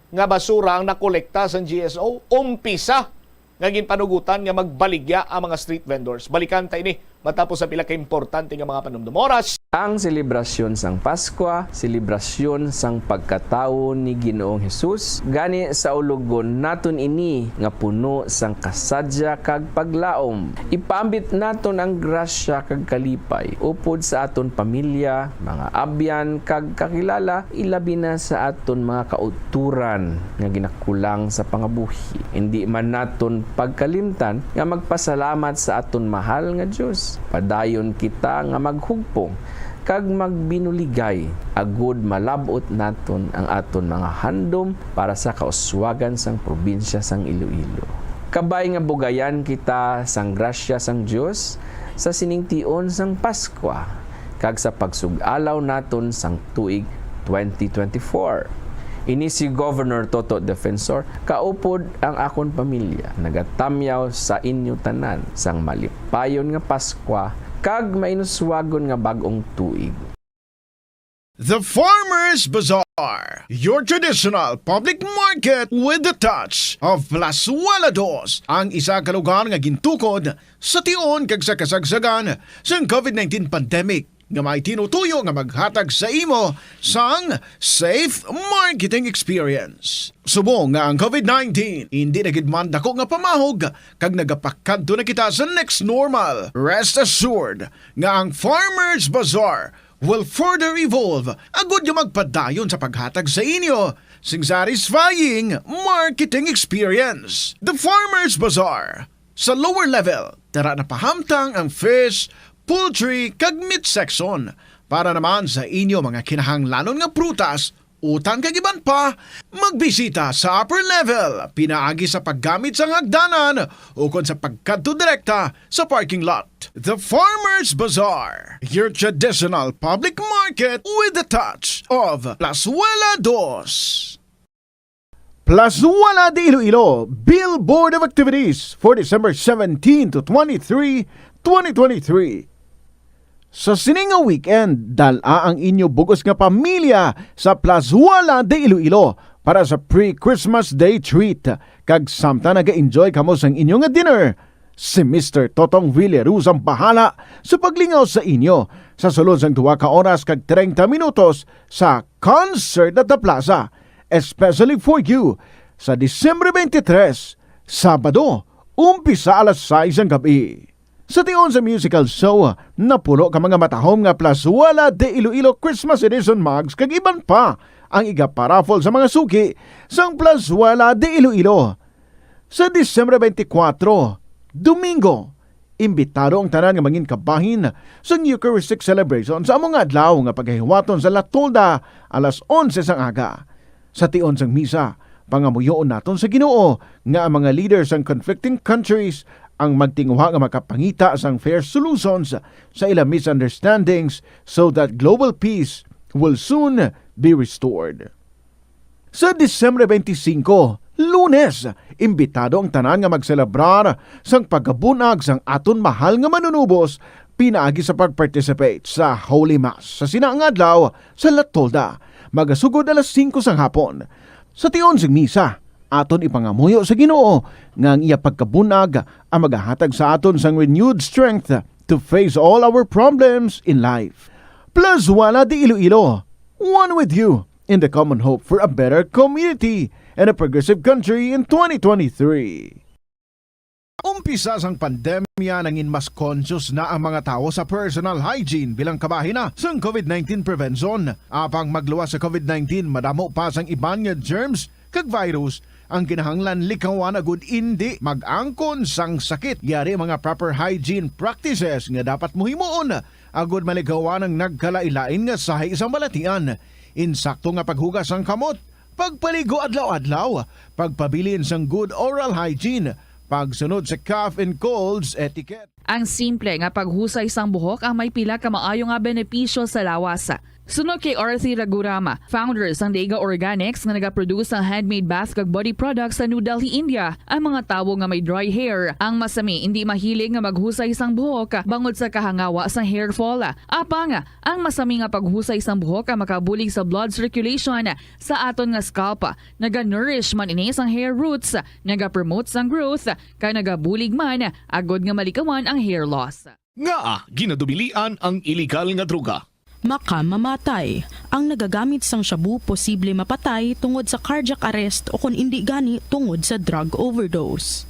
nga basura ang nakolekta sang G S O. Umpisa nga ginpanugutan nga magbaligya ang mga street vendors. Balikan ta ini matapos ang pila ka importante nga mga panumdom. Oras. Ang selebrasyon sang Paskwa, selebrasyon sang pagkatawo ni Ginoong Hesus, gani sa ulogon naton ini nga puno sang kasadya kag paglaom. Ipaambit naton ang grasya kag kalipay upod sa aton pamilya, mga abyan, kag kakilala, ilabi na sa aton mga kauturan nga ginakulang sa pangabuhi. Indi man naton pagkalimtan nga magpasalamat sa aton mahal nga Dios. Padayon kita nga maghugpong kag magbinuligay, agud malab-ot naton ang aton mga handom para sa kauswagan sang probinsya sang Iloilo. Kabay nga bugayan kita sang grasya sang Dios sa sining tion sang Paskwa kag sa pagsug-alaw naton sang tuig twenty twenty-four. Ini si Governor Toto Defensor, kaupod ang akon pamilya, nagatamyaw sa inyo tanan sang malipayon nga Paskwa kag mainuswagon nga bag-ong tuig. The Farmers Bazaar, your traditional public market with the touch of Plazuela Dos, ang isa ka lugar nga gintukod sa tion kag sa kasagsagan sang COVID nineteen pandemic, nga may tinutuyo nga maghatag sa imo sang safe marketing experience. Subong nga ang COVID nineteen hindi na gid man dako nga pamahog kag nagapakadto na kita sa next normal, rest assured nga ang Farmers Bazaar will further evolve agud nga magpadayon sa paghatag sa inyo sing satisfying marketing experience. The Farmers Bazaar, sa lower level, tara na pahamtang ang fish, poultry, kag meat section. Para naman sa inyo mga kinahanglanon nga prutas, utan kag iban pa, magbisita sa upper level pinaagi sa paggamit sang hagdanan ukon sa pagkadto direkta sa parking lot. The Farmers Bazaar, your traditional public market with the touch of Plazuela Dos. Plazuela de Iloilo, Billboard of Activities for December seventeen to twenty-three, twenty twenty-three. Sa sini nga weekend, dal-a ang inyo bug-os nga pamilya sa Plazuela de Iloilo para sa pre-Christmas Day treat. Kag samtang naga-enjoy kamo sang inyo nga dinner, si Mister Totong Villaruz ang bahala sa paglingaw sa inyo sa sulod sang duha ka oras kag treinta minutos sa Concert at the Plaza, especially for you, sa Disyembre twenty-three, Sabado, umpisa alas sais sang gab-i. Sa tion sa musical show, napuno ka mga matahom nga Plazuela de Iloilo Christmas Edition mugs kag iban pa ang igaparaffle sa mga suki sang Plazuela de Iloilo. Sa Disyembre twenty-four, Domingo, imbitado ang tanan nga mangin kabahin sang Eucharistic celebration sa amo nga adlaw nga pagahiwaton sa La Tolda alas onse sang aga. Sa tion sang misa, pangamuyoon naton sa Ginoo nga ang mga leaders sang conflicting countries ang magtinguha nga makapangita sang fair solutions sa ila misunderstandings so that global peace will soon be restored. Sa Disyembre twenty-five, Lunes, imbitado ang tanan nga magselebrar sang pagkabunag sang aton mahal nga Manunubos pinaagi sa pag-participate sa Holy Mass sa sina nga adlaw sa La Tolda, magasugod alas singko sang hapon. Sa tion sing misa, aton ipangamuyo sa Ginoo nga ang iya pagkabunag ang magahatag sa aton sang renewed strength to face all our problems in life. Plazuela de Iloilo, one with you in the common hope for a better community and a progressive country in twenty twenty-three. Umpisa sang pandemya, nangin mas conscious na ang mga tawo sa personal hygiene bilang kabahin na sang COVID nineteen prevention. Apang magluwas sa COVID nineteen, madamo pa sang iban nga germs kag virus ang kinahanglan likawan agud indi mag-angkon sang sakit. Yari ang mga proper hygiene practices nga dapat mo himuon agud malikawan ang nagkalain-lain nga sahi sang balatian. Insakto nga paghugas sang kamot, pagpaligo adlaw-adlaw, pagpabilin sang good oral hygiene, pagsunod sa cough and colds etiquette. Ang simple nga paghusay sang buhok ang may pila ka maayo nga benepisyo sa lawas. Suno kay Arthi Raghuram, founder sang Dega Organics nga nagaproduce sang handmade bath kag body products sa New Delhi, India, ang mga tawo nga may dry hair ang masami indi mahilig nga maghusay sang buhok bangod sa kahangawa sang hair fall. Apang ang masami nga paghusay sang buhok ang makabulig sa blood circulation sa aton nga scalp. Naga-nourish man ini sang hair roots, naga-promote sang growth, kag nagabulig man agud nga malikawan ang hair loss. Ngaa ginadubilian ang iligal nga droga? Makamamatay. Ang nagagamit sang shabu posible mapatay tungod sa cardiac arrest o kon indi gani tungod sa drug overdose.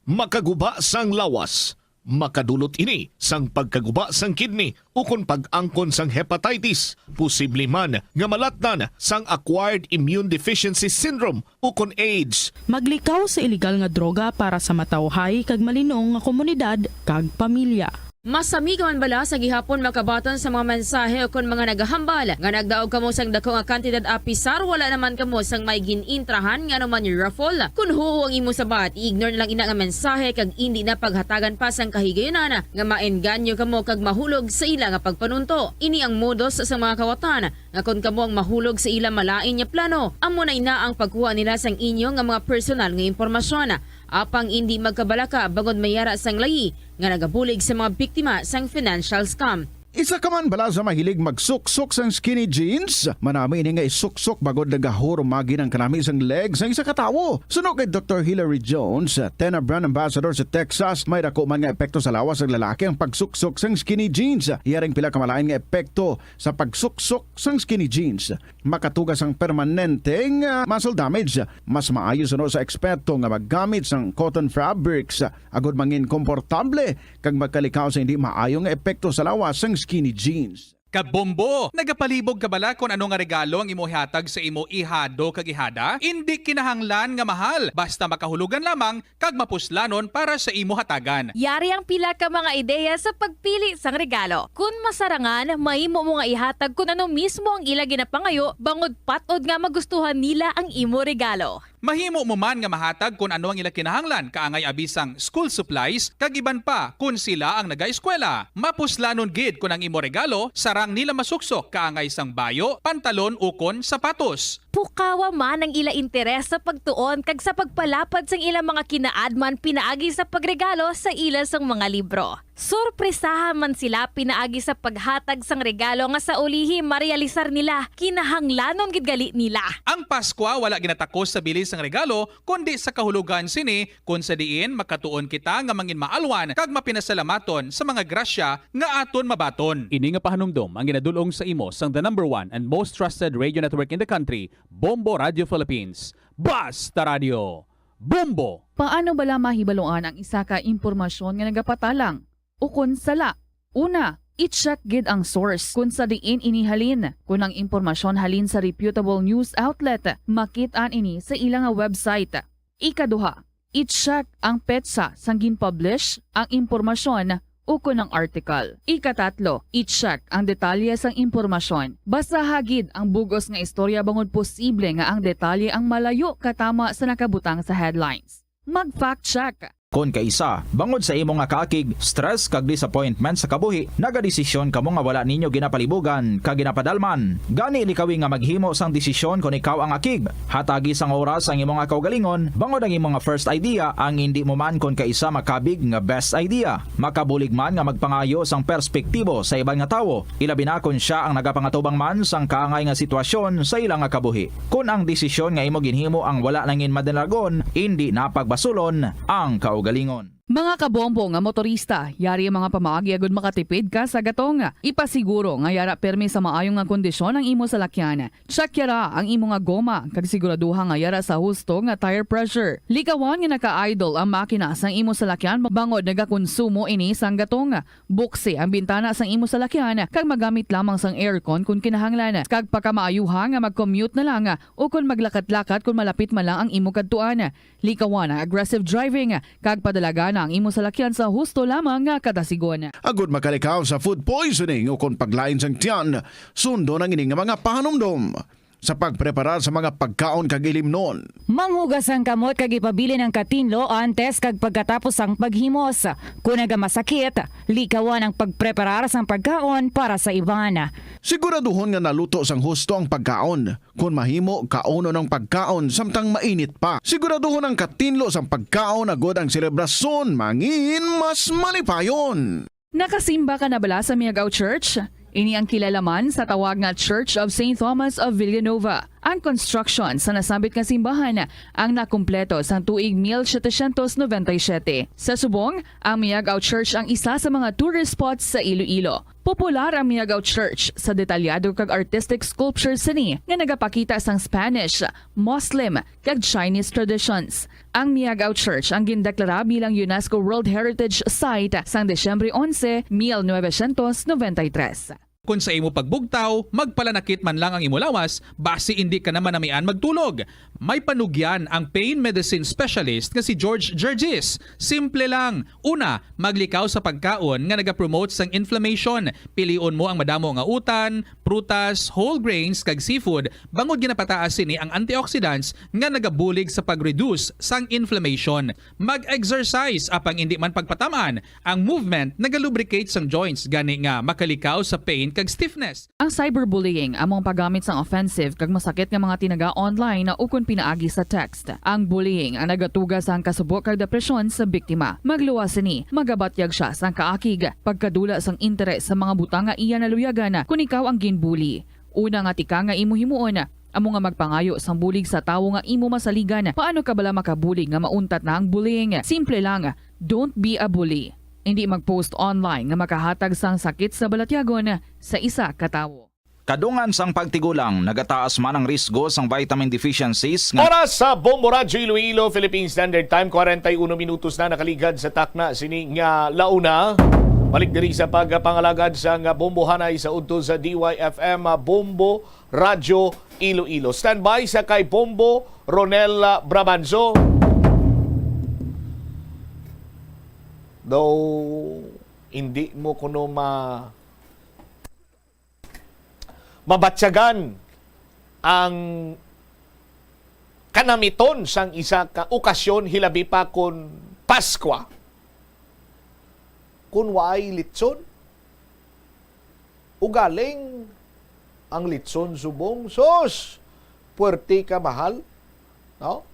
Makaguba sang lawas. Makadulot ini sang pagkaguba sang kidney ukon pag-angkon sang hepatitis, posible man nga malatnan sang acquired immune deficiency syndrome ukon AIDS. Maglikaw sa iligal nga droga para sa matawhay kag malinong nga komunidad kag pamilya. Masami ka man bala sa gihapon makabaton sa mga mensahe ukon mga nagahambal nga nagdaog kamo sang dako nga kantidad, apisar wala naman kamo sang may gin-intrahan nga anuman raffle? Kon huo ang imo sabat, i-ignore na lang ina nga mensahe kag indi na paghatagan pa sang kahigayunan nga maengganyo kamo kag mahulog sa ila nga pagpanunto. Ini ang modus sa mga kawatan nga kon kamo ang mahulog sa ila malain nga plano, amo na ina ang pagkuha nila sang inyo nga mga personal nga impormasyon. Apang indi magkabalaka bangod may ara sang layi nga nagabulig sa mga biktima sang financial scam. Isa ka man bala sa mahilig magsuksok sang skinny jeans? Manami ini nga isuksok bangod nagahurumagi ang kanami sang leg sang isa ka tawo. Suno kay Doktor Hilary Jones, tenna brand ambassador sa Texas, may dako man nga epekto sa lawas sang lalaki ang pagsuksok sang skinny jeans. Yaring pila ka malain nga epekto sa pagsuksok sang skinny jeans. Makatuga sang permanente nga muscle damage. Mas maayo suno sa eksperto nga maggamit sang cotton fabrics agod mangin komportable kag magkalikaw sa hindi maayo nga epekto sa lawas sang skinny jeans. Kabombo! Nagapalibog ka bala kon ano nga regalo ang imo ihatag sa imo ihado kag ihada? Indi kinahanglan nga mahal, basta makahulugan lamang kag mapuslanon para sa imo hatagan. Yari ang pila ka mga ideya sa pagpili sang regalo. Kon masarangan, mahimo mo nga ihatag kon ano mismo ang ila ginapangayo bangod pat-od nga magustuhan nila ang imo regalo. Mahimo mo man nga mahatag kon ano ang ila kinahanglan, kaangay abi sang school supplies kag iban pa kon sila ang nagaeskwela. Mapuslanon gid kon ang imo regalo sarang nila masuksok, kaangay sang bayo, pantalon ukon sapatos. Pukawa man ang ila interes sa pagtuon kag sa pagpalapad sang ila mga kinaadman pinaagi sa pagregalo sa ila sang mga libro. Sorpresaha man sila pinaagi sa paghatag sang regalo nga sa ulihi marealisar nila kinahanglanon gid gali nila. Ang Paskwa wala ginatakos sa bili sang regalo, kundi sa kahulogan sini, kon sa diin makatuon kita nga mangin maalwan kag mapinasalamaton sa mga grasya nga aton mabaton. Ini nga pahanumdom ang ginadul-ong sa imo sang the number one and most trusted radio network in the country, Bombo Radio Philippines. Basta Radio, Bombo! Paano bala mahibaluan ang isa ka impormasyon nga nagapatalang ukon sala? Una, i-check gid ang source kon sa diin ini halin. Kon ang impormasyon halin sa reputable news outlet, makit-an ini sa ila nga website. Ikaduha, i-check ang petsa sang gin-publish ang impormasyon ukon ang article. Ikatatlo, i-check ang detalye sang impormasyon. Basaha gid ang bug-os nga istorya bangod posible nga ang detalye ang malayo katama sa nakabutang sa headlines. Mag-fact check. Kon kaisa, bangod sa imo nga kaakig, stress kag disappointment sa kabuhi, nagadesisyon kamo nga wala ninyo ginapalibugan kag ginapadalman. Gani, likawi nga maghimo sang desisyon kon ikaw ang akig. Hatagi sang oras ang imo nga kaugalingon, bangod ang imo nga first idea ang indi mo man kon kaisa makabig nga best idea. Makabulig man nga magpangayo sang perspektibo sa iban nga tawo, ilabi na kon sia ang nagapangatubang man sang kaangay nga sitwasyon sa ila nga kabuhi. Kon ang desisyon nga imo ginhimo ang wala nangin madalagon, indi na pagbasulon ang kaugalingon. Mga kabombo nga motorista, yari ang mga pamaagi agud makatipid ka sa gatong. Ipasiguro nga yara pirmi sa maayo nga kondisyon ang imo salakyan. Check yara ang imo nga goma, kag siguraduha nga yara sa husto nga tire pressure. Likawan nga naka-idle ang makina sang imo salakyan bangod nagakonsumo ini sang gatong. Buksi ang bintana sang imo salakyan kag magamit lamang sang aircon kon kinahanglan, kag pakamaayuha nga mag-commute na lang o kon maglakat-lakat kon malapit man lang ang imo kadtuan. Likawan ang aggressive driving kag padalagana ang imo salakyan sa husto lamang nga kadasigon. Agud makalikaw sa food poisoning o kon paglain sang tiyan, sundon ang ini nga mga pahanumdom sa pagpreparar sa mga pagkaon kag ilimnon. Manghugas ang kamot kag ipabilin ang katinlo antes kag pagkatapos sang paghimos. Kon nagamasakit, likawan ang pagpreparar sang pagkaon para sa iban. Siguraduhon nga naluto sang husto ang pagkaon. Kon mahimo, kaunon ang pagkaon samtang mainit pa. Siguraduhon ang katinlo sang pagkaon agud ang selebrasyon mangin mas malipayon. Nakasimba ka na bala sa Miagao Church? Ini ang kilala man sa tawag nga Church of Saint Thomas of Villanova. Ang construction sa nasambit nga simbahan ang nakumpleto sang tuig mil setecientos noventa y siete. Sa subong, ang Miagao Church ang isa sa mga tourist spots sa Iloilo. Popular ang Miagao Church sa detalyado kag artistic sculptures sini nga nagapakita sang Spanish, Muslim, kag Chinese traditions. Ang Miagao Church ang gindeklara bilang UNESCO World Heritage Site sang Disyembre onse, mil novecientos noventa y tres. Kon sa imo pagbugtaw, magpalanakit man lang ang imo lawas, basi indi ka na manamian magtulog. May panugyan ang pain medicine specialist nga si George Gergis. Simple lang. Una, maglikaw sa pagkaon nga nagapromote sang inflammation. Pilion mo ang madamo nga utan, prutas, whole grains, kag seafood, bangod ginapataas sini ang antioxidants nga nagabulig sa pag-reduce sang inflammation. Mag-exercise, apang indi man pagpatam-an. Ang movement nagalubricate sang joints, gani nga makalikaw sa pain kag stiffness. Ang cyberbullying amo ang paggamit sang offensive kag masakit nga mga tinaga online ukon pinaagi sa text. Ang bullying ang nagatuga sang kasubo kag depresyon sa biktima. Magluwas sini, magabatyag sia sang kaakig, pagkadula sang interes sa mga butang nga iya naluyagan kon ikaw ang ginbully. Una nga tika nga imo himuon amo nga magpangayo sang bulig sa tawo nga imo masaligan. Paano ka bala makabulig nga mauntat na ang bullying? Simple lang, don't be a bully. Hindi mag-post online nga makahatag sang sakit sa balatyagon sa isa ka tawo. Kadungan sang pagtigulang, nagataas man ang risgo sang vitamin deficiencies nga Oras sa Bombo Radyo Iloilo, Philippine Standard Time, kwarenta y uno minutos na nakaligad sa takna sini nga launa. Balik diri sa pagpangalagad sang bombohanay sa udto sa D Y F M Bombo Radyo Iloilo. Standby sa kay Bombo Ronel Brabanzo. Daw hindi mo kuno ma mabatyagan ang kanamiton sang isa ka okasyon, hilabi pa kon Paskwa, kon waay litson. Ugaling ang litson subong, sus, puwerte ka mahal, no?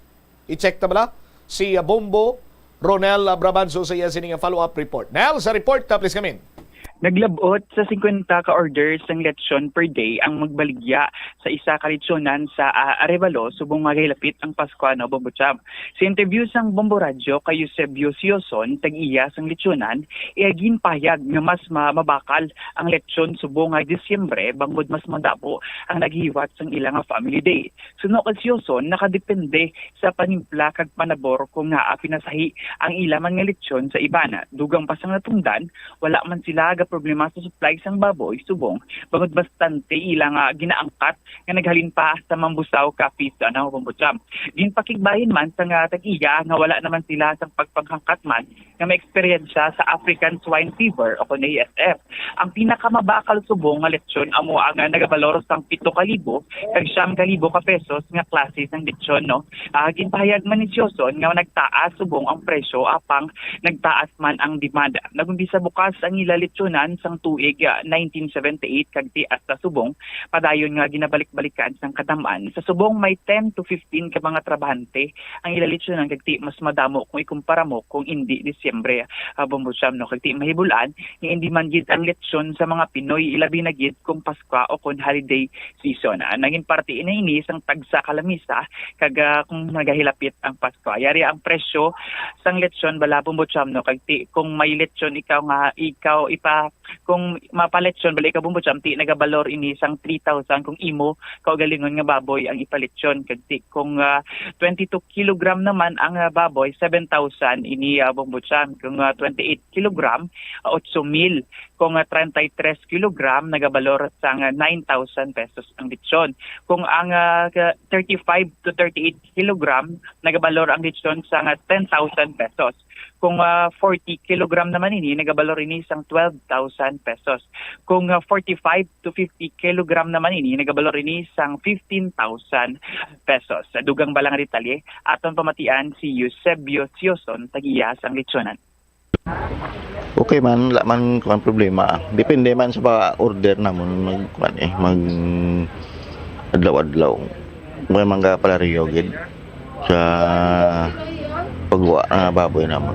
I-check ta bala si, ah, Bombo Ronel, ah, Brabanzo sa iya sini nga follow-up report. Nel, sa report, ah, please come in. Naglab-ot sa singkwenta ka orders sang lechon per day ang magbaligya sa isa ka lechonan sa, ah, Arevalo subong nga gahilapit ang Paskwa, no, Bombo Cham. Sa interview sang Bombo Radyo kay Eusebio Sioson, tag-iya sang lechonan, iya ginpahayag nga mas ma- mabakal ang lechon subong nga Disyembre bangod mas madamo ang naghiwat sang ila nga family day. Suno kay Sioson, nakadepende sa panimpla kag panabor kung ngaa pinasahi ang ila man nga lechon sa iban. Dugang pa sang natungdan, wala man sila gaproblema sa supply sang baboy subong bangod bastante ila nga ginaangkat nga naghalin pa sa Mambusao, Capiz, ano, Bombo Cham. Ginpakigbahin man sang tag-iya nga wala naman sila sang pagpanghangkat man nga may eksperyensya sa African Swine Fever o kon A S F. Ang pinakamabakal subong nga lechon amo ang, ah, nagabalor sang pito ka libo kag siyam ka libo ka pesos nga klase sang lechon, no? Ah, ginpahayag man ni Sioson nga nagtaas subong ang presyo apang nagtaas man ang demand. Nag-umpisa bukas ang ila lechonan sang tuig, ah, nineteen seventy-eight kag ti hasta subong padayon nga ginabalik-balikan sang kadam-an. Sa subong may ten to fifteen ka mga trabahante ang ila lechonan kag ti mas madamo kung ikumpara mo kung indi Disyembre, ah, Bombo Cham, no? Kag ti mahibul-an nga indi man gid ang lechon sa mga Pinoy, ilabi na gid kung Paskwa o kon holiday season. Ah, naging parte na ini sang tagsa ka lamisa kag, ah, kung nagahilapit ang Paskwa. Yari ang presyo sang lechon bala, Bombo Cham, no? Kag ti kung may lechon ikaw nga ikaw ipa kung mapalechon bala ikaw, Bombo Cham, ti nagabalor ini sang three thousand kung imo kaugalingon nga baboy ang ipalechon. Kag ti kung, ah, twenty-two kilogram naman ang, ah, baboy, seven thousand ini, ah, Bombo Cham. Kung, ah, twenty-eight kilogram, ah, ocho mil. Kung, ah, treinta y tres kilogram, nagabalor sang, ah, nine thousand pesos ang lechon. Kung ang, ah, ka- thirty-five to thirty-eight kilogram, nagabalor ang lechon sang, ah, ten thousand pesos. Kung, ah, forty kilogram naman ini, nagabalor ini sang twelve thousand pesos. Kung, ah, forty-five to fifty kilogram naman ini, nagabalor ini sang fifteen thousand pesos. Sa dugang bala nga detalye, aton pamatian si Eusebio Sioson, tag-iya sang lechonan. Okay man, wala man kuan problema. Depende man sa pa-order namon mag kuan eh, mag adlaw-adlaw. May mga palaryo gid sa pagwa nga baboy namon.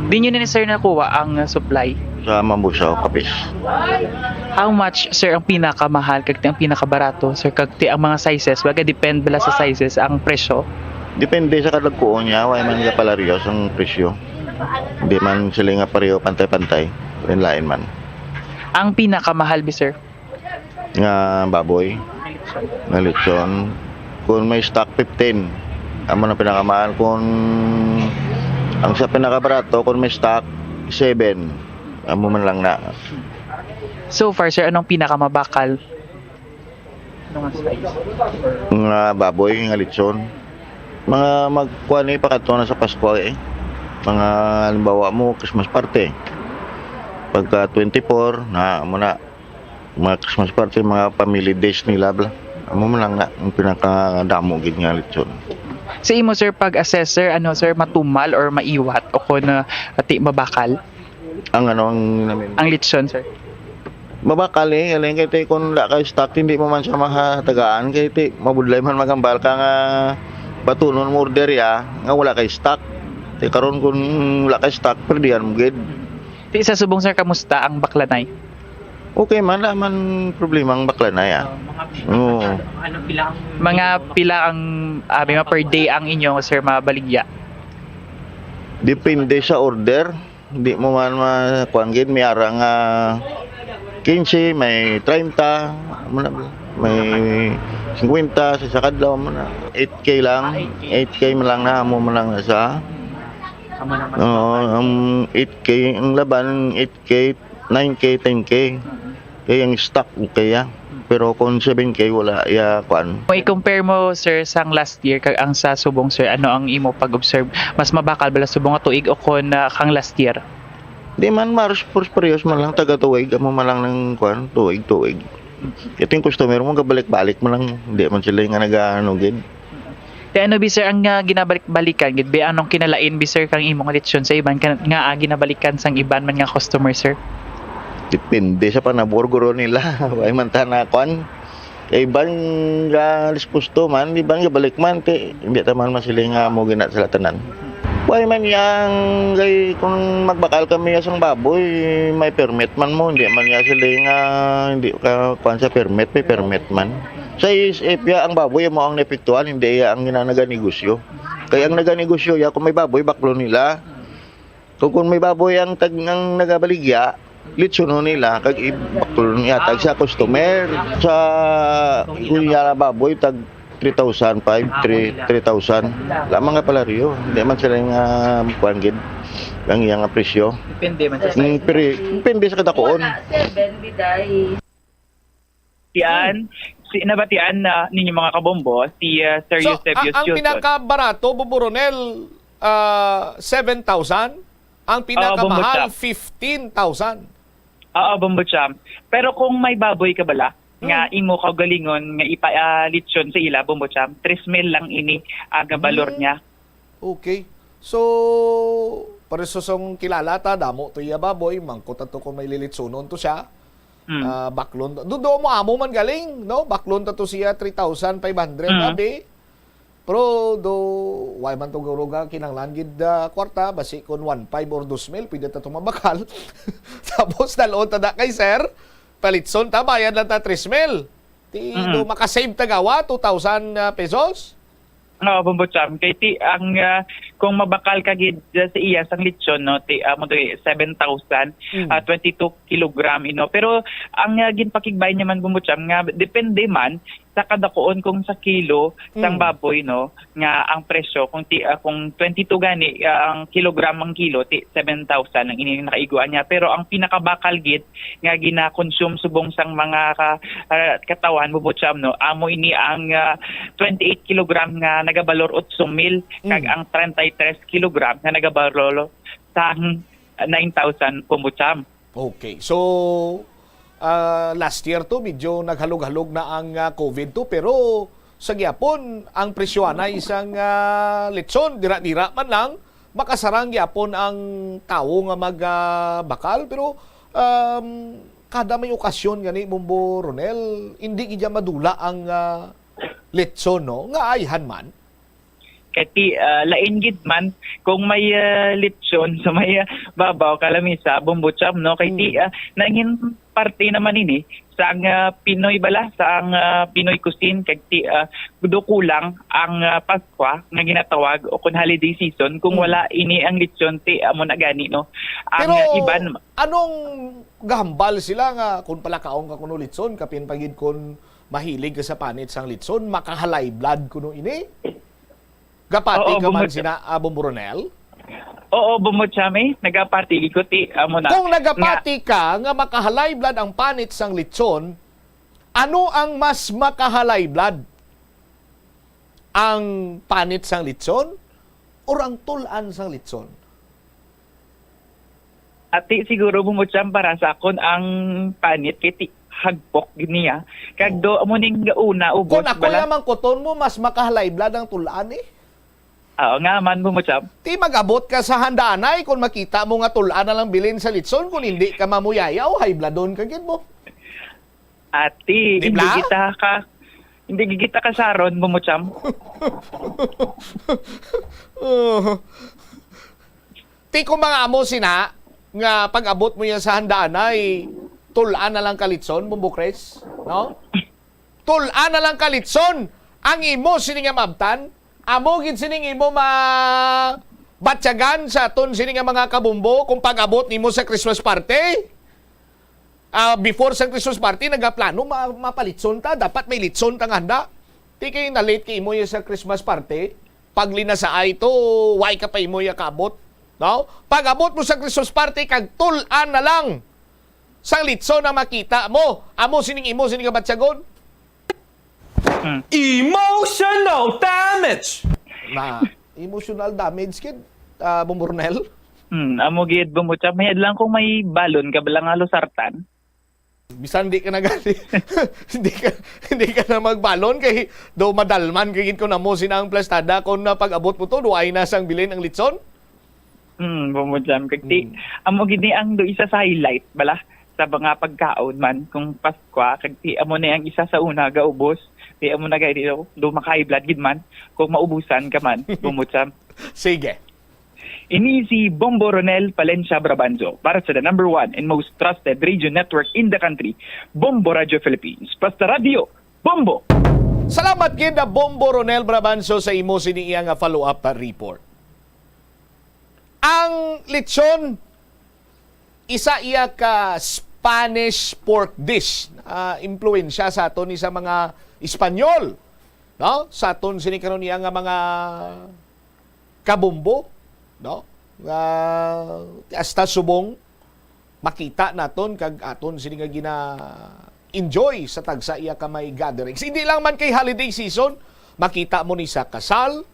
Di nyo ni sir nakuha ang supply? Sa Mambusao, Capiz. How much, sir, ang pinakamahal kag ang pinakabarato, sir, kag ti ang mga sizes? Baga depend bala sa sizes ang presyo? Depende sa kadagkoon niya, wala man nga palaryo sang presyo. Di man sila nga pareho pantay-pantay, lain-lain man. Ang pinakamahal bi, sir? Nga baboy, nga lechon. Kung may stock, fifteen. Amo na pinakamahal. Kung ang sa pinakabarato, kung may stock, seven. Amo man lang na. So far, sir, anong pinakamabakal? Anong size? Nga baboy, nga lechon. Mga magkuan eh, pakadto na sa Pasko eh. Mga halimbawa mo, Christmas party. Pagka twenty-four, na mo na. Mga Christmas party, mga family days nila, bla. Amo man lang na, ang pinakadamo gid nga lechon. Sa imo, sir, pag-assess, sir, ano, sir, matumal or maiwat o kung, uh, ati mabakal? Ang ano, ang namin? Ang lechon, sir. Mabakal, eh, galing kay ti kun wala kay stock, hindi mo man siya mahatagaan kay ti mabudlay man maghambal ka nga batunon mo order ya nga wala kay stock. Ti karon kun wala kay stock, perdihan mo gid. Ti sa subong, sir, kamusta ang baklanay? Okay man, wala man problema ang baklanay, ah. Oo. Mga pila ang, ah, mga per day ang inyo, sir, mabaligya? Depende sa order. Di mo man ma-, kuwan gid, may ara nga quince, may treinta, mo na, may cincuenta sa isa ka adlaw, mo na. Eight K lang, eight K man lang na, amo man lang na sa, oo, ang eight K, ang laban, eight K, nine K, ten K. Kaya ang stock, okay, ah. Pero kung seven K, wala, ya, kuwan. Kung i-compare mo, sir, sang last year kag ang sa subong, sir, ano ang imo pag-observe? Mas mabakal bala subong nga tuig o kon, ah, kang last year? Di man, mars-, purs-, parehas man lang, taga tuig, amo man lang ng, kuwan, tuig, tuig. Ito yung customer mo, gabalik-balik man lang, hindi man sila yung nga nag-ano, gid. Kay ano, bi, sir, ang, ah, ginabalik-balikan gid, bi, anong kinalain, bi, sir, kang imong lechon sa iban ka, nga, ah, ginabalikan sang iban man nga customer, sir? Depende sa panabor guro nila. Way man ta na kwan. Kay iban nga dispusto man, iban nga balik man, ti, hindi ta man masiling nga mo gina sila tanan. Way man yang kay kung magbakal kami sang baboy, may permit man mo, hindi man niya siling nga hindi ka kwan sa permit, may permit man. Sa S F ya, ang baboy mo ang naepektuhan, hindi ya ang ginanaganegosyo. Kaya ang naganegosyo ya, kung may baboy, baklo nila. Kung, kung may baboy ang tag-, ang nagabaligya, litsunon nila, kag ibaklo niya tag sa customer. Sa kunya baboy, tag three thousand five, three, three thousand. Lamang nga palaryo. Hindi man sila nga kuwan gid ang iyang presyo. Depende man sa Mm, size. Pero depende sa kadakuon. Wala, seven, biday. Tian, si, nabatian na ninyo, mga kabombo, si, ah, Sir So, Eusebio a-, ang Johnson. Pinakabarato, Bobo Ronel, ah, seven thousand. Ang Oo, Bombo pinakamahal, Cham. Fifteen thousand. Oo, Bombo Cham. Pero kung may baboy ka bala, nga Hmm. imo kaugalingon nga ipa-, ah, lechon sa ila, Bombo Cham, tres mil lang ini, ah, nga balor Hmm. niya. Okay. So, pareho sang kilala ta, damo to iya baboy, mangkot ato kung may lilitsunon to siya. Mm. Ah, baklon. Do, do mo amo man galing, no? Baklon ta to siya three thousand five hundred, Mm. abi. Pero do, why man to guro ga kinahanglan gid, ah, kwarta, basi kon one five or dos mil, pwede ta to mabakal. Tapos, dalon ta na kay sir, palitson ta, bayad lang ta tres mil. Ti, Mm. do, makasave ta gawa, two thousand, ah, pesos? Oo, Bombo Cham. Kay ti, ang, ah, kung mabakal ka gid sa iya sang lechon, no, ti, ah, mo to, eh, seven thousand, Mm. ah, twenty-two kilogram, you know. Pero ang, ah, ginpakigbay niya man, Bombo Cham, nga depende man sa kadakuon kung sa kilo sang Mm. baboy, no, nga ang presyo, kung ti, ah, kung twenty-two gani, ah, ang kilogram, ang kilo, ti, seven thousand ang ini nakaiguan niya. Pero ang pinakabakal gid nga gina-consume subong sang mga ka-, ah, katawhan, Bombo Cham, no? Amo ini ang, ah, twenty-eight kilogram nga nagabalor otso mil, kag Mm. ang treinta y tres kilogram nga nagabalor sang nine thousand, Bombo Cham. Okay. So, ah, last year to, medyo naghalog-halog na ang, ah, COVID to, pero sa gihapon, ang presyo anay sang, ah, lechon, dira-dira man lang, makasarang gyapon ang tawo nga mag, ah, bakal, pero, um, kada may okasyon gani, Bombo Ronel, hindi gid madula ang, ah, lechon, no? Nga ayhan man. Kay ti, ah, lain gid man kung may, ah, lechon sa may, ah, babaw, kalamisa, Bombo Cham, no? Kay ti, Mm. ah, nangin parte naman ini sa ang, ah, Pinoy bala, sa ang, ah, Pinoy cuisine, kag ti, ah, do kulang ang, ah, Paskwa nga ginatawag o kung holiday season, kung Mm. wala ini ang lechon, ti, amo na gani, no? Ang, Pero ah, iban anong gahambal sila nga kung palakaon ka kuno lechon, kapin pa gid kung mahilig ka sa panit sang lechon, maka-high blood kuno ini? Gapati Oo, ka man Bombo Cham. Sina, ah, Bombo Ronel? Oo, Bombo Cham, eh. Nagapati ko, ti, amo na. Kung nagapati Nga ka nga maka-high blood ang panit sang lechon, ano ang mas maka-high blood? Ang panit sang lechon or ang tul-an sang lechon? Ati, siguro, Bombo Cham, para sa akon ang panit kay ti-, hagpok gid niya. Kag Oh. do, amo ning una, ubos Kung ako bala. Yung mangkuton mo, mas maka-high blood ang tul-an, eh. Oo nga man, Bombo Cham. Ti mag-abot ka sa handanay kung makita mo nga tul-an na lang bilin sa lechon, kung hindi ka mamuyayaw, high bloodon ka gid mo. Ati, Di hindi bla? kita ka, hindi kita ka Sharon, Bumucham. Oh. Ti kung mga amo sina, nga pag-abot mo yan sa handaan ay, tulaan na lang ka litson, Bumbo Chris, no? Tulaan na lang ka litson ang imo sini nga maabtan. Amo gid sining imo mabatyagan sa aton sini nga mga kabumbo kung pag-abot nimo sa Christmas party. Ah, before sa Christmas party, nagaplano, ma-, mapalitson ta. Dapat may litson ta nga handa. Ti kay na-late kay imo ya sa Christmas party, paglinasaay to, why ka pa imo ya kaabot? No? Pag-abot mo sa Christmas party, kag tul-an na lang sang litson ang makita mo. Amo sining imo, sining kabatyagon. Hmm. Emotional damage! Na, emotional damage, kid, ah, Bumbo Ronel? Hmm, amo gid, Bumbo Cham. May lang kung may balon ka bala nga lusartan. Bisan di ka na gani, hindi ka, hindi ka na magbalon kay do madalman kay gid ko na mo sina ang plastada kung na pag-abot mo to, do ay na sang bilin ang litson? Hmm, Bumbo Cham. Kag ti, Hmm. amo gid ni ang do isa sa highlight, bala, sa mga pagkaon man, kung Paskwa, kag ti, amo ni ang isa sa una gaubos. Ti, amo na gani, do, do maka-high blood gid man, kung maubusan ka man, Bumbo Cham. Sige. Ini si Bombo Ronel Palencia Brabanzo para sa the number one and most trusted radio network in the country, Bombo Radio Philippines. Basta Radio, Bombo! Salamat gid na Bombo Ronel Brabanzo sa imo sini iya nga follow-up report. Ang lechon, isa iya ka Spanish pork dish. Ah, impluwensya sa aton ni sa mga Espanyol, no? Sa aton sini karon iya nga mga kabumbo, no? Nga hasta subong makita naton kag aton sini nga gina-enjoy sa tagsa iya ka may gatherings. Hindi lang man kay holiday season, makita mo ni sa kasal,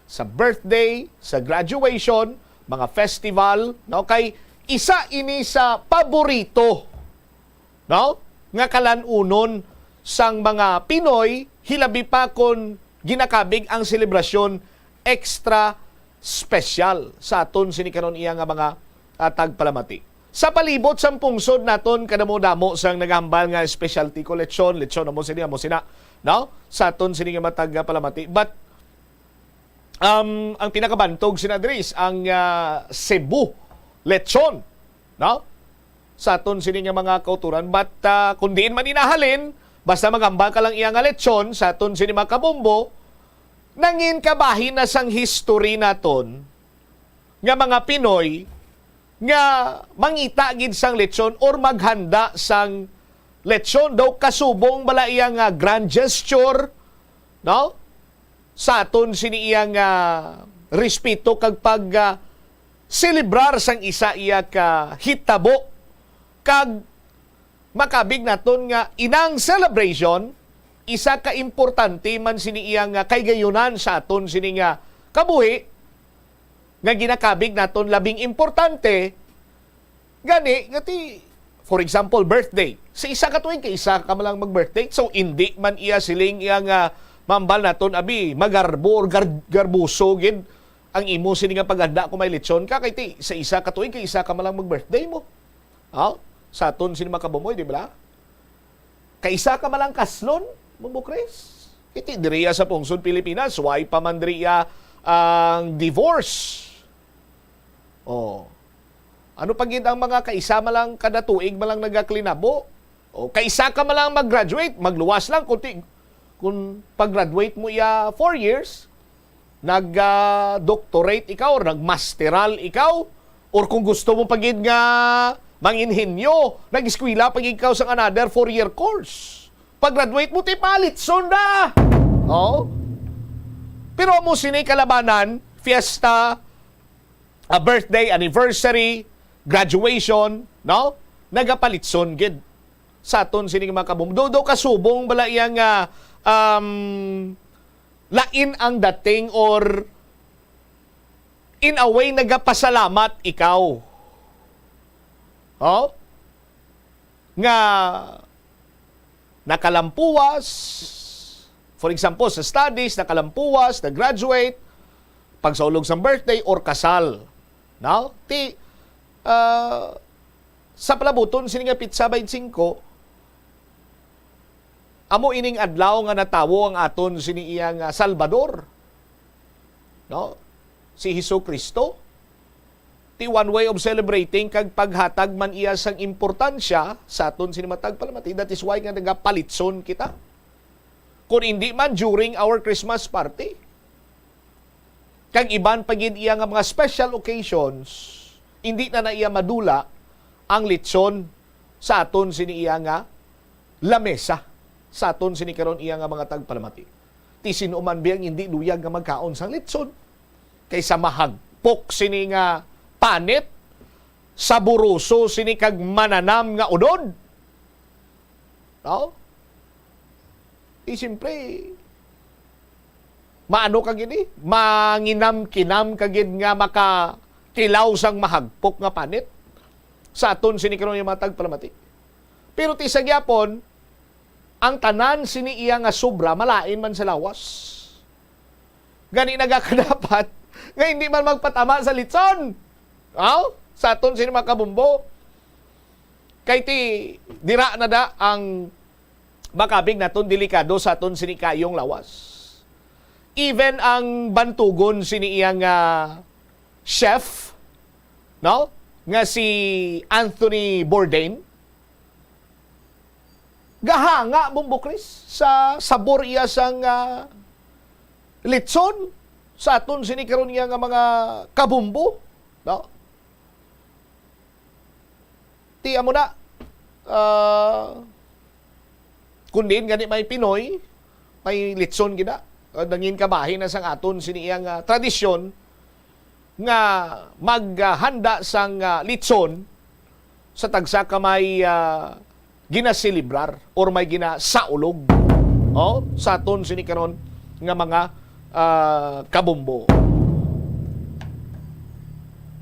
sa birthday, sa graduation, mga festival, no? Kay isa ini sa paborito, no, nga kalan-unon sang mga Pinoy, hilabi pa kon ginakabig ang selebrasyon extra special sa aton sini karon iya nga mga, ah, tagpalamati. Sa palibot sang pungsod naton, kadamo-damo sang nagahambal nga specialty ko lechon, lechon amo sini, amo sina, no? Sa aton sini nga matag, ah, palamati. But, um, ang pinakabantog sina diri is ang, ah, Cebu lechon, no? Sa aton sini nga mga kauturan. But, ah, kung diin man inahalin, basta maghambal ka lang iya nga lechon sa aton sini mga kabumbo, nangin kabahin na sang history naton nga mga Pinoy nga mangita gid sang lechon or maghanda sang lechon, daw kasubong bala iya nga grand gesture, no? Sa aton sini iya nga respeto kag pag, ah, selebrar sang isa iya ka hitabo, kag makabig naton nga inang celebration, isa ka importante man sini iya nga kaygayunan sa aton sini nga kabuhi, nga ginakabig naton labing importante, gani, nga ti, for example, birthday. Sa isa ka tuig, kay isa ka man lang mag-birthday. So, indi man iya siling iya nga mambal naton, abi, magarbo or gar-, garbuso gid ang imo sini nga paghanda kung may lechon ka, kay ti, sa isa ka tuig, kay isa ka man lang mag-birthday mo. Ha? Sa aton sini mga kabumoy, di ba? Kaisa ka man lang kaslon, Bumbo Chris? Iti diriya sa pungsod Pilipinas, way pa man diriya ang divorce. Oh. Ano pa gid ang mga kaisa man lang kada tuig man lang nagaklinabo? O kaisa ka man lang mag-graduate, magluwas lang kung ti-, kung pag-graduate mo iya four years, nag, ah, doctorate ikaw or nagmasteral ikaw, or kung gusto mo pa gid nga manginhenyo, nag-eskwela pa gid ikaw sa another four-year course. Pag-graduate mo, ti palitson na. Oh. Pero amo sini kalabanan, fiesta, a birthday, anniversary, graduation, no? Nagapalitson gid sa aton sining mga kabum-, do, do kasubong bala iya nga, um, lain ang dating or in a way nagapasalamat ikaw. Oh? Nga nakalampuwas, for example, sa studies, nakalampuwas, nag-graduate, pagsaulog sang birthday, or kasal. No? Ti, ah, sa palabuton, sini nga pitsa twenty-five, Amo ining adlaw nga natawo ang aton sini iya nga Salvador, no? Si Jesu-Cristo. Ti one way of celebrating kag paghatag man iya sang importansya sa aton sini matag palamati. That is why nga nagapalitson kita. Kung hindi man during our Christmas party, kag iban pa gid iya nga mga special occasions, hindi na na iya madula ang litson sa aton sini iya nga lamesa sa aton sini karon iya nga mga tagpalamati. Ti sin-o man biyang hindi luyag nga magkaon sang litson kaysa mahagpok sini nga panit, saburoso sini kag mananam nga unod? No? Ti siyempre, maano ka gid eh, manginam-kinam ka gid nga makakilaw sang mahagpok nga panit sa aton sini karon yung mga tagpalamati. Pero ti sa gyapon, ang tanan sini iya nga sobra malain man sa lawas. Gani nagakadapat nga hindi man magpatama sa litson. Aw, sa aton sini mga kabumbo. Kay ti dira na da ang makabig naton delikado sa aton sini kayong lawas. Even ang bantugon sini iya nga chef, no? Nga si Anthony Bourdain, gahanga, Bombo Chris, sa sabor iya sang, ah, litson sa aton sini karon iya nga mga kabumbo, no? Ti amo na, ah, kun diin gani may Pinoy, may litson gid na. Ah, nangin kabahin na sang aton sini iyang, ah, tradisyon nga maghanda sang, ah, litson sa tagsa ka may, ah, ginaselebrar or may ginasaulog, oh, sa aton sini karon nga mga, ah, kabumbo.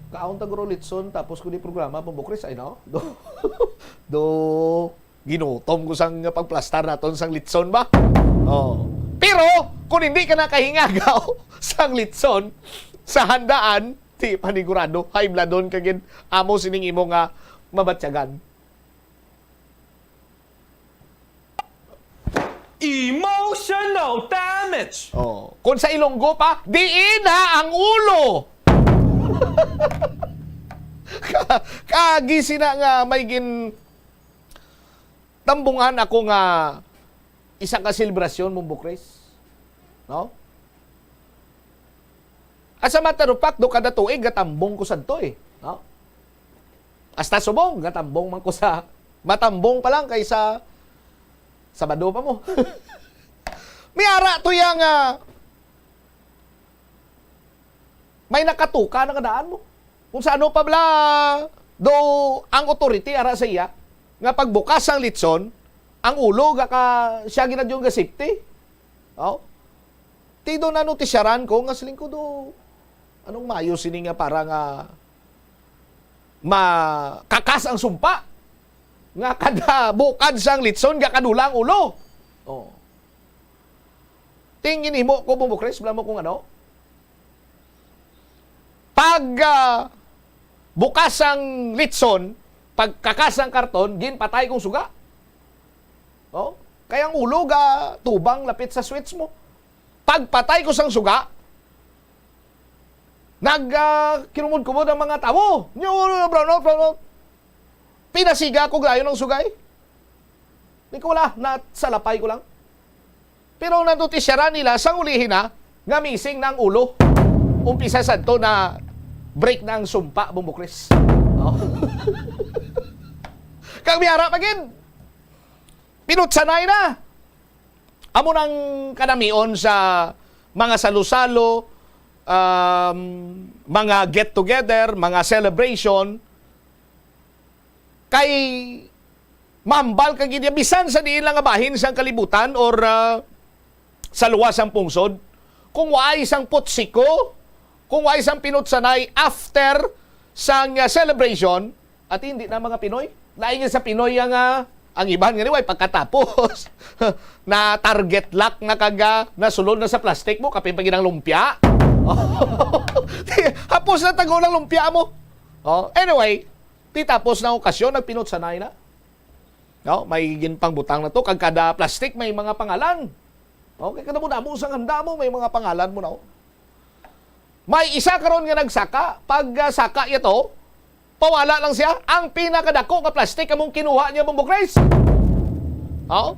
Kaon ta guro litson tapos ko di programa, Bombo Chris, ay no? Do, do, ginutom ko sang pagplastar naton sang litson ba? Oh. Pero kung hindi ka nakahingagaw sang litson sa handaan, di panigurado, high bloodon ka gid amo sining imo nga mabatyagan. Emotional damage! Oh, kung sa Ilonggo pa, diin na ang ulo! Ka-, kagi sina nga may gin-, tambungan ako nga isa ka selebrasyon, Bombo Chris. No? As a matter of fact, do kada tuig, gatambong ko sadto eh. No? Hasta subong, gatambong man ko sa, matambong pa lang kaysa Sabado pa mo. May ara to yang, ah, may nakatuka na kadaan mo. Kung sa ano pa bala, do ang authority ara sa iya, nga pagbukas ang litson, ang ulo, gaka, siya ginadyo nga safety. Oh? Ti do na notisyaran ko nga siling ko do, anong mayo sini nga para nga makakas ang sumpa? Nga kada bukad sang litson, gakadula ang ulo. Oh. Tingin mo ko, Bombo Chris, bala mo kung ano? Pag, ah, bukas ang litson, pagkakas ang karton, ginpatay kong suga. Oh? Kaya ang ulo ga tubang lapit sa switch mo. Pagpatay ko sang suga, nag, ah, kinumod-kumod ang mga tawo. Nyo, brownout, brownout. Pinasiga ko gayon ang sugay. Di ko wala, nasalapay ko lang. Pero nanutisyaran nila, sang ulihin na, nga missing na ang ulo. Umpisa sadto na break na ang sumpa, Bombo Chris. Oh. Kag may ara pa gid. Pinutsanay na. Amo nang kanamion sa mga salo-salo, um, mga get-together, mga celebration, kay mahambal ka gid ya, bisan sa diin lang nga bahin sang kalibutan or, ah, sa luwas sang pungsod, kung waay sang putsiko, kung waay sang pinutsanay after sang, ah, celebration, at hindi na mga Pinoy. Lain nga sa Pinoy ang, ah, ang iban nga way pagkatapos na target lock na kag, ah, nasulod na sa plastic mo, kapin pa gid ang lumpia. Hapos na tago ng lumpia mo. Oh, anyway, ti tapos na ang okasyon, nagpinutsanay na. No? May ginpangbutang na to. Kag kada plastic may mga pangalan. Okay, kada mo damo sa handa mo, may mga pangalan mo na, oh. May isa karon nga nagsaka. Pag, ah, saka niya to, pawala lang siya. Ang pinakadako nga plastic among kinuha niya, Bombo Chris. Oh?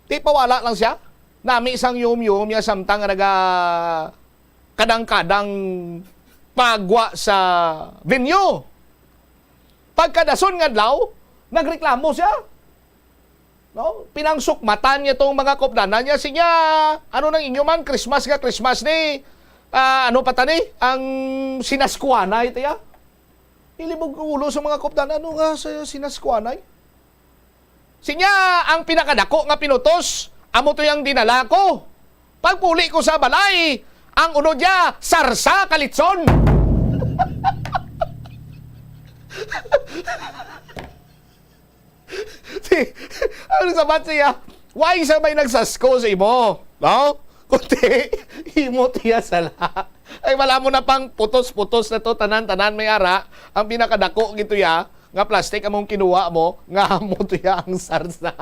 Di pawala lang siya. Nami sang yum-yum niya samtang nga naga kadang-kadang pagwa sa venue. Pagkadason nga adlaw, nagreklamo siya. No? Pinangsukmatan niya tong mga kopdanan niya. Siya, "Ano nang inyo man? Christmas nga Christmas ni, ah, ano pa tani? Ang sinaskuanay, tiya?" Ilibog ang ulo sa mga kopdanan. "Ano nga sa sinaskuanay?" Siya, "Ang pinakadako nga pinutos, amo to yung dinala ko. Pagpuli ko sa balay, ang unod niya, sarsa kalitson." Si, ano sabat siya? Why sa may nagsasko sa imo? No? Kundi, imo tiya sala. Ay, wala mo na pang putos-putos na to, tanan-tanan may ara. Ang pinakadako gito ya, nga plastic among kinuha mo, nga amo to ya ang sarsa.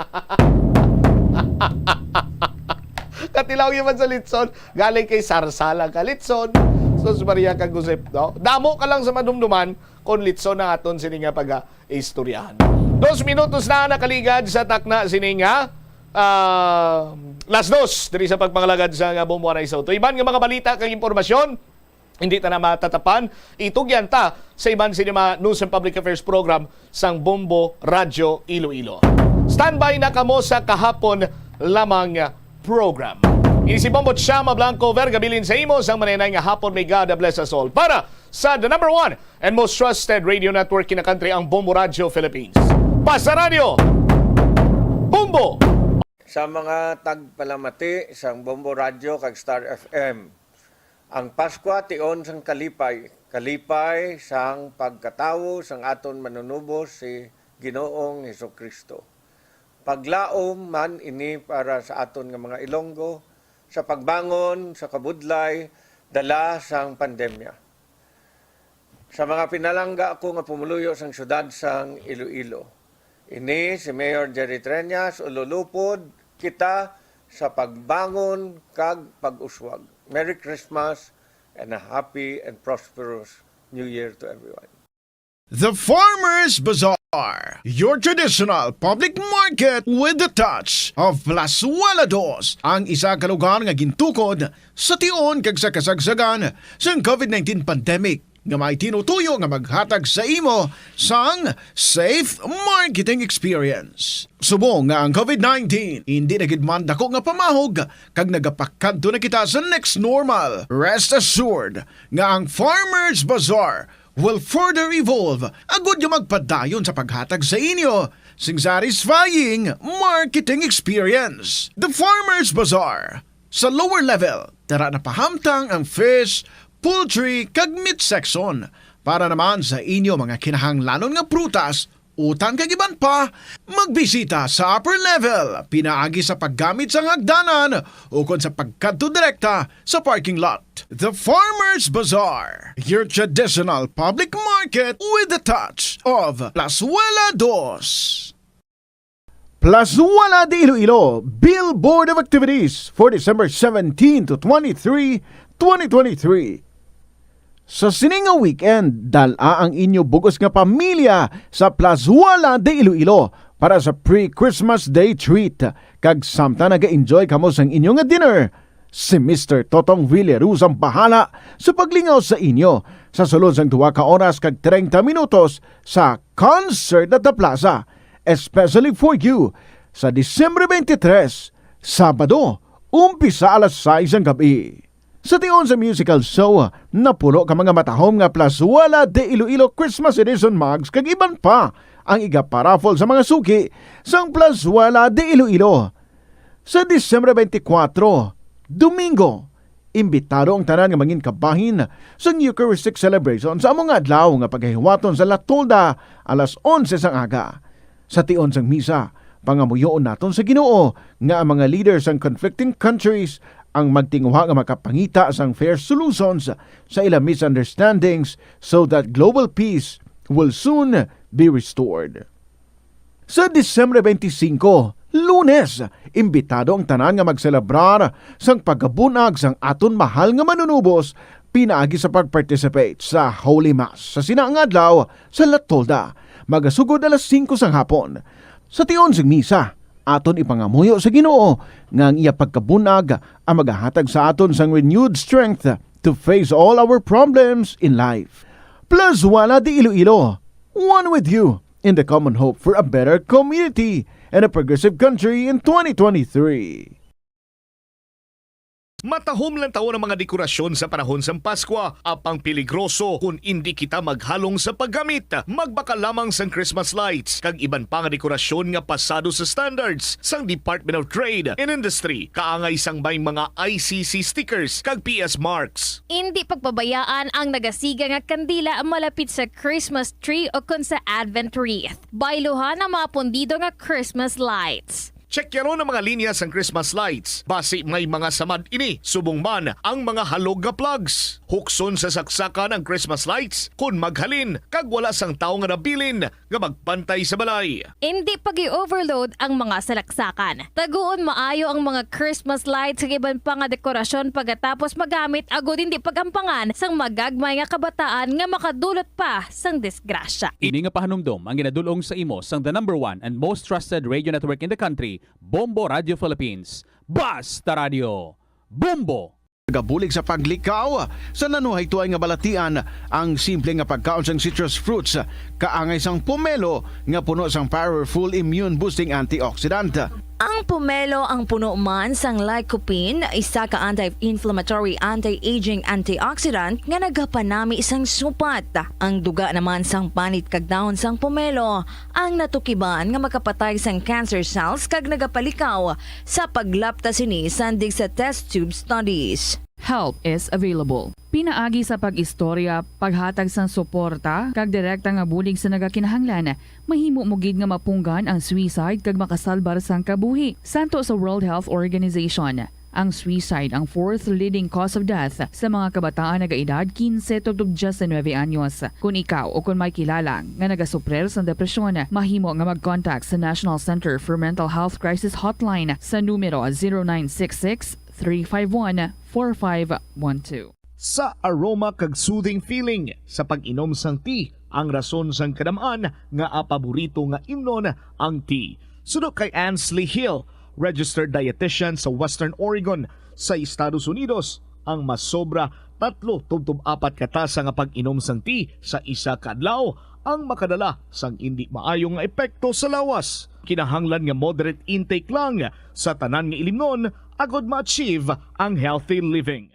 Katilaw yun man sa litson, galing kay sarsa lang ka litson. Sus Maria kag Josep, no? Damo ka lang sa madumduman, kung litson na aton sini nga pag istoryahan. Dos minutos na nakaligad sa takna sini nga, ah, las dos diri sa pagpangalagad sa nga Bombo Anay sa Uto. Iban nga mga balita kag impormasyon, hindi ta na matatapan. Itugyan ta sa iban sini mga News and Public Affairs Program sang Bombo Radyo Iloilo. Standby na kamo sa kahapon lamang program. Ini si Bombo Chama Blanco Vergabilin sa imo sang manenay nga hapon. May God bless us all. Para sa the number one and most trusted radio network kinakantri ang Bombo Radyo Philippines. Pasa Radyo, Bombo! Sa mga tagpalamati sang Bombo Radyo kag Star F M, ang Paskwa tion sang kalipay, kalipay sang pagkatawo sang aton Manunubos si Ginoong Jesu-Cristo. Paglaom man ini para sa aton nga mga Ilonggo sa pagbangon sa kabudlay dala sang pandemya. Sa mga pinalangga ko nga pumuluyo sang siyudad sang Iloilo, ini si Mayor Jerry Treñas, ululupod kita sa pagbangon kag pag-uswag. Merry Christmas and a happy and prosperous New Year to everyone. The Farmers Bazaar, your traditional public market with the touch of Plazuela Dos, ang isa ka lugar nga gintukod sa tion kag sa kasagsagan sang covid nineteen pandemic, nga may tinutuyo nga maghatag sa imo sang safe marketing experience. Subong nga ang covid nineteen indi na gid man dako nga pamahog kag nagapakadto na kita sa next normal, rest assured nga ang Farmers Bazaar will further evolve agud nga magpadayon sa paghatag sa inyo sing satisfying marketing experience. The Farmers Bazaar. Sa lower level, dara na pahamtang ang fish, poultry, kag meat section. Para naman sa inyo mga kinahanglanon nga prutas, utan kag iban pa, magbisita sa upper level pinaagi sa paggamit sang hagdanan ukon sa pagkadto direkta sa parking lot. The Farmers Bazaar, your traditional public market with the touch of Plazuela Dos. Plazuela de Iloilo, Billboard of Activities for December seventeen to twenty-three, twenty twenty-three. Sa sini nga weekend, dal-a ang inyo bug-os nga pamilya sa Plazuela de Iloilo para sa pre-Christmas Day treat. Kag samtang naga-enjoy kamo sang inyo nga dinner, si Mister Totong Villaruz ang bahala sa paglingaw sa inyo sa sulod sang duha ka oras kag treinta minutos sa Concert at the Plaza, especially for you, sa Disyembre twenty-three, Sabado, umpisa alas sais ang gabi. Sa tion sa musical show, napuno ka mga matahom nga Plazuela de Iloilo Christmas Edition mugs kag iban pa ang iga-paraffle sa mga suki sang Plazuela de Iloilo. Sa Disyembre twenty-four, Domingo, imbitado ang tanan nga mangin kabahin sang Eucharistic celebration sa amo nga adlaw nga pagahiwaton sa La Tolda alas onse sang aga. Sa tion sang misa, pangamuyoon naton sa Ginoo nga ang mga leaders sang conflicting countries ang magtinguha nga makapangita sang fair solutions sa ila misunderstandings so that global peace will soon be restored. Sa Disyembre twenty-five, Lunes, imbitado ang tanan nga magselebrar sang pagkabunag sang aton mahal nga Manunubos pinaagi sa pag-participate sa Holy Mass sa sina nga adlaw sa La Tolda, magasugod alas singko sang hapon. Sa tion sang misa, aton ipangamuyo sa Ginoo nga ang iya pagkabunag ang magahatag sa aton sang renewed strength to face all our problems in life. Plus, wala di Iloilo, one with you in the common hope for a better community and a progressive country in twenty twenty-three. Matahom lang tawon ang mga dekorasyon sa panahon sang Paskwa, apang peligroso kon indi kita maghalong sa paggamit. Magbakal lamang sang Christmas lights kag iban pa nga dekorasyon nga pasado sa standards sang Department of Trade and Industry, kaangay sang may mga I C C stickers kag P S marks. Indi pagpabayaan ang nagasiga nga kandila malapit sa Christmas tree o kon sa Advent wreath. Bayluhan ang mga pundido nga Christmas lights. Checkyaron ang mga linya sang Christmas lights, basi may mga samad ini, subong man ang mga halog nga plugs. Hukson sa saksakan ang Christmas lights kon maghalin kag wala sang tawo nga nabilin nga magbantay sa balay. Indi pag-i-overload ang mga salaksakan. Taguon maayo ang mga Christmas lights kag iban pa nga dekorasyon pagkatapos magamit, agod indi pag-ampangan sang magagmay nga kabataan nga makadulot pa sang disgrasya. Ini nga pahanumdom ang ginadul-ong sa imo sang the number one and most trusted radio network in the country, Bombo Radio Philippines. Basta Radio, Bombo! Nagabulig sa paglikaw sa nanuhaytoy nga balatian ang simple nga pagkaon sang citrus fruits, kaangay sang pomelo nga puno sang powerful immune-boosting antioxidant. Ang pomelo ang puno man sang lycopene, isa ka anti-inflammatory, anti-aging antioxidant nga nagapanami sang supat. Ang duga naman sang panit kag dahon sang pomelo ang natukiban nga makapatay sang cancer cells kag nagapalikaw sa paglapta sini sandig sa test tube studies. Help is available. Pinaagi sa pag-istorya, paghatag sang suporta, kag direkta nga bulig sa nagakinahanglan, mahimo mo gid nga mapunggan ang suicide kag makasalbar sang kabuhi. Santo sa World Health Organization, ang suicide ang fourth leading cause of death sa mga kabataan nagaedad kinse tubtob diyes nuebe anyos. Kon ikaw o kon may kilala nga nagasuprir sang depresyon, mahimo nga mag-contact sa National Center for Mental Health Crisis Hotline sa numero zero nine six six, three five one, four five one two. Sa aroma kag soothing feeling sa pag-inom sang tea, ang rason sang kadam-an nga paborito nga imnon ang tea. Suno kay Ansley Hill, registered dietitian sa Western Oregon sa Estados Unidos, ang masobra tatlo tubtob apat ka tasa nga pag-inom sang tea sa isa ka adlaw ang makadala sang indi maayo nga epekto sa lawas. Kinahanglan nga moderate intake lang sa tanan nga ilimnon agod ma-achieve ang healthy living.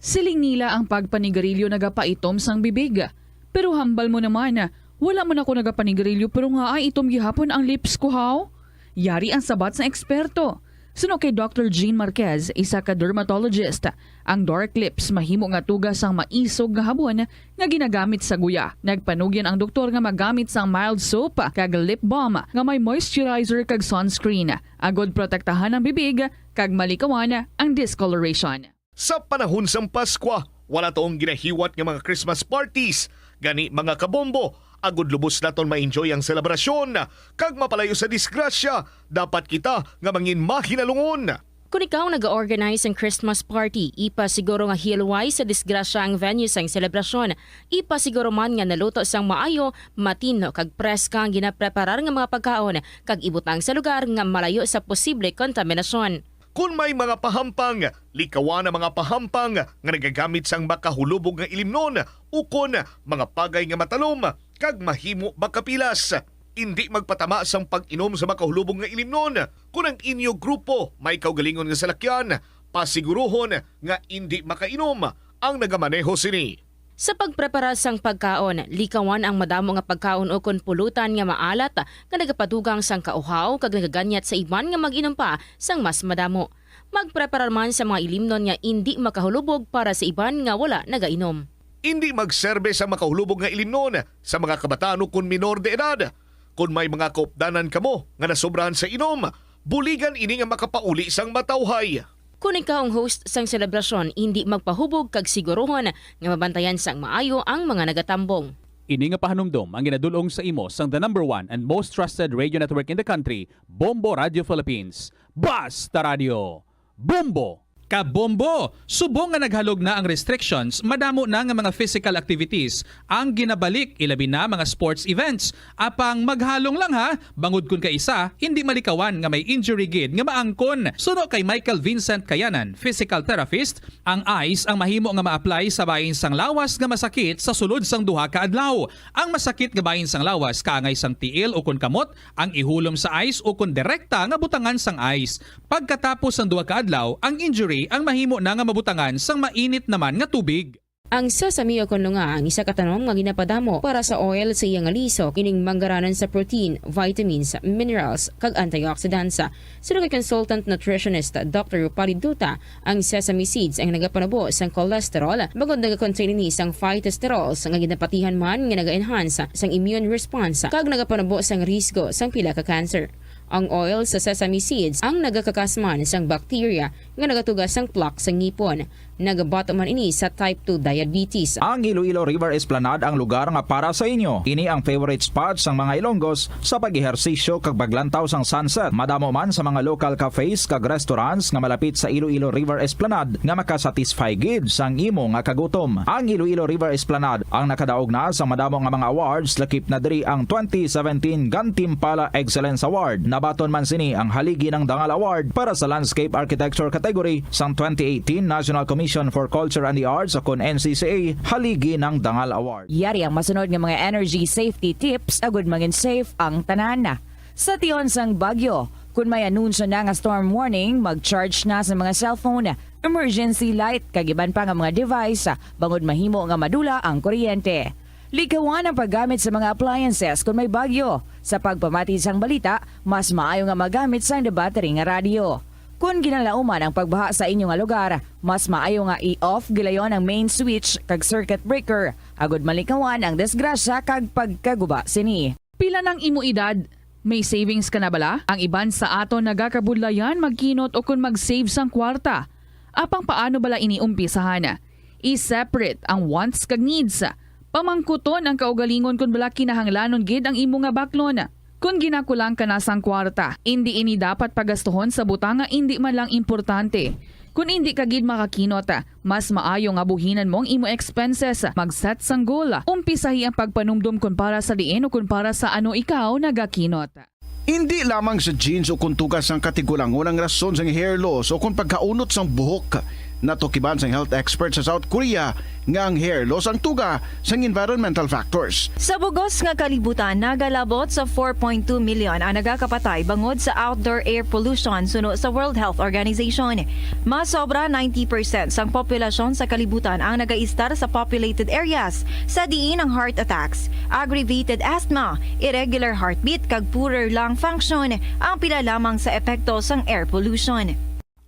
Siling nila ang pagpanigarilyo nagapaitom sang bibig. Pero hambal mo naman, wala man ako nagapanigarilyo pero nga ay itom gihapon ang lips ko, haw? Yari ang sabat sang eksperto. Suno kay Doctor Jean Marquez, isa ka dermatologist, ang dark lips mahimo nga tuga sang maisog nga habon nga ginagamit sa guya. Nagpanugyan ang doktor nga magamit sang mild soap kag lip balm nga may moisturizer kag sunscreen, agod protektahan ang bibig kag malikawan ang discoloration. Sa panahon sang Paskwa, wala taong ginahiwat nga mga Christmas parties. Gani, mga kabombo, agud lubos naton ma-enjoy ang selebrasyon kag mapalayo sa disgrasya, dapat kita nga mangin mahinalungon. Kon ikaw ang naga-organize sang Christmas party, ipasiguro nga hilway sa disgrasya ang venue sang selebrasyon. Ipasiguro man nga naluto sang maayo, matinlo kag preska ang ginapreparar nga mga pagkaon, kag ibutang sa lugar nga malayo sa posible kontaminasyon. Kon may mga pahampang, likawan ang mga pahampang nga nagagamit sang makahulubog nga ilimnon ukon mga pagay nga matalom kag mahimo makapilas. Indi magpatama sang pag-inom sa makahulubog nga ilimnon. Kon ang inyo grupo may kaugalingon nga salakyan, pasiguruhon nga indi makainom ang nagamaneho sini. Sa pagpreparar sang pagkaon, likawan ang madamo nga pagkaon ukon pulutan nga maalat nga nagapadugang sang kauhaw kag nagaganyat sa iban nga mag-inom pa sang mas madamo. Magpreparar man sa mga ilimnon nga indi makahulubog para sa iban nga wala nagainom. Indi magserbe sa makahulubog nga ilimnon sa mga kabataan ukon minor de edad. Kon may mga kaupdanan kamo nga nasobrahan sa inom, buligan ini nga makapauli sang matawhay. Kon ikaw ang host sang selebrasyon, indi magpahubog kag siguruhon nga mabantayan sang maayo ang mga nagatambong. Ini nga pahanumdom ang ginadul-ong sa imo sang the number one and most trusted radio network in the country, Bombo Radio Philippines. Basta Radio! Bombo! Kabombo! Subong nga naghalog na ang restrictions, madamo na nga mga physical activities ang ginabalik, ilabi na mga sports events. Apang maghalong lang ha, bangod kun kaisa hindi malikawan nga may injury gid nga maangkon. Suno kay Michael Vincent Kayanan, physical therapist, ang ice ang mahimo nga ma-apply sa bahin sang lawas nga masakit sa sulod sang duha ka adlaw. Ang masakit nga bahin sang lawas kaangay sang tiil ukon kamot ang ihulom sa ice ukon direkta nga butangan sang ice. Pagkatapos sang duha ka adlaw, ang injury ang mahimo na nga mabutangan sang mainit naman nga tubig. Ang sesame o kon lunga ang isa ka tanom nga ginapadamo para sa oil sa iya nga lisok, ining manggaranon sa protein, vitamins, minerals, kag antioxidants. Suno kay consultant nutritionist Doctor Rupali Duta, ang sesame seeds ang nagapanubo sang cholesterol, bangod nagakontain ini sang phytosterols nga ginapatihan man nga naga-enhance sang immune response kag nagapanubo sang risgo sang pila ka cancer. Ang oil sa sesame seeds ang nagakakasman sang bacteria nga nagatuga sang plaque sa ngipon. Nagabato man ini sa type two diabetes. Ang Iloilo River Esplanade ang lugar nga para sa inyo. Ini ang favorite spot sang mga Ilonggos sa pag-ehersisyo kag paglantaw sang sunset. Madamo man sa mga local cafes kag restaurants nga malapit sa Iloilo River Esplanade nga makasatisfy gid sang imo nga kagutom. Ang Iloilo River Esplanade ang nakadaog na sa madamo nga mga awards, lakip na diri ang twenty seventeen Gantimpala Excellence Award. Nabaton man sini ang Haligi ng Dangal Award para sa Landscape Architecture category sang twenty eighteen National Commission for Culture and the Arts, o kon N C C A, Haligi ng Dangal Award. Yari ang masunod nga mga energy safety tips agud mangin safe ang tanan. Sa tion sang bagyo, kun may anunsyo na nga storm warning, mag-charge na sa mga cellphone, emergency light, kag iban pa nga mga device, bangod mahimo nga madula ang kuryente. Likawan ang paggamit sa mga appliances kun may bagyo. Sa pagpamati sang balita, mas maayo nga magamit sang battery nga radyo. Kun ginalauman ang pagbaha sa inyo nga lugar, mas maayo nga i-off gilayon ang main switch kag circuit breaker, agud malikawan ang disgrasya kag pagkaguba sini. Pila nang imo edad? May savings ka na bala? Ang iban sa aton nagakabudlayan magkinot ukon mag-save sang kwarta. Apang paano bala ini umpisahan? I-separate ang wants kag needs. Pamangkuton ang kaugalingon kon bala kinahanglanon gid ang imo nga baklon. Kon ginakulang ka na sang kwarta, indi ini dapat pagastuhon sa butang nga indi man lang importante. Kon indi ka gid makakinot, mas maayo nga buhinan mo ang imo expenses. Mag-set sang goal. Umpisahi ang pagpanumdom kon para sa diin o kon para sa ano ikaw nagakinot. Indi lamang sa genes o kon tuga sang katigulangon ang rason sang hair loss o kon pagkaunot sang buhok. Natukiban sang health expert sa South Korea nga ang hair loss ang tuga sang environmental factors. Sa bug-os nga kalibutan, nagalabot sa four point two million ang nagakapatay bangod sa outdoor air pollution, suno sa World Health Organization. Mas sobra ninety percent sang populasyon sa kalibutan ang nagaistar sa populated areas, sa diin ang heart attacks, aggravated asthma, irregular heartbeat, kag poorer lung function ang pila lamang sa epekto sang air pollution.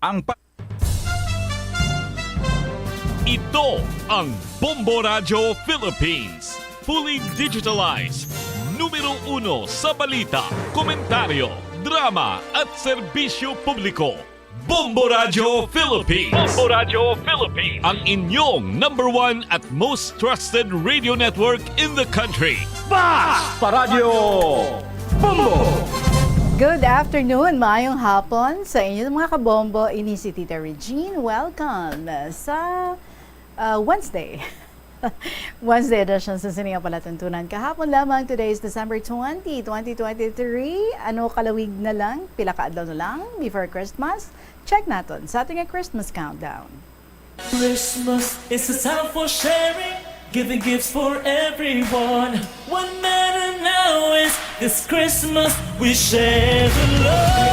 Ang pa- Ito ang Bombo Radyo Philippines. Fully digitalized. Numero uno sa balita, komentaryo, drama, at serbisyo publiko. Bombo Radyo Philippines. Bombo Radyo Philippines. Ang inyong number one at most trusted radio network in the country. Basta Radyo Bombo! Good afternoon, maayong hapon sa inyo mga kabombo. Ini si Tita Regine. Welcome sa, uh, Wednesday. Wednesday edition sa sini nga palatuntunan. Kahapon lamang, today is December twenty, twenty twenty-three. Ano, kalawig na lang, pila ka adlaw na lang before Christmas. Check naton sa ating Christmas countdown. Christmas is a time for sharing, giving gifts for everyone. What matter now is this Christmas we share the love.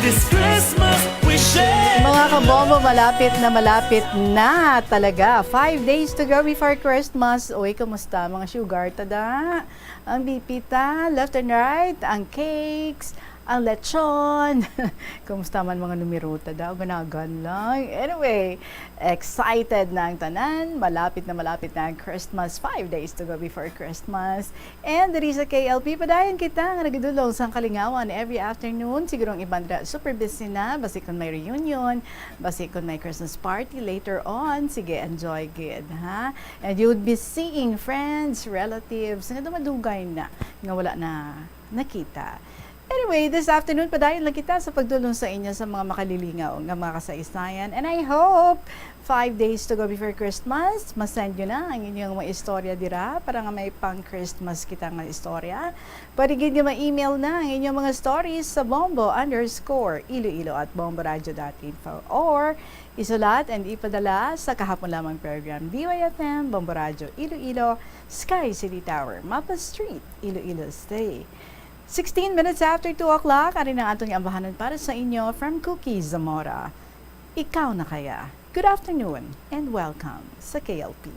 This Christmas we share. Mga kabombo, malapit na, malapit na talaga. Five days to go before Christmas. Uy, kamusta mga sugar tada? Ang bipita, left and right, ang cakes, ang lechon. Kumusta man mga numerota daw? Ganagan lang. Anyway, excited na ang tanan. Malapit na malapit na ang Christmas. Five days to go before Christmas. And diri sa K L P, padayon kita nga nagadulong sang kalingawan every afternoon. Siguro ang iban dira super busy na, basi kung may reunion, basi kung may Christmas party later on. Sige, enjoy gid, ha? And you would be seeing friends, relatives, nga dumadugay na, nga wala na nakita. Anyway, this afternoon, padayon lang kita sa pagdulong sa inyo sa mga makalilingaw nga mga kasaysayan. And I hope five days to go before Christmas, masend nyo na ang inyong mga istorya dira para nga may pang-Christmas kita nga istorya. Pwede gid nga ma-email na ang inyong mga stories sa bombo underscore iloilo at bomboradio dot info or isulat and ipadala sa kahapon lamang program, D Y F M, Bombo Radio Iloilo, Sky City Tower, Mapa Street, Iloilo City. Sixteen minutes after two o'clock, ari na ang atong ambahanon para sa inyo from Cookie Zamora. Ikaw na kaya? Good afternoon and welcome sa K L P.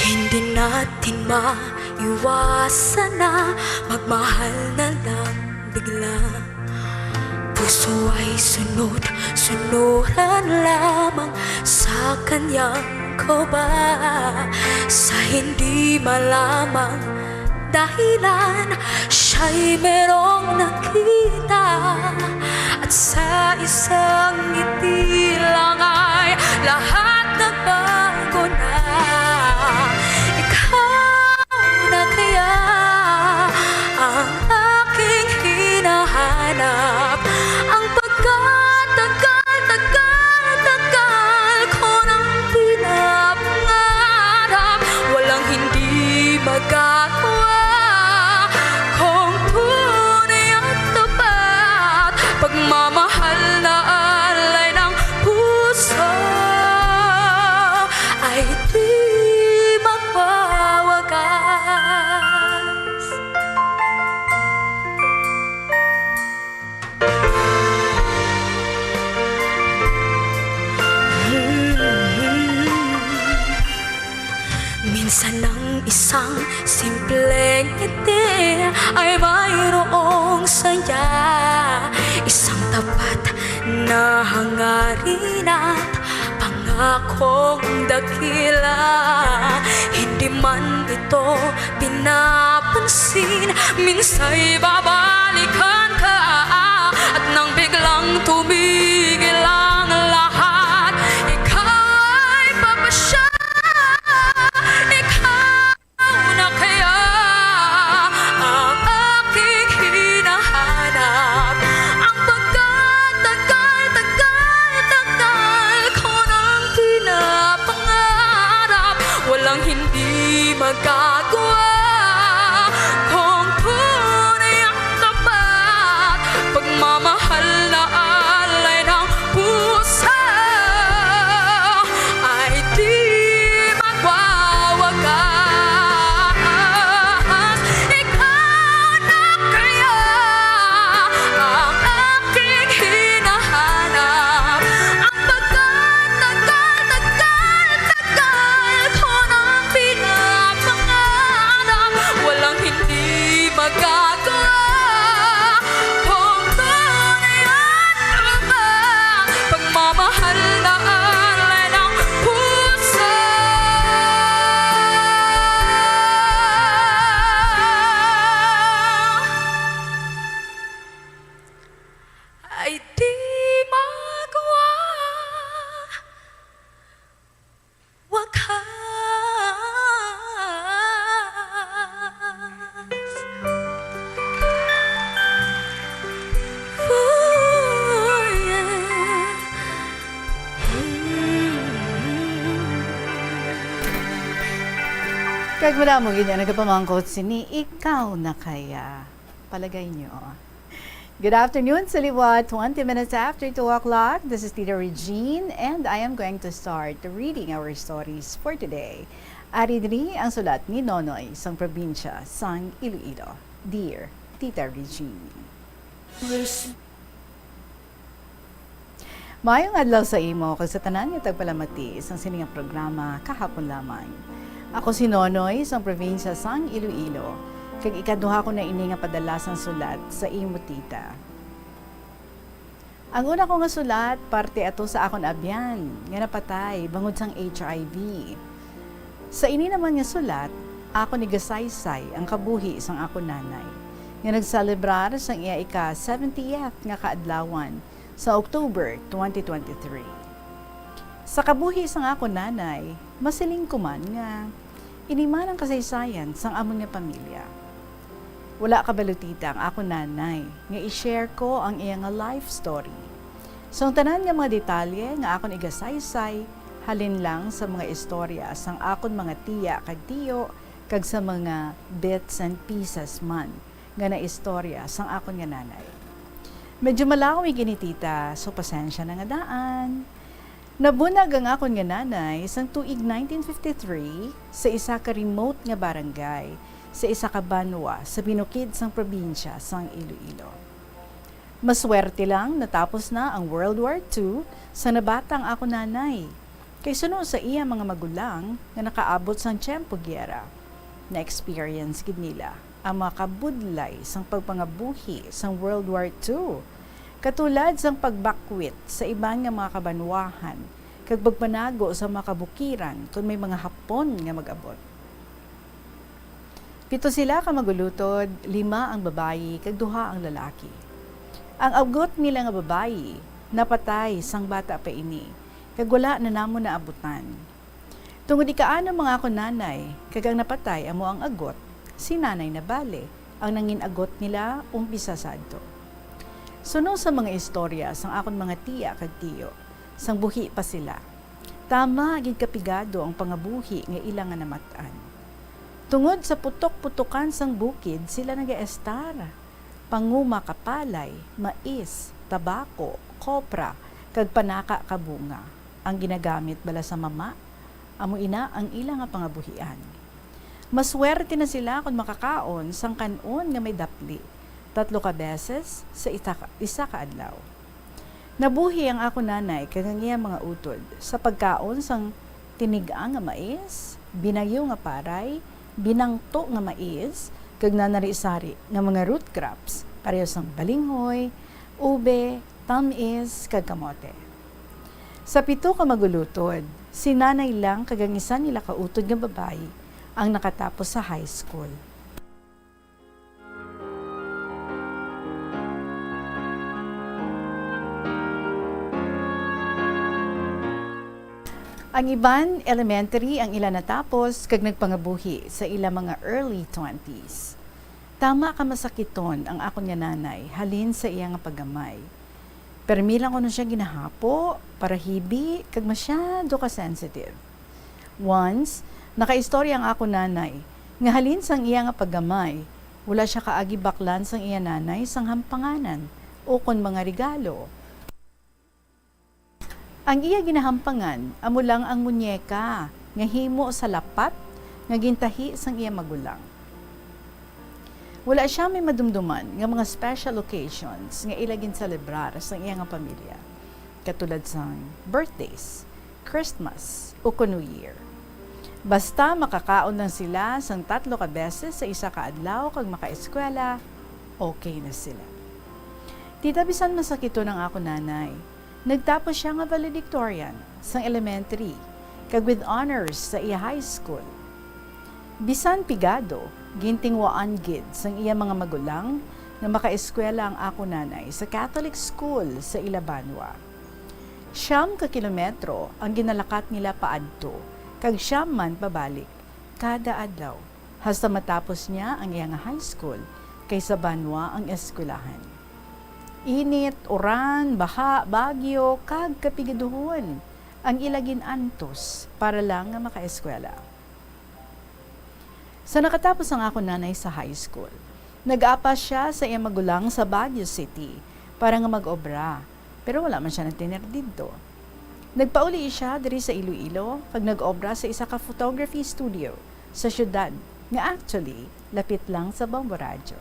Hindi natin maiwasan na magmahal na lang bigla. Puso ay sunod-sunuran lamang sa kanyang kaba. Sa hindi malamang dahilan, siya'y merong nakita. At sa isang ngiti lang ay lahat nagbago na. Ikaw na kaya ang aking hinahanap? Ang pagkatagal-tagal-tagal ko nang pinapangarap, walang hindi magagawa. Kung tunay at tapat, pagmamahal na alay ng puso ay di magwawakas. Minsan ang isang simpleng ngiti ay mayroong saya, isang tapat na hangarin at pangakong dakila. Hindi man ito pinapansin, minsa'y babalikan ka at nang biglang tumigil ang lahat, ikaw ay papasya. Ikaw na kaya ang aking hinahanap? Ang pagkatagal-tagal-tagal ko nang pinapangarap, walang hindi magagawa. Kung tunay ang tapat, pagmamahal na alay ng puso ay di magwawakas. Ikaw na kaya ang aking hinahanap? Ang pagkatagal-tagal-tagal ko nang pinapangarap, walang hindi magagawa. Kung tunay ang pagmamahal na alay ng puso ay di magwa wakas. Ooh, yeah. Kag madamo gid nga nagapamangkot sini, ikaw na kaya? Palagay nyo? Good afternoon sa liwat. Twenty minutes after two o'clock. This is Tita Regine, and I am going to start reading our stories for today. Ari diri ang sulat ni Nonoy sang probinsya sang Iloilo. Dear Tita Regine. Maayong adlaw sa imo kag sa tanan nga tagpalamati sang sini nga programa kahapon lamang. Ako si Nonoy sang probinsya sang Iloilo, kag ikaduha ko na ini nga padala sang sulat sa imo tita. Ang una ko nga sulat parte ato sa akon abyan nga napatay bangod sang H I V. Sa ini naman nga sulat, akon igasaysay ang kabuhi sang akon nanay, nga nagselebrar sang iya ika-seventieth nga kaadlawan sa October twenty twenty-three. Sa kabuhi sang akon nanay, masiling ko man nga ini man ang kasaysayan sang amon nga pamilya. Wala kabalo, tita, ang akon nanay nga i-share ko ang iya nga life story. Sa tanan nga mga detalye nga akon igasaysay, halin lang sa mga istorya sang akon mga tiya kag tiyo kag sa mga bits and pieces man nga naistorya sang akon nga nanay. Medyo malawig ini, tita, so pasensya na nga daan. Nabunag ang akon nga nanay sang tuig nineteen fifty-three sa isa ka remote nga barangay sa isa ka banwa sa binukid sang probinsya sang Iloilo. Maswerte lang natapos na ang World War Two sa nabata ang akon nanay, kay suno sa iya mga magulang nga nakaabot sang tiyempo giyera, na-experience gid nila ang mga kabudlay sang pagpangabuhi sang World War Two, katulad sang pagbakwit sa iban nga mga kabanwahan kag pagpanago sa mga kabukiran kon may mga Hapon nga mag-abot. Pito sila ka magulutod, lima ang babayi kag duha ang lalaki. Ang agot nila nga babayi napatay sang bata pa ini, kag wala na namon naabutan. Tungod ikaano mga akon nanay, kag ang napatay amo ang agot, si nanay na bale ang nangin-agot nila umpisa sadto. Suno sa mga istorya sang akon mga tiya kag tiyo, sang buhi pa sila, tama gid kapigado ang pangabuhi nga ila nga namat-an. Tungod sa putok-putokan sang bukid sila nagaestar. Panguma ka palay, mais, tabako, kopra, kag panaka ka bunga ang ginagamit bala sa mama, amo ina ang ila nga pangabuhian. Maswerte na sila kon makakaon sang kan-on nga may dapli, tatlo ka beses sa isa ka, isa ka adlaw. Nabuhi ang akon nanay kag ang iya mga utod sa pagkaon sang tinig-a nga mais, binayo nga paray, binangto nga mais, kag nanari-sari nga mga root crops, pareho sang balinghoy, ube, tamis, kag kamote. Sa pito ka magulutod, si nanay lang kag ang isa nila ka utod nga babayi ang nakatapos sa high school. Ang iban, elementary ang ila natapos kag nagpangabuhi sa ila mga early twenties. Tama ka masakiton ang akon nga nanay halin sa iya nga paggamay. Permi lang kuno siya ginahapo, parahibi, kag masyado ka sensitive. Once, nakaistorya ang akon nanay nga halin sang iya nga paggamay, wala siya kaagi baklan sang iya nanay sang hampanganan ukon mga regalo. Ang iya ginahampangan amo lang ang muñeka nga himo sa lapat nga gintahi sang iya magulang. Wala siya may madumduman nga mga special occasions nga ila ginselebrar sang iya nga pamilya, katulad sang birthdays, Christmas, ukon New Year. Basta makakaon lang sila sang tatlo ka beses sa isa ka adlaw kag makaeskwela, okay na sila. Tita, bisan masakiton ang akon nanay, nagtapos sia nga valedictorian sang elementary kag with honors sa iya high school. Bisan pigado, gintinguhaan gid sang iya mga magulang nga makaeskwela ang akon nanay sa Catholic school sa ila banwa. Siyam ka kilometro ang ginalakat nila paadto kag siyam man pabalik kada adlaw, hasta matapos niya ang iya nga high school, kay sa banwa ang eskwelahan. Init, uran, baha, bagyo, kag kapigaduhon ang ila gin-antos para lang nga makaeskwela. Sa nakatapos ang akon nanay sa high school, nag-apas sia sa iya magulang sa Baguio City para nga mag-obra, pero wala man sia nagtener didto. Nagpauli sia diri sa Iloilo kag nag-obra sa isa ka photography studio sa siyudad, nga actually lapit lang sa Bombo Radyo.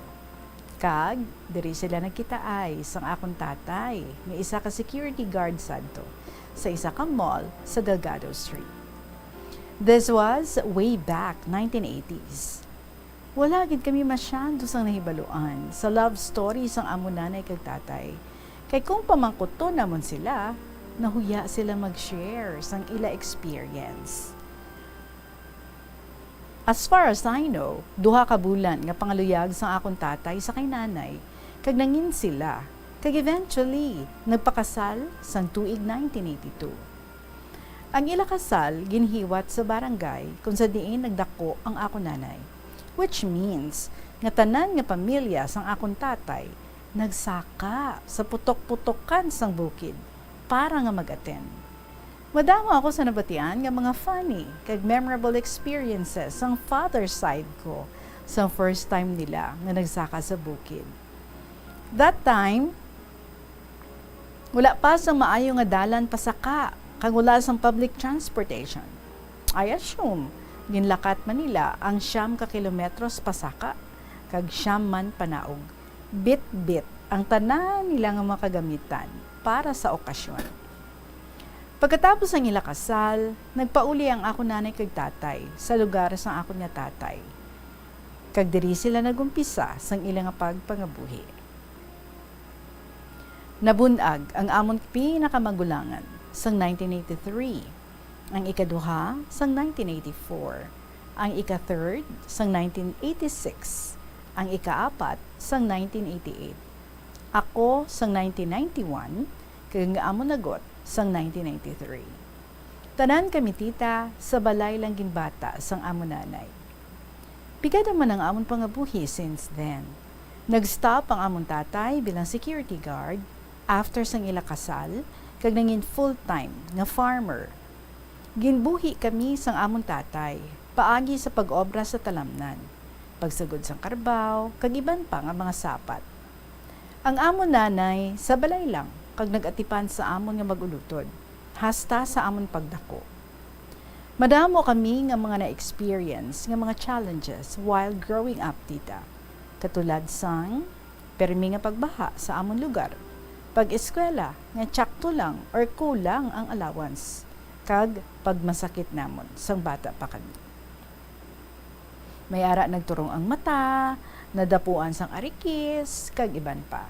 Kag diri sila nagkitaay sang akon tatay, nga isa ka security guard sadto sa isa ka mall sa Delgado Street. This was way back nineteen eighties. Wala gid kami masyado sang nahibaluan sa love story sang amo nanay kag tatay, kay kung pamangkuton namon sila, nahuya sila mag-share sang ila experience. As far as I know, duha ka bulan nga pangaluyag sang akon tatay sa kay nanay, kag nangin sila, kag eventually, nagpakasal sang tuig nineteen eighty-two. Ang ila kasal ginhiwat sa barangay kung sa diin nagdako ang akon nanay, which means nga tanan nga pamilya sang akon tatay nagsaka sa putok-putokan sang bukid para nga mag-attend. Madamo ako sa nabatian nga mga funny kag memorable experiences sang father side ko sa first time nila nga nagsaka sa bukid. That time, wala pa sang maayo nga dalan pasaka kag wala sang public transportation. I assume, ginlakat man nila ang siyam ka kilometros pasaka kag siyam man panaog. Bitbit ang tanan nila nga mga kagamitan para sa okasyon. Pagkatapos sang ila kasal, nagpauli ang akon nanay kag tatay sa lugar sang akon nga tatay, kag diri sila nag-umpisa sang ila nga pagpangabuhi. Nabun-ag ang amon pinakamagulangan sang nineteen eighty-three, ang ikaduha sang nineteen eighty-four, ang ika-third sang nineteen eighty-six, ang ikaapat sang nineteen eighty-eight, ako sang nineteen ninety-one, kag ang amon nagot sang nineteen ninety-three. Tanan kami, tita, sa balay lang ginbata sang amon nanay. Pigado man ang amon pangabuhi since then. Nag-stop ang amon tatay bilang security guard after sang ila kasal, kag nangin full-time nga farmer. Ginbuhi kami sang amon tatay paagi sa pag-obra sa talamnan, pagsugod sang karbaw, kag iban pa nga mga sapat. Ang amon nanay sa balay lang kag nag-atipan sa amon nga mag-ulutod hasta sa amon pagdako. Madamo kami nga mga na-experience nga mga challenges while growing up, tita, katulad sang permi nga pagbaha sa amon lugar, pag-eskwela nga tsakto lang or kulang ang allowance, kag pagmasakit namon sang bata pa kami. May ara nagturong ang mata, nadapuan sang arikis, kag iban pa.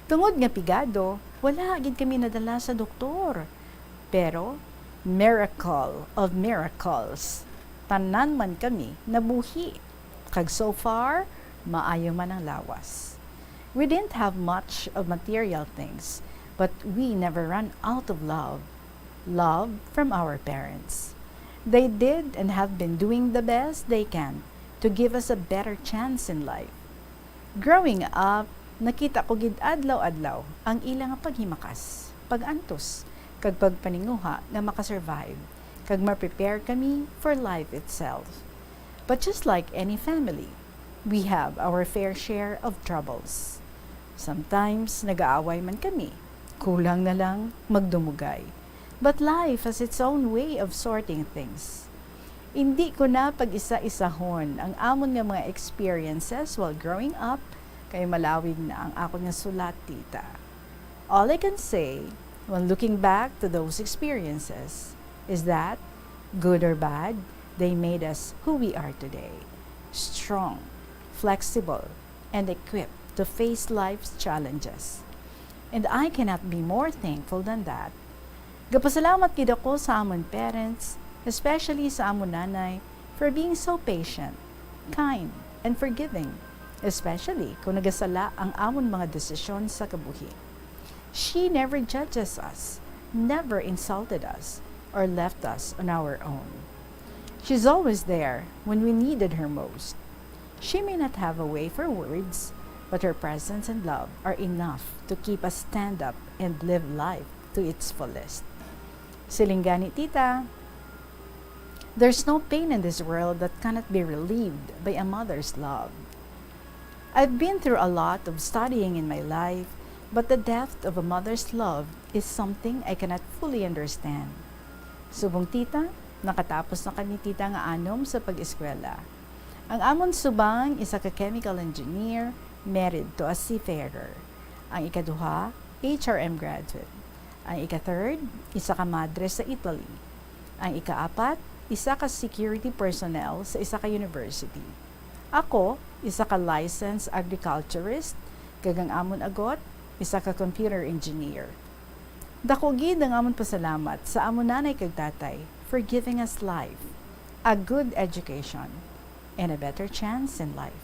Tungod nga pigado, wala gid kami nadala sa doktor. Pero, miracle of miracles, tanan man kami nabuhi. Kag so far, maayo man ang lawas. We didn't have much of material things, but we never ran out of love. Love from our parents. They did and have been doing the best they can to give us a better chance in life. Growing up, nakita ko gid adlaw-adlaw ang ila nga paghimakas, pag-antos, kag pagpaninguha nga makasurvive, kag ma-prepare kami for life itself. But just like any family, we have our fair share of troubles. Sometimes, nag-aaway man kami, kulang na lang magdumugay. But life has its own way of sorting things. Indi ko na pag-isa-isahon ang amon nga mga experiences while growing up, kay malawig na ang akon nga sulat, tita. All I can say, when looking back to those experiences, is that, good or bad, they made us who we are today. Strong, flexible, and equipped to face life's challenges. And I cannot be more thankful than that. Gapasalamat gid ako sa amon parents, especially sa amon nanay, for being so patient, kind, and forgiving, especially kung nagasala ang amon mga desisyon sa kabuhi. She never judges us, never insulted us, or left us on our own. She's always there when we needed her most. She may not have a way for words, but her presence and love are enough to keep us stand up and live life to its fullest. Siling gani, tita, there's no pain in this world that cannot be relieved by a mother's love. I've been through a lot of studying in my life, but the depth of a mother's love is something I cannot fully understand. Subong, tita, nakatapos na kami, tita, nga anom sa pag-eskwela. Ang amon subang isa ka chemical engineer, married to a seafarer. Ang ikaduha, H R M graduate. Ang ika-third, isa ka madre sa Italy. Ang ikaapat, isa ka security personnel sa isa ka university. Ako, isa ka licensed agriculturist, kag ang amon agot, isa ka computer engineer. Dako gid ang amon pasalamat sa amon nanay kag tatay for giving us life, a good education, and a better chance in life.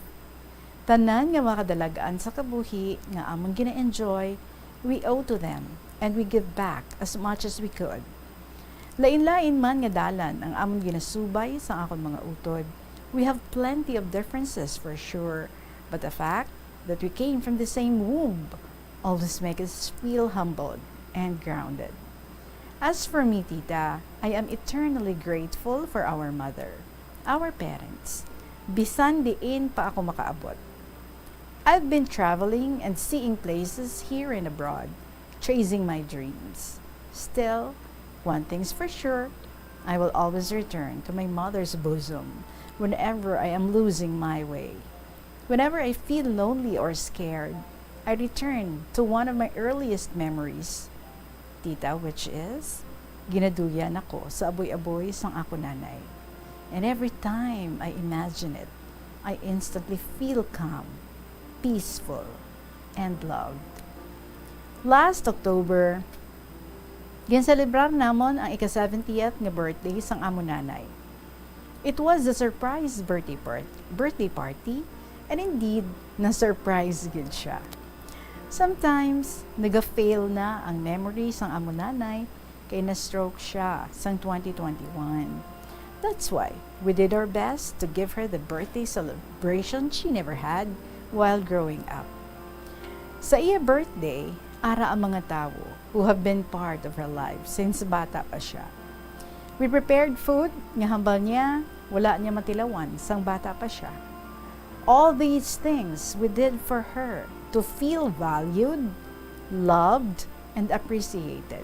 Tanan nga mga kadalagan sa kabuhi nga amon gina-enjoy, we owe to them, and we give back as much as we could. Lain-lain man nga dalan ang amon ginasubay sa akon mga utod, we have plenty of differences for sure, but the fact that we came from the same womb always make us feel humbled and grounded. As for me, tita, I am eternally grateful for our mother, our parents, bisan diin pa ako makaabot. I've been traveling and seeing places here and abroad, chasing my dreams. Still, one thing's for sure, I will always return to my mother's bosom whenever I am losing my way. Whenever I feel lonely or scared, I return to one of my earliest memories, tita, which is, ginaduyan ako sa aboy-aboy sang ako nanay. And every time I imagine it, I instantly feel calm, peaceful, and loved. Last October, ginselebrar namon ang ika-seventieth nga birthday sang amo nanay. It was a surprise birthday part-, birthday party, and indeed, na-surprise gid siya. Sometimes, naga-fail na ang memory sang amo nanay kay na-stroke siya sang twenty twenty-one. That's why we did our best to give her the birthday celebration she never had while growing up. Sa iya birthday, ara ang mga tawo who have been part of her life since bata pa siya. We prepared food nga hambal niya, wala niya matilawan sang bata pa siya. All these things we did for her to feel valued, loved, and appreciated.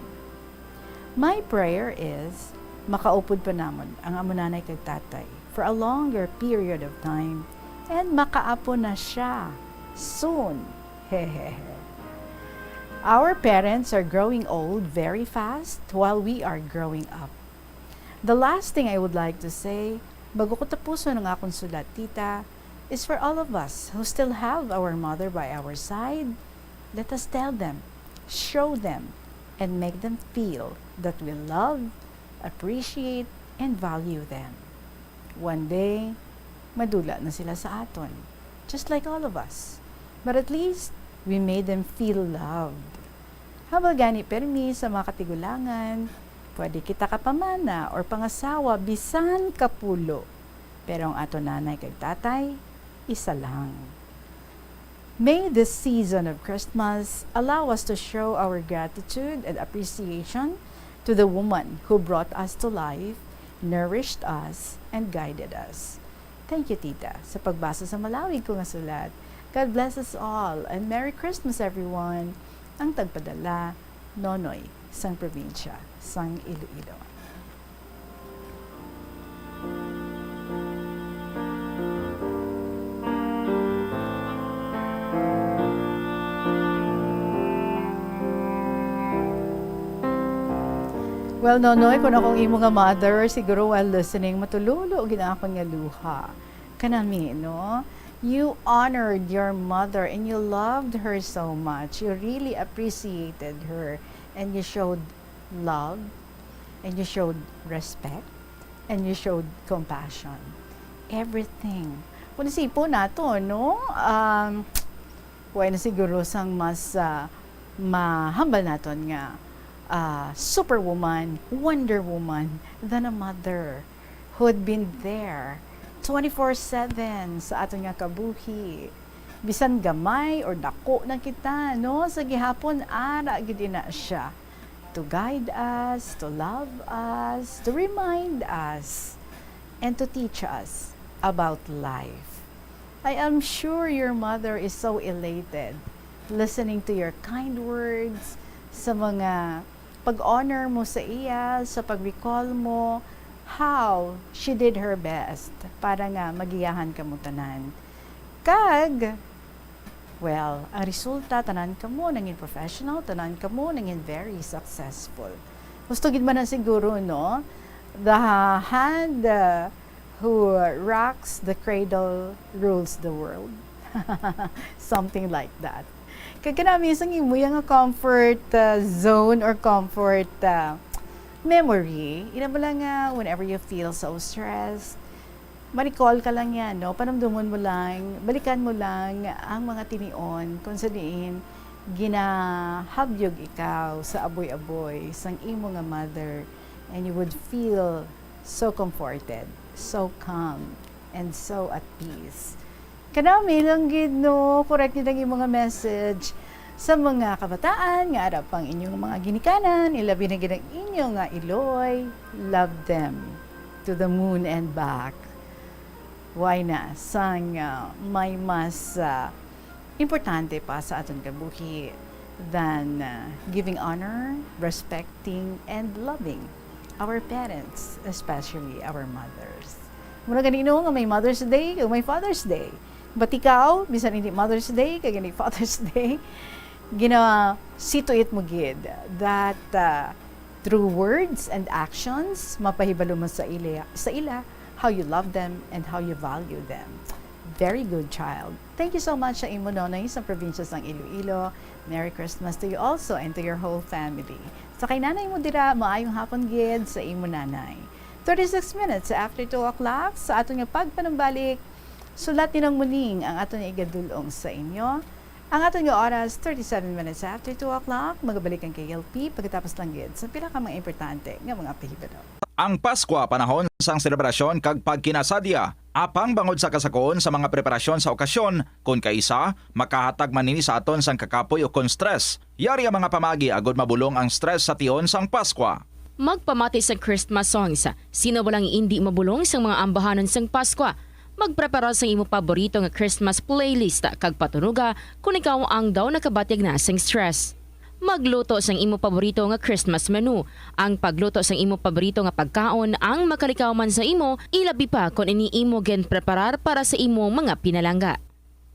My prayer is, makaupod pa namon ang amo nanay kag tatay for a longer period of time, and makaapo na siya soon. Hehehe. Our parents are growing old very fast while we are growing up. The last thing I would like to say, bago ko tapuson ang akong sulat, tita, is for all of us who still have our mother by our side, let us tell them, show them, and make them feel that we love, appreciate, and value them. One day, madula na sila sa aton, just like all of us. But at least, we made them feel loved. Hambal gani permi sa mga katigulangan, pwede kita kapamana or pangasawa bisan kapulo, pero ang aton nanay kag tatay, isa lang. May this season of Christmas allow us to show our gratitude and appreciation to the woman who brought us to life, nourished us, and guided us. Thank you, tita, sa pagbasa sa malawig ko nga sulat. God bless us all, and Merry Christmas, everyone. Ang tagpadala, Nonoy, sang probinsya sang Iloilo. Well, Nonoy, kung akong imo nga mother, siguro while listening, matulolo gid ang akon nga luha. Kanami, no? You honored your mother and you loved her so much. You really appreciated her and you showed love and you showed respect and you showed compassion. Everything. Kung isipon nato, no? Um, wala na siguro sang mas, ah, mahambal naton nga, ah, superwoman, Wonder Woman than a mother who had been there twenty-four seven sa aton nga kabuhi. Bisan gamay or dako na kita, no? Sa gihapon, ara gid ina siya to guide us, to love us, to remind us, and to teach us about life. I am sure your mother is so elated listening to your kind words, sa mga pag-honor mo sa iya, sa pag-recall mo how she did her best para nga magiyahan kamo tanan. Kag, Well, ang resulta, tanan kamo nangin professional, tanan kamo nangin very successful. Gusto gid man na siguro, no? The hand, uh, who rocks the cradle rules the world. Something like that. Kag kanami sang imo yang comfort, uh, zone or comfort, uh, memory. Ina mo lang nga, whenever you feel so stressed, ma-recall ka lang yan, no? Panumdumon mo lang, balikan mo lang ang mga tinion kung sa diin ginahabyog ikaw sa aboy-aboy sang imo nga mother, and you would feel so comforted, so calm, and so at peace. Kanami lang gid, no? Correct gid ang imo nga message sa mga kabataan nga ara pang inyong mga ginikanan, ilabi na gid ang inyo nga iloy. Love them to the moon and back. Why na? Sang, ah, may mas, ah, importante pa sa aton kabuhi than, ah, giving honor, respecting, and loving our parents, especially our mothers. Mura ganino nga may Mother's Day o may Father's Day. But ikaw, bisan hindi Mother's Day, kag hindi Father's Day, gina-situate mo gid that, ah, through words and actions, mapahibalo mo sa ila, sa ila how you love them and how you value them. Very good, child. Thank you so much sa imo, Nonoy, sa probinsya sang Iloilo. Merry Christmas to you also and to your whole family. Sa kay nanay mo dira, maayong hapon gid sa imo nanay. Thirty-six minutes after two o'clock, sa aton nga pagpanumbalik, sulat ni Nang Muning ang aton nga igadul-ong sa inyo. Ang aton nga oras, thirty-seven minutes after two o'clock. Magabalik ang K L P pagkatapos lang gid sa pila ka mga importante nga mga pahibalo. Ang Paskwa panahon sang selebrasyon kag pagkinasadya. Apang bangod sa kasakoon sa mga preparasyon sa okasyon, kon kaisa, makahatag man ini sa aton sang kakapoy ukon stress. Yari ang mga pamagi agud mabulong ang stress sa tion sang Paskwa. Magpamati sang Christmas songs. Sino ba lang indi mabulong sang mga ambahanon sang Paskwa? Magprepara sang imo paborito nga Christmas playlist kag patunoga kon ikaw ang daw nakabatyag na sing stress. Magluto sang imo paborito nga Christmas menu. Ang pagluto sang imo paborito nga pagkaon ang makalikaw man sa imo, ilabi pa kon ini imo ginpreparar para sa imo mga pinalangga.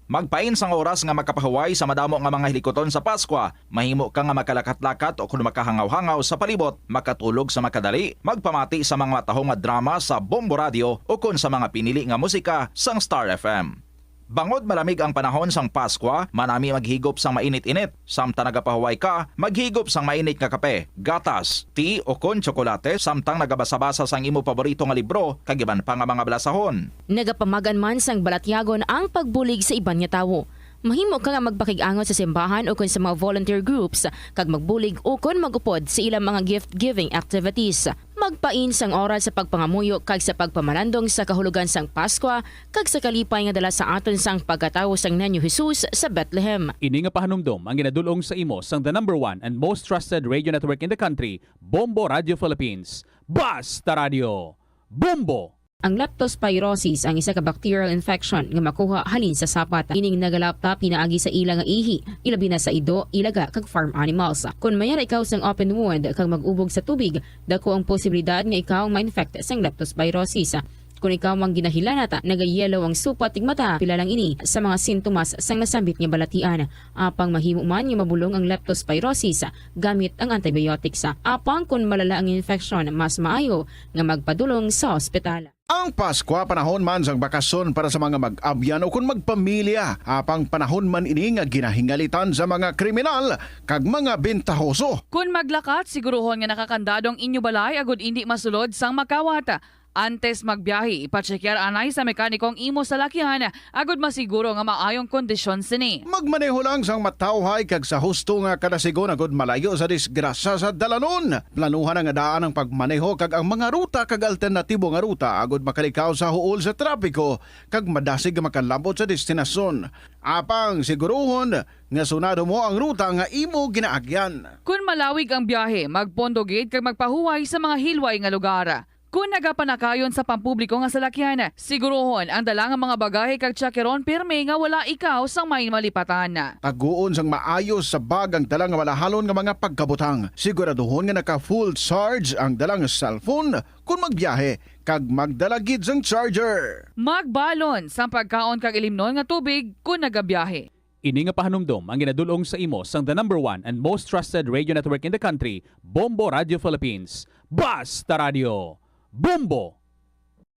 Magpain sang oras nga makapahuway sa madamo nga mga hilikuton sa Paskwa. Mahimo ka nga makalakat-lakat o kon makahangaw-hangaw sa palibot, makatulog sa makadali, magpamati sa mga matahom nga drama sa Bombo Radio o kon sa mga pinili nga musika sang Star F M. Bangod malamig ang panahon sang Paskwa, manami maghigop sang mainit-init. Samtang nagapahuway ka, maghigop sang mainit nga kape, gatas, tea, o kon tsokolate, samtang nagabasa-basa sang imo paborito nga libro, kag iban pa nga mga balasahon. Nagapamagan man sang balatyagon ang pagbulig sa iban nga tawo. Mahimo ka nga magpakig-angot sa simbahan ukon sa mga volunteer groups kag magbulig ukon mag-upod sa ilang mga gift-giving activities. Magpain sang oras sa pagpangamuyo kag sa pagpamalandong sa kahulogan sang Paskwa kag sa kalipay nga dala sa aton sang pagkatawo sang Niño Jesus sa Bethlehem. Ini nga pahanumdom ang ginadul-ong sa imo sang the number one and most trusted radio network in the country, Bombo Radio Philippines. Basta Radio! Bombo! Ang leptospirosis ang isa ka bacterial infection nga makuha halin sa sapat. Ining nagalapta pinaagi sa ila nga ihi, ilabi na sa ido, ilaga, kag farm animals. Kon mayara ikaw sang open wound kag mag-ubog sa tubig, dako ang posibilidad nga ikaw ma-infect sang leptospirosis. Kon ikaw ang ginahilanat, nagayellow ang supat kag mata, pila lang ini sa mga sintomas sang nasambit nga balatian. Apang mahimo man nga mabulong ang leptospirosis gamit ang antibiotics. Apang kon malala ang infeksyon, mas maayo nga magpadulong sa ospital. Ang Paskwa panahon man sang bakasyon para sa mga mag-abyan o kon magpamilya. Apang panahon man ini nga ginahingalitan sa mga kriminal kag mga bentahoso. Kon maglakat, siguruhon nga nakakandado ang inyo balay agud indi masulod sang makawat. Antes magbiyahe, ipatsekyar anay sa mekaniko ang imo salakyan agud masiguro nga maayong kondisyon sini. Magmaneho lang sang matawhay kag sa husto nga kadasigon agud malayo sa disgrasya sa dalanon. Planuhan nga daan ang pagmaneho kag ang mga ruta kag alternatibo nga ruta agud makalikaw sa huol sa trapiko kag madasig nga makalabot sa destinasyon. Apang siguruhon nga sunado mo ang ruta nga imo ginaagyan. Kon malawig ang biyahe, magpondo gid kag magpahuway sa mga hilway nga lugar. Kon nagapanakayon sa pampubliko nga salakyan, siguruhon ang dala nga mga bagahe kag tsakeron pirme nga wala ikaw sang may malipatan. Taguon sang maayos sa bag ang dala nga malahalon nga mga pagkabutang. Siguraduhon nga naka-full charge ang dala nga cellphone kon magbiyahe, kag magdala gid sang charger. Magbalon sang pagkaon kag ilimnon nga tubig kon nagabiyahe. Ini nga pahanumdom ang ginadul-ong sa imo sang the number one and most trusted radio network in the country, Bombo Radio Philippines. Basta Radio, Bombo!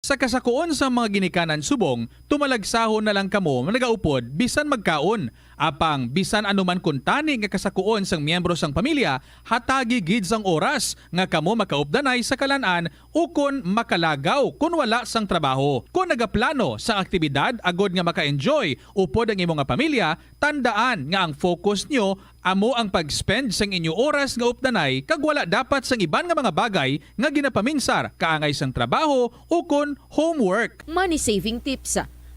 Sa kasakuon sang mga ginikanan subong, tumalagsahon na lang kamo nagaupod bisan magkaon. Apang bisan ano man kuntani nga kasakuon sang miyembro sang pamilya, hatagi gid sang oras nga kamo makaupdanay sa kalan-an ukon makalagaw kon wala sang trabaho. Kon nagaplano sang aktibidad agod nga maka-enjoy upod ang imo nga pamilya, tandaan nga ang focus nyo amo ang pag-spend sang inyo oras nga updanay kag wala dapat sang iban nga mga bagay nga ginapaminsar kaangay sang trabaho ukon homework. Money saving tips.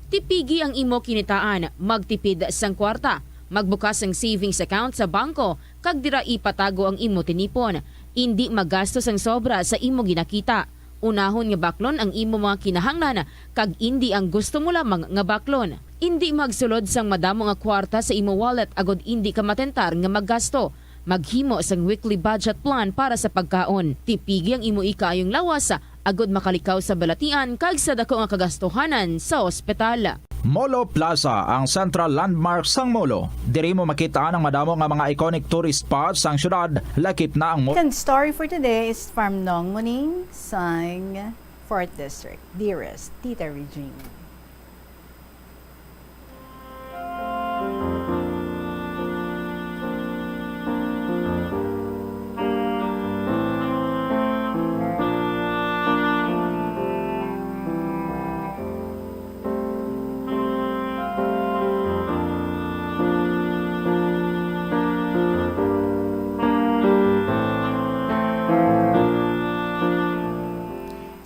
Tipigi ang imo kinitaan, magtipid sang kwarta, magbukas sang savings account sa bangko, kag dira ipatago ang imo tinipon. Indi maggasto sang sobra sa imo ginakita. Unahon nga baklon ang imo mga kinahanglan kag indi ang gusto mo lamang nga baklon. Indi magsulod sang madamo nga kwarta sa imo wallet agod indi ka matentar nga maggasto. Maghimo sang weekly budget plan para sa pagkaon. Tipigi ang imo ikaayong lawas agod makalikaw sa balatian kag sa dako nga kagastuhanan sa ospital. Molo Plaza, ang central landmark sang Molo. Diri mo makita ang madamo nga mga iconic tourist spots sang syudad, lakip na ang Mo- Second story for today is from Nong Muning sang Fourth District. Dearest Tita Regine.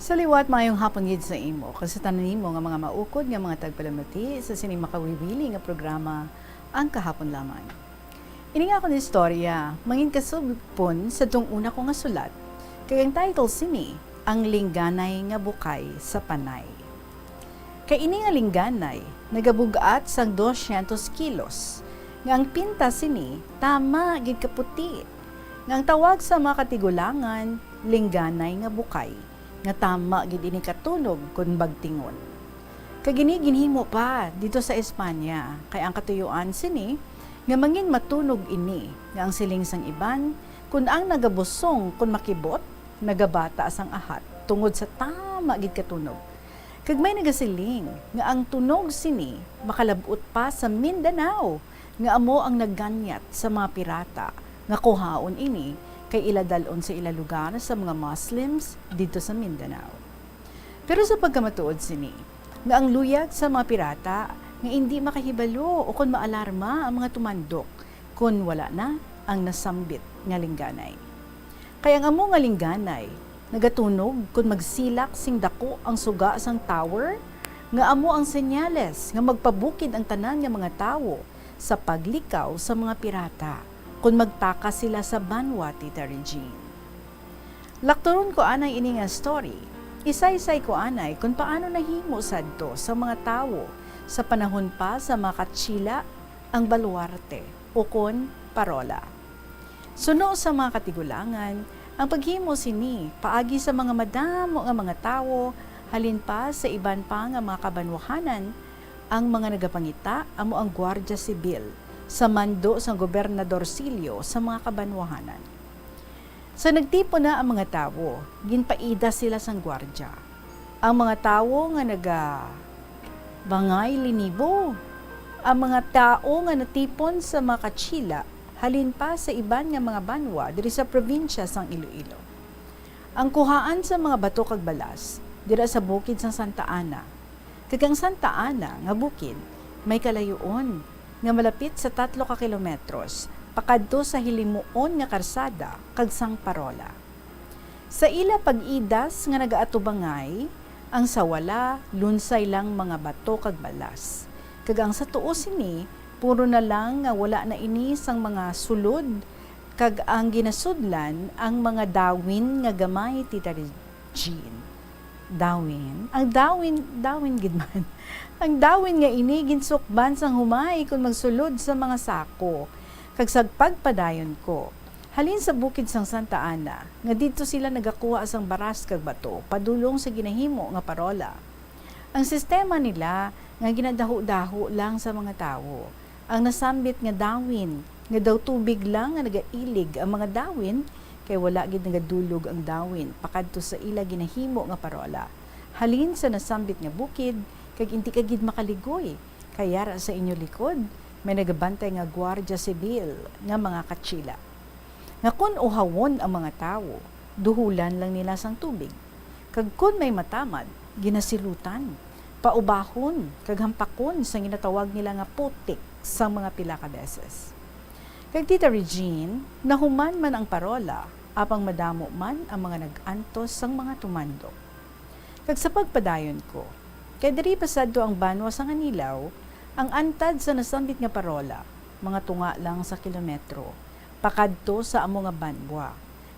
Sa liwat, maayong hapon gid sa imo, kag sa tanan nimo nga mga maukod nga mga tagpalamati sa sining makawiwili nga programa, Ang Kahapon Lamang. Ini nga akon istorya, mangin kasugpon sa tung una ko nga sulat, kag ang title sini, Ang Lingganay nga Bukay sa Panay. Kay ini nga lingganay nagabug-at sang dosyentos kilos, nga ang pinta sini tama gid ka puti, nga ang tawag sa mga katigulangan, lingganay nga bukay, nga tama gid ini katunog kon bagtingon. Kag ini ginhimo pa didto sa Espanya, kay ang katuyoan sini nga mangin matunog ini, nga ang siling sang iban, kun ang nagabusong kon makibot, nagabata sang ahat, tungod sa tama gid katunog. Kag may nagasiling nga ang tunog sini makalab-ot pa sa Mindanao, nga amo ang nagganyat sa mga pirata nga kuhaon ini kay ila dal-on sa ila lugar sa mga Muslims didto sa Mindanao. Pero sa pagkamatuod sini, nga ang luyag sa mga pirata nga indi makahibalo ukon maalarma ang mga tumandok kon wala na ang nasambit nga lingganay. Kay ang amo nga lingganay nagatunog kon magsilak sing dako ang suga sang tower, nga amo ang senyales nga magpabukid ang tanan nga mga tawo sa paglikaw sa mga pirata kon magtakas sila sa banwa, Tita Regine. Lakturon ko anay ini nga story. Isaysay ko anay kon paano nahimo sadto sa mga tawo sa panahon pa sa mga Kachila ang baluarte ukon parola. Suno sa mga katigulangan, ang paghimo sini paagi sa mga madamo nga mga tawo halin pa sa iban pa nga mga kabanwahanan. Ang mga nagapangita amo ang Guardia Sibil sa mando sang Gobernador Silio sa mga kabanwahanan. Sa nagtipon na ang mga tawo, ginpaida sila sang gwardya. Ang mga tawo nga nagabangay linibo, ang mga tawo nga natipon sa mga Kachila halin pa sa iban nga mga banwa diri sa probinsya sang Iloilo. Ang kuhaan sa mga bato kag balas dira sa bukid sang Santa Ana, kag ang Santa Ana nga bukid may kalayoon nga malapit sa tatlo ka kilometros pakadto sa hilimuon nga karsada kag sang parola. Sa ila pag-idas nga nagaatubangay, ang sa wala lunsay lang mga bato kag balas, kag ang sa tuo sini puro na lang nga wala na ini sang mga sulod, kag ang ginasudlan ang mga dawin nga gamay, Tita Regine. Dawin? Ang dawin, dawin gid man. Ang dawin nga ini ginsukban sang humay kon magsulod sa mga sako. Kag sa pagpadayon ko, halin sa bukid sang Santa Ana, nga didto sila nagakuha sang baras kag bato padulong sa ginahimo nga parola. Ang sistema nila nga ginadaho-daho lang sa mga tawo, Ang nasambit nga dawin, nga daw tubig lang nga nagailig ang mga dawin, kay wala gid nagadulog ang dawin pakadto sa ila ginahimo nga parola. Halin sa nasambit nga bukid, kag indi ka gid makaligoy, kay yara sa inyo likod may nagabantay nga gwardiya sibil nga mga katsila, nga kon uhawon ang mga tawo, duhulan lang nila sang tubig, kag kon may matamad, ginasilutan, paubahon, kag hampakon sang ginatawag nila nga putik sang mga pila ka beses. Kag, Tita Regine, nahuman man ang parola, apang madamo man ang mga nag-antos sang mga tumandok. Kag sa pagpadayon ko, kay diri pa sadto ang banwa sang Anilao, ang antad sa nasambit nga parola, mga tunga lang sa kilometro, pakadto sa amo nga banwa,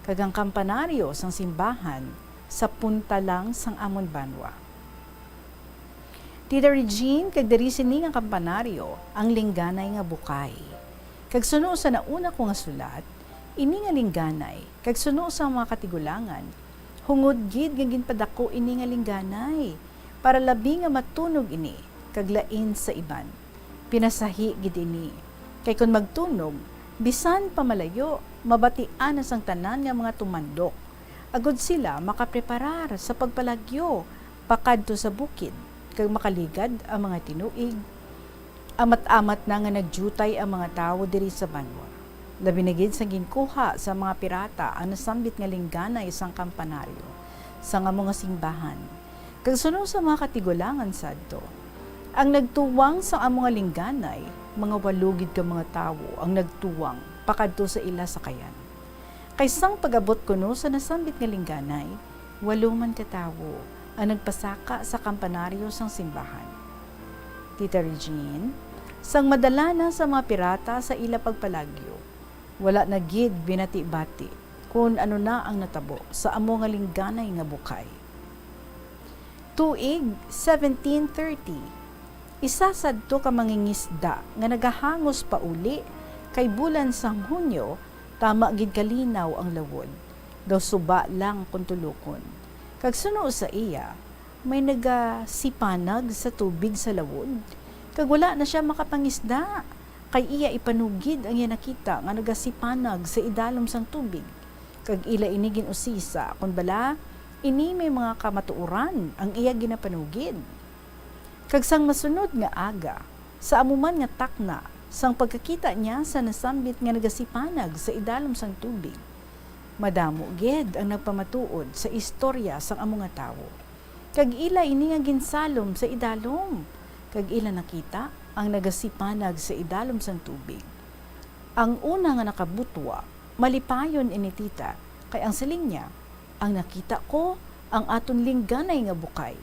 kag ang kampanaryo sang simbahan sa punta lang sang amon banwa. Tita Regine, kag diri sini nga kampanaryo ang lingganay nga bukay. Kag suno sa nauna ko nga sulat, ini nga lingganay, kag suno sa mga katigulangan, hungod gid nga ginpadako ini nga lingganay, para labi nga matunog ini, kag lain sa iban. Pinasahi gid ini, kay kon magtunog, bisan pa malayo, mabatian na sang tanan nga mga tumandok, agod sila makapreparar sa pagpalagyo pakadto sa bukid, kag makaligad ang mga tinuig. Amat-amat na nga nagyutay ang mga tawo diri sa banwa, labi na gid sa ginkuha sa mga pirata ang nasambit nga lingganay sang kampanaryo sang amo nga simbahan. Kag suno sa mga katigulangan sadto, ang nagtuwang sang amo nga lingganay, mga walo gid ka mga tawo ang nagtuwang pakadto sa ila sakayan. Kay sang pag-abot kuno sa nasambit nga lingganay, walo man ka tawo ang nagpasaka sa kampanaryo sang simbahan. Tita Regine, sang madala na sa mga pirata sa ila pagpalagyo, wala na gid binati-bati kon ano na ang natabo sa amo nga lingganay nga bukay. Tuig seventeen thirty, isa sadto ka mangingisda nga nagahangos pauli kay bulan sang Hunyo, tama gid kalinaw ang lawod, daw suba lang kon tulokon. Kag suno sa iya, may nagasipanag sa tubig sa lawod, kag wala na sia makapangisda, kay iya ipanugid ang iya nakita nga nagasipanag sa idalom sang tubig, kag ila ini gin-usisa kon bala ini may mga kamatuoran ang iya ginapanugid. Kag sang masunod nga aga, sa amo man nga takna, sang pagkakita niya sa nasambit nga nagasipanag sa idalom sang tubig, madamo gid ang nagpamatuod sa istorya sang amo nga tawo, kag ila ini nga ginsalom sa idalom, kag ila nakita ang nagasipanag sa idalom sang tubig. Ang una nga nakabutwa, malipayon ini, tita, kay ang siling niya, "Ang nakita ko, ang aton lingganay nga bukay."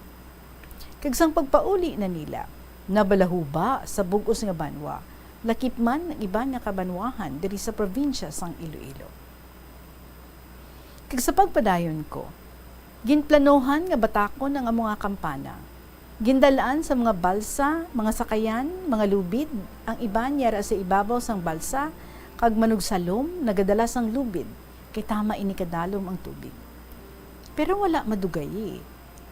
Kag sang pagpauli na nila, nabalahuba sa bug-os nga banwa, lakip man ang iban nga kabanwahan diri sa probinsya sang Iloilo. Kag sa pagpadayon ko, ginplanohan nga batakon ang amo nga kampana. Gindal-an sa mga balsa, mga sakayan, mga lubid, ang iban yara sa ibabaw sang balsa, kag manugsalom nagadala sang lubid, kay tama ini kadalom ang tubig. Pero wala madugayi.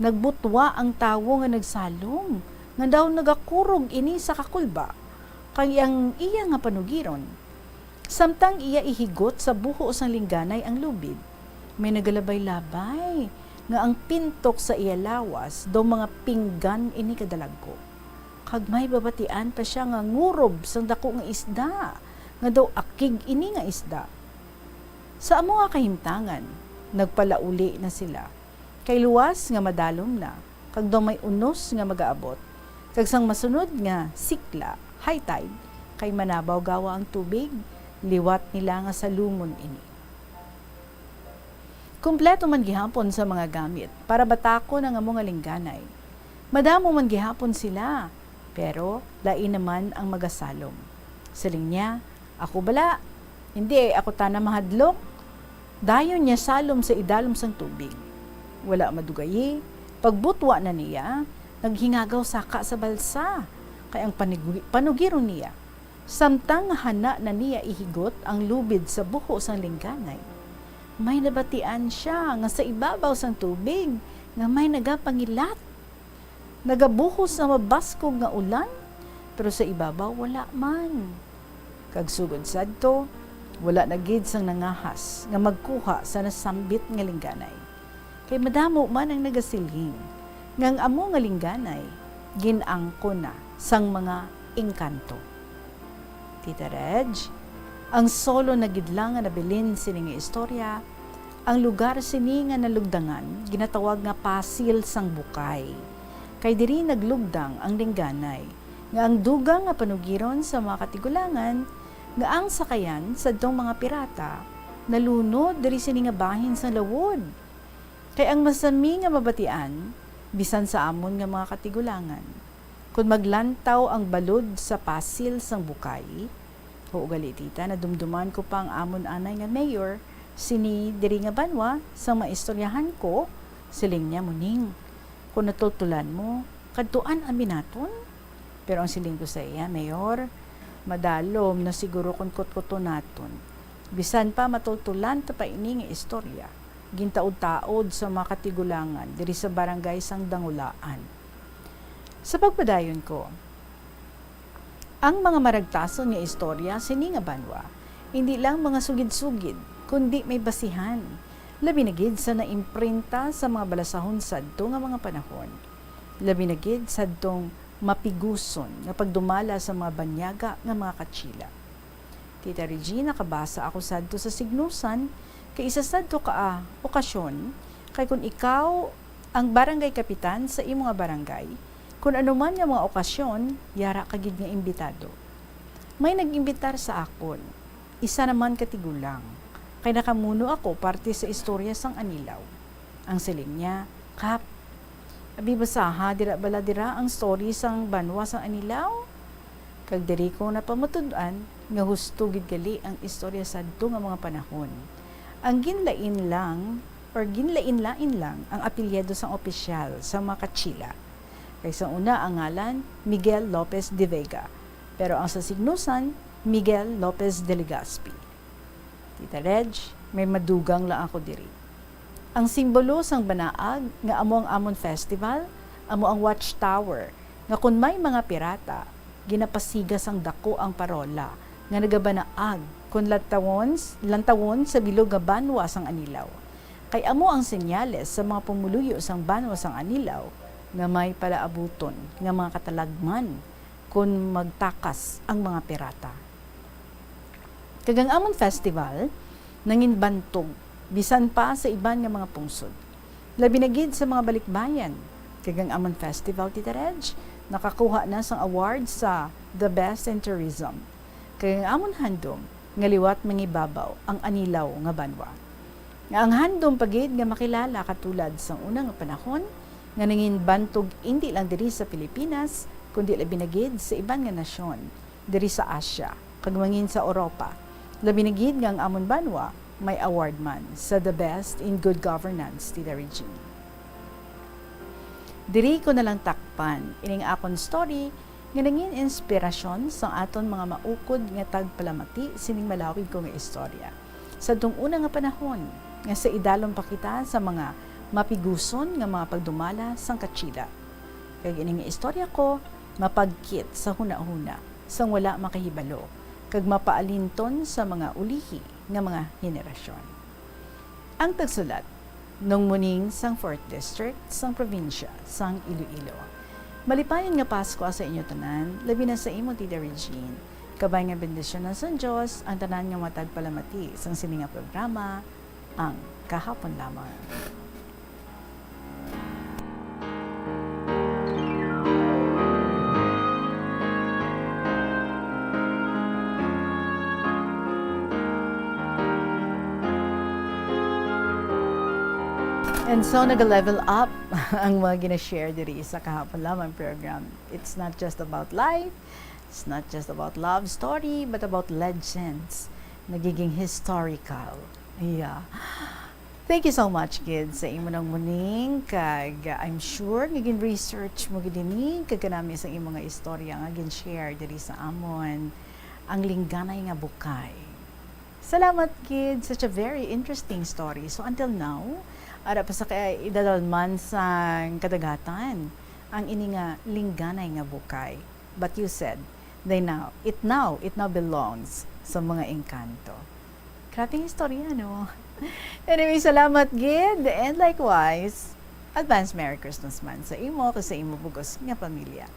Nagbutwa ang tawo nga nagsalom, nga daw nagakurog ini sa kakulba, kay ang iya nga panugiron, samtang iya ihigot sa buho sang lingganay ang lubid, may nagalabay-labay nga ang pintok sa iya lawas daw mga pinggan ini kadalagko. Kag may babatian pa sia nga ngurob sang daku nga isda, nga daw akig ini nga isda. Sa amo nga kahimtangan, nagpalauli na sila, kay luwas nga madalom na, kag daw may unos nga magaabot, kag sang masunod nga sikla, high tide, kay manabaw gawa ang tubig, liwat nila nga salumon ini. Kumpleto man gihapon sa mga gamit para batakon ang amo nga lingganay. Madamo man gihapon sila, pero lain naman ang magasalom. Siling niya, "Ako bala, hindi ay ako tana mahadlok." Dayon niya salom sa idalom sang tubig. Wala madugayi, pagbutwa na niya, naghingagaw saka sa balsa, kay ang panigi-, panugiron niya, samtang hana na niya ihigot ang lubid sa buho sang lingganay, may nabatian sia nga sa ibabaw sang tubig nga may nagapangilat. Nagabuhos nga mabaskog nga ulan, pero sa ibabaw wala man. Kag sugod sadto, wala na gid sang nangahas nga magkuha sa nasambit nga lingganay. Kay madamo man ang nagasiling nga ang amo nga lingganay gin-angkon na sang mga engkanto. Tita Reg, ang solo na gid lang nga nabilin sini nga istorya, ang lugar sini nga nalugdangan ginatawag nga Pasil sang Bukay. Kay diri naglugdang ang lingganay, nga ang dugang nga panugiron sa mga katigulangan nga ang sakayan sadtong mga pirata nalunod diri sini nga bahin sang lawod. Kay ang masami nga mabatian, bisan sa amon nga mga katigulangan, kon maglantaw ang balod sa Pasil sang Bukay, huo gali, tita, nadumduman ko pa ang amon anay nga mayor sini diri nga banwa sang maistoryahan ko, siling niya, "Muning, kon natultulan mo, kadtuan ami naton." Pero ang siling ko sa iya, "Mayor, madalom na siguro kon kutkuton naton. Bisan pa matultulan ta pa ini nga istorya, gintaod-taod sa mga katigulangan diri sa barangay sang Dangulaan." Sa pagpadayon ko, ang mga maragtason nga istorya sini nga banwa, hindi lang mga sugid-sugid, kundi may basihan, labi na gid sa naimprinta sa mga balasahon sadto nga mga panahon, labi na gid sadtong mapiguson nga pagdumala sa mga banyaga nga mga Katsila. Tita Regina, nakabasa ako sadto sa Signusan, kay isa sadto ka, ah, okasyon, kay kon ikaw ang barangay kapitan sa imo nga barangay, kon ano man nga mga okasyon, yara ka gid nga imbitado. May nag-imbitar sa akon, isa naman ka tigulang, kay nakamuno ako parte sa istorya sang Anilaw. Ang siling niya, "Kap, abi, basaha dira bala dira ang story sang banwa sang Anilaw?" Kag diri ko napamatud-an nga husto gid gali ang istorya sadto nga mga panahon. Ang ginlain lang, or ginlain-lain lang ang apelyido sang opisyal sa mga Katsila. Kay sa una ang ngalan, Miguel Lopez de Vega, pero ang sa Signusan, Miguel Lopez de Legazpi. Tita Reg, may madugang lang ako diri. Ang simbolo sang banaag nga amo ang amon festival, amo ang watchtower, nga kon may mga pirata, ginapasiga sang dako ang parola nga nagabanaag kon lantawon, lantawon sa bilog nga banwa sang Anilaw. Kay amo ang senyales sa mga pumuluyo sang banwa sang Anilaw nga may palaabuton nga mga katalagman kon magtakas ang mga pirata. Kag ang amon festival nanginbantog bisan pa sa iban nga mga pungsod, labi na gid sa mga balikbayan. Kag ang amon festival, Tita Reg, nakakuha na sang award sa The Best in Tourism. Kag ang amon handom nga liwat mangibabaw ang Anilaw nga banwa. Nga ang handom pa gid nga makilala katulad sang una nga panahon, nga nanginbantog indi lang diri sa Pilipinas, kundi labi na gid sa iban nga nasyon diri sa Asia, kag mangin sa Europa. Labi na gid nga ang amon banwa may award man sa The Best in Good Governance, Tita Regine. Diri ko na lang takpan ining akon story nga nangin inspirasyon sa aton mga maukod nga tagpalamati sining malawig ko nga istorya. Sa tung una nga panahon, nga sa idalom pa kita sa mga mapiguson nga mga pagdumala sang Katsila. Kag ini nga istorya ko mapagkit sa hunahuna sang wala makahibalo, kag mapaalinton sa mga ulihi nga mga henerasyon. Ang tagsulat, Nong Muning sang Fourth District sang probinsya sang Iloilo. Malipayon nga Paskwa sa inyo tanan, labi na sa imo, Tita Regine. Kabay nga bendisyonan sang Dios ang tanan nga matagpalamati sang sini nga programa, ang Kahapon Lamang. And so, nag-level up ang mga gina-share diri sa Kahapon Lamang program. It's not just about life, it's not just about love story, but about legends. Nagiging historical. Yeah. Thank you so much, kids, sa imo nang muning, kag, uh, I'm sure nga gin-research mo gid ini, kag kanami sa imo nga istorya nga gin-share diri sa amon, ang Lingganay nga Bukay. Salamat, kids. Such a very interesting story. So, until now, ara pa sa kay idadalman sang kadagatan ang ini nga Lingganay nga Bukay. But you said, they now, it now, it now belongs sa mga engkanto. Grabing istorya, no? Anyway, salamat gid. And likewise, advance Merry Christmas man sa imo kag sa imo bugos nga pamilya.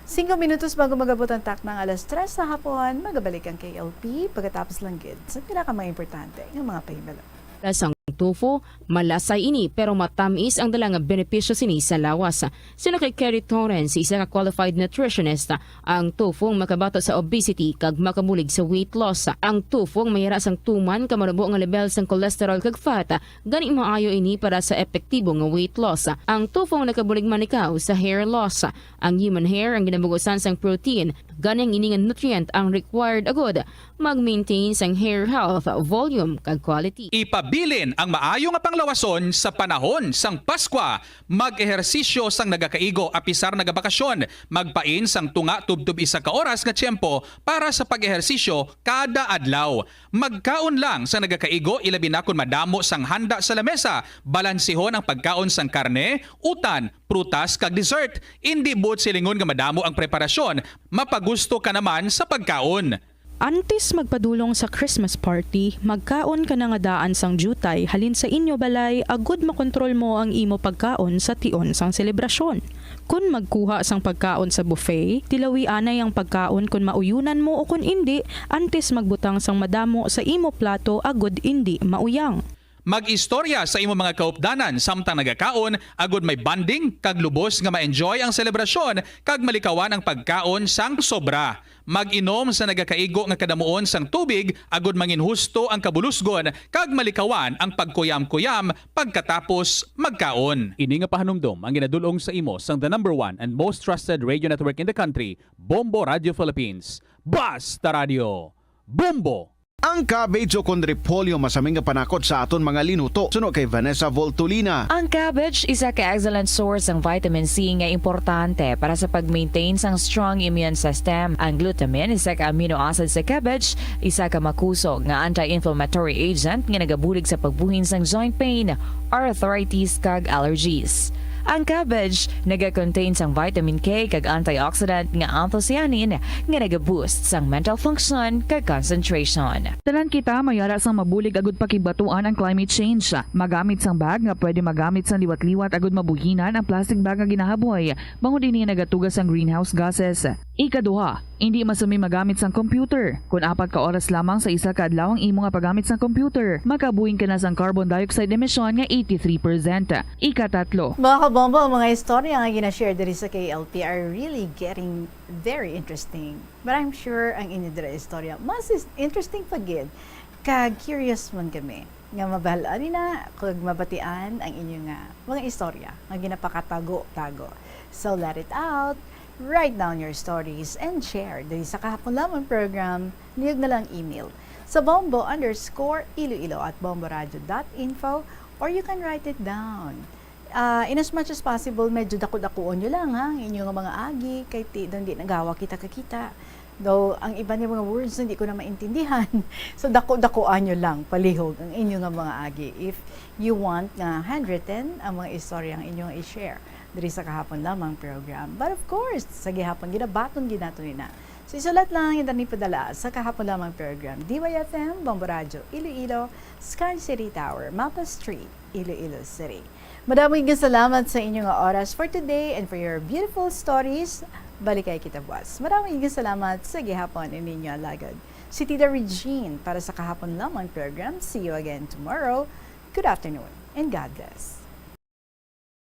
Singko minutos bago mag-abot ang taknang alas tres sa hapon, magabalik ang K L P pagkatapos lang gid sa pila ka mga importante nga mga pahibalo. Sang tofu, malasay ini pero matamis ang dala nga benepisyo sini sa lawas. Suno kay Kerry Torrens, isa ka qualified nutritionist, ang tofu ang makabato sa obesity kag makabulig sa weight loss. Ang tofu ang mayara sang tuman ka manubo nga level sang cholesterol kag fat, gani maayo ini para sa epektibo nga weight loss. Ang tofu ang nakabulig man ikaw sa hair loss. Ang human hair ang ginabugusan sang protein, gani ang ini nga nutrient ang required agud mag-maintain sang hair health, volume, kag quality. Ipabilin ang maayo nga panglawason sa panahon sang Paskwa. Mag-ehersisyo sang nagakaigo apisar nagabakasyon. Magpain sang tunga tubtob isa ka oras nga tiyempo para sa pag-ehersisyo kada adlaw. Magkaon lang sang nagakaigo, ilabi na kon madamo sang handa sa lamesa. Balansihon ang pagkaon sang karne, utan, prutas, kag dessert. Indi buot silingon nga madamo ang preparasyon, mapagusto ka naman sa pagkaon. Antes magpadulong sa Christmas party, magkaon ka na nga daan sang diutay halin sa inyo balay agud makontrol mo ang imo pagkaon sa tion sang selebrasyon. Kon magkuha sang pagkaon sa buffet, tilawi anay ang pagkaon kon mauyunan mo o kon indi, antes magbutang sang madamo sa imo plato agud indi mauyang. Mag-istorya sa imo mga kaupdanan samtang nagakaon agud may bonding kag lubos nga ma-enjoy ang selebrasyon kag malikawan ang pagkaon sang sobra. Mag-inom sa nagakaigo nga kadamuon sang tubig agud manginhusto ang kabulusgon kag malikawan ang pagkuyam-kuyam pagkatapos magkaon. Ini nga pahanumdom ang ginadul-ong sa imo sang the number one and most trusted radio network in the country, Bombo Radio Philippines. Basta Radio, Bombo! Ang cabbage o kon repolyo masami nga panakot sa aton mga linuto, suno kay Vanessa Voltolina. Ang cabbage isa ka excellent source sang vitamin C nga importante para sa pag-maintain sang strong immune system. Ang glutamine, isa ka amino acid sa cabbage, isa ka makusog nga anti-inflammatory agent nga nagabulig sa pagbuhin sang joint pain, arthritis, kag allergies. Ang cabbage nagakontain sang vitamin K kag antioxidant nga anthocyanin nga nagaboost sang mental function kag concentration. Tanan kita mayara sang mabulig agud pakigbatuan ang climate change. Magamit sang bag nga pwede magamit sang liwat-liwat agud mabuhinan ang plastic bag nga ginahaboy, bangod ini nagatuga sang greenhouse gases. Ikaduha, indi masami magamit sang computer. Kon apat ka oras lamang sa isa ka adlaw ang imo nga paggamit sang computer, makabuhin ka na sang carbon dioxide emission nga eighty-three percent. Ikatatlo, Mga kabombo, ang mga istorya nga gina-share diri sa K L P are really getting very interesting. But I'm sure ang inyo dira istorya mas is- interesting pa gid. Kag curious man kami nga mabal-an ni na kag mabatian ang inyo nga mga istorya nga ginapakatago-tago. So let it out. Write down your stories and share diri sa Kahapon Lamang program. Lihog na lang email sa bombo underscore iloilo at bomboradio dot info, or you can write it down. Ah, in as much as possible, medyo dako-dakuon nyo lang, ha, ang inyo nga mga agi, kay ti, daw hindi nagawa kita kakita. Daw, ang iba niya mga words, hindi ko na maintindihan. So, dako-dakuan nyo lang, palihog, ang inyo nga mga agi. If you want nga handwritten ang mga istorya ang inyo nga i-share diri sa Kahapon Lamang program. But of course, sa gihapon, ginabaton gid nato ni na. So, isulat lang ang inyo padala sa Kahapon Lamang program, D Y F M, Bombo Radyo, Iloilo, Sky City Tower, Mapa Street, Iloilo City. Madamo nga salamat sa inyo nga oras for today and for your beautiful stories. Balikay kita buwas. Madamo nga salamat sa gihapon, ining inyo alagad, si Tita Regine, para sa Kahapon Lamang program. See you again tomorrow. Good afternoon and God bless.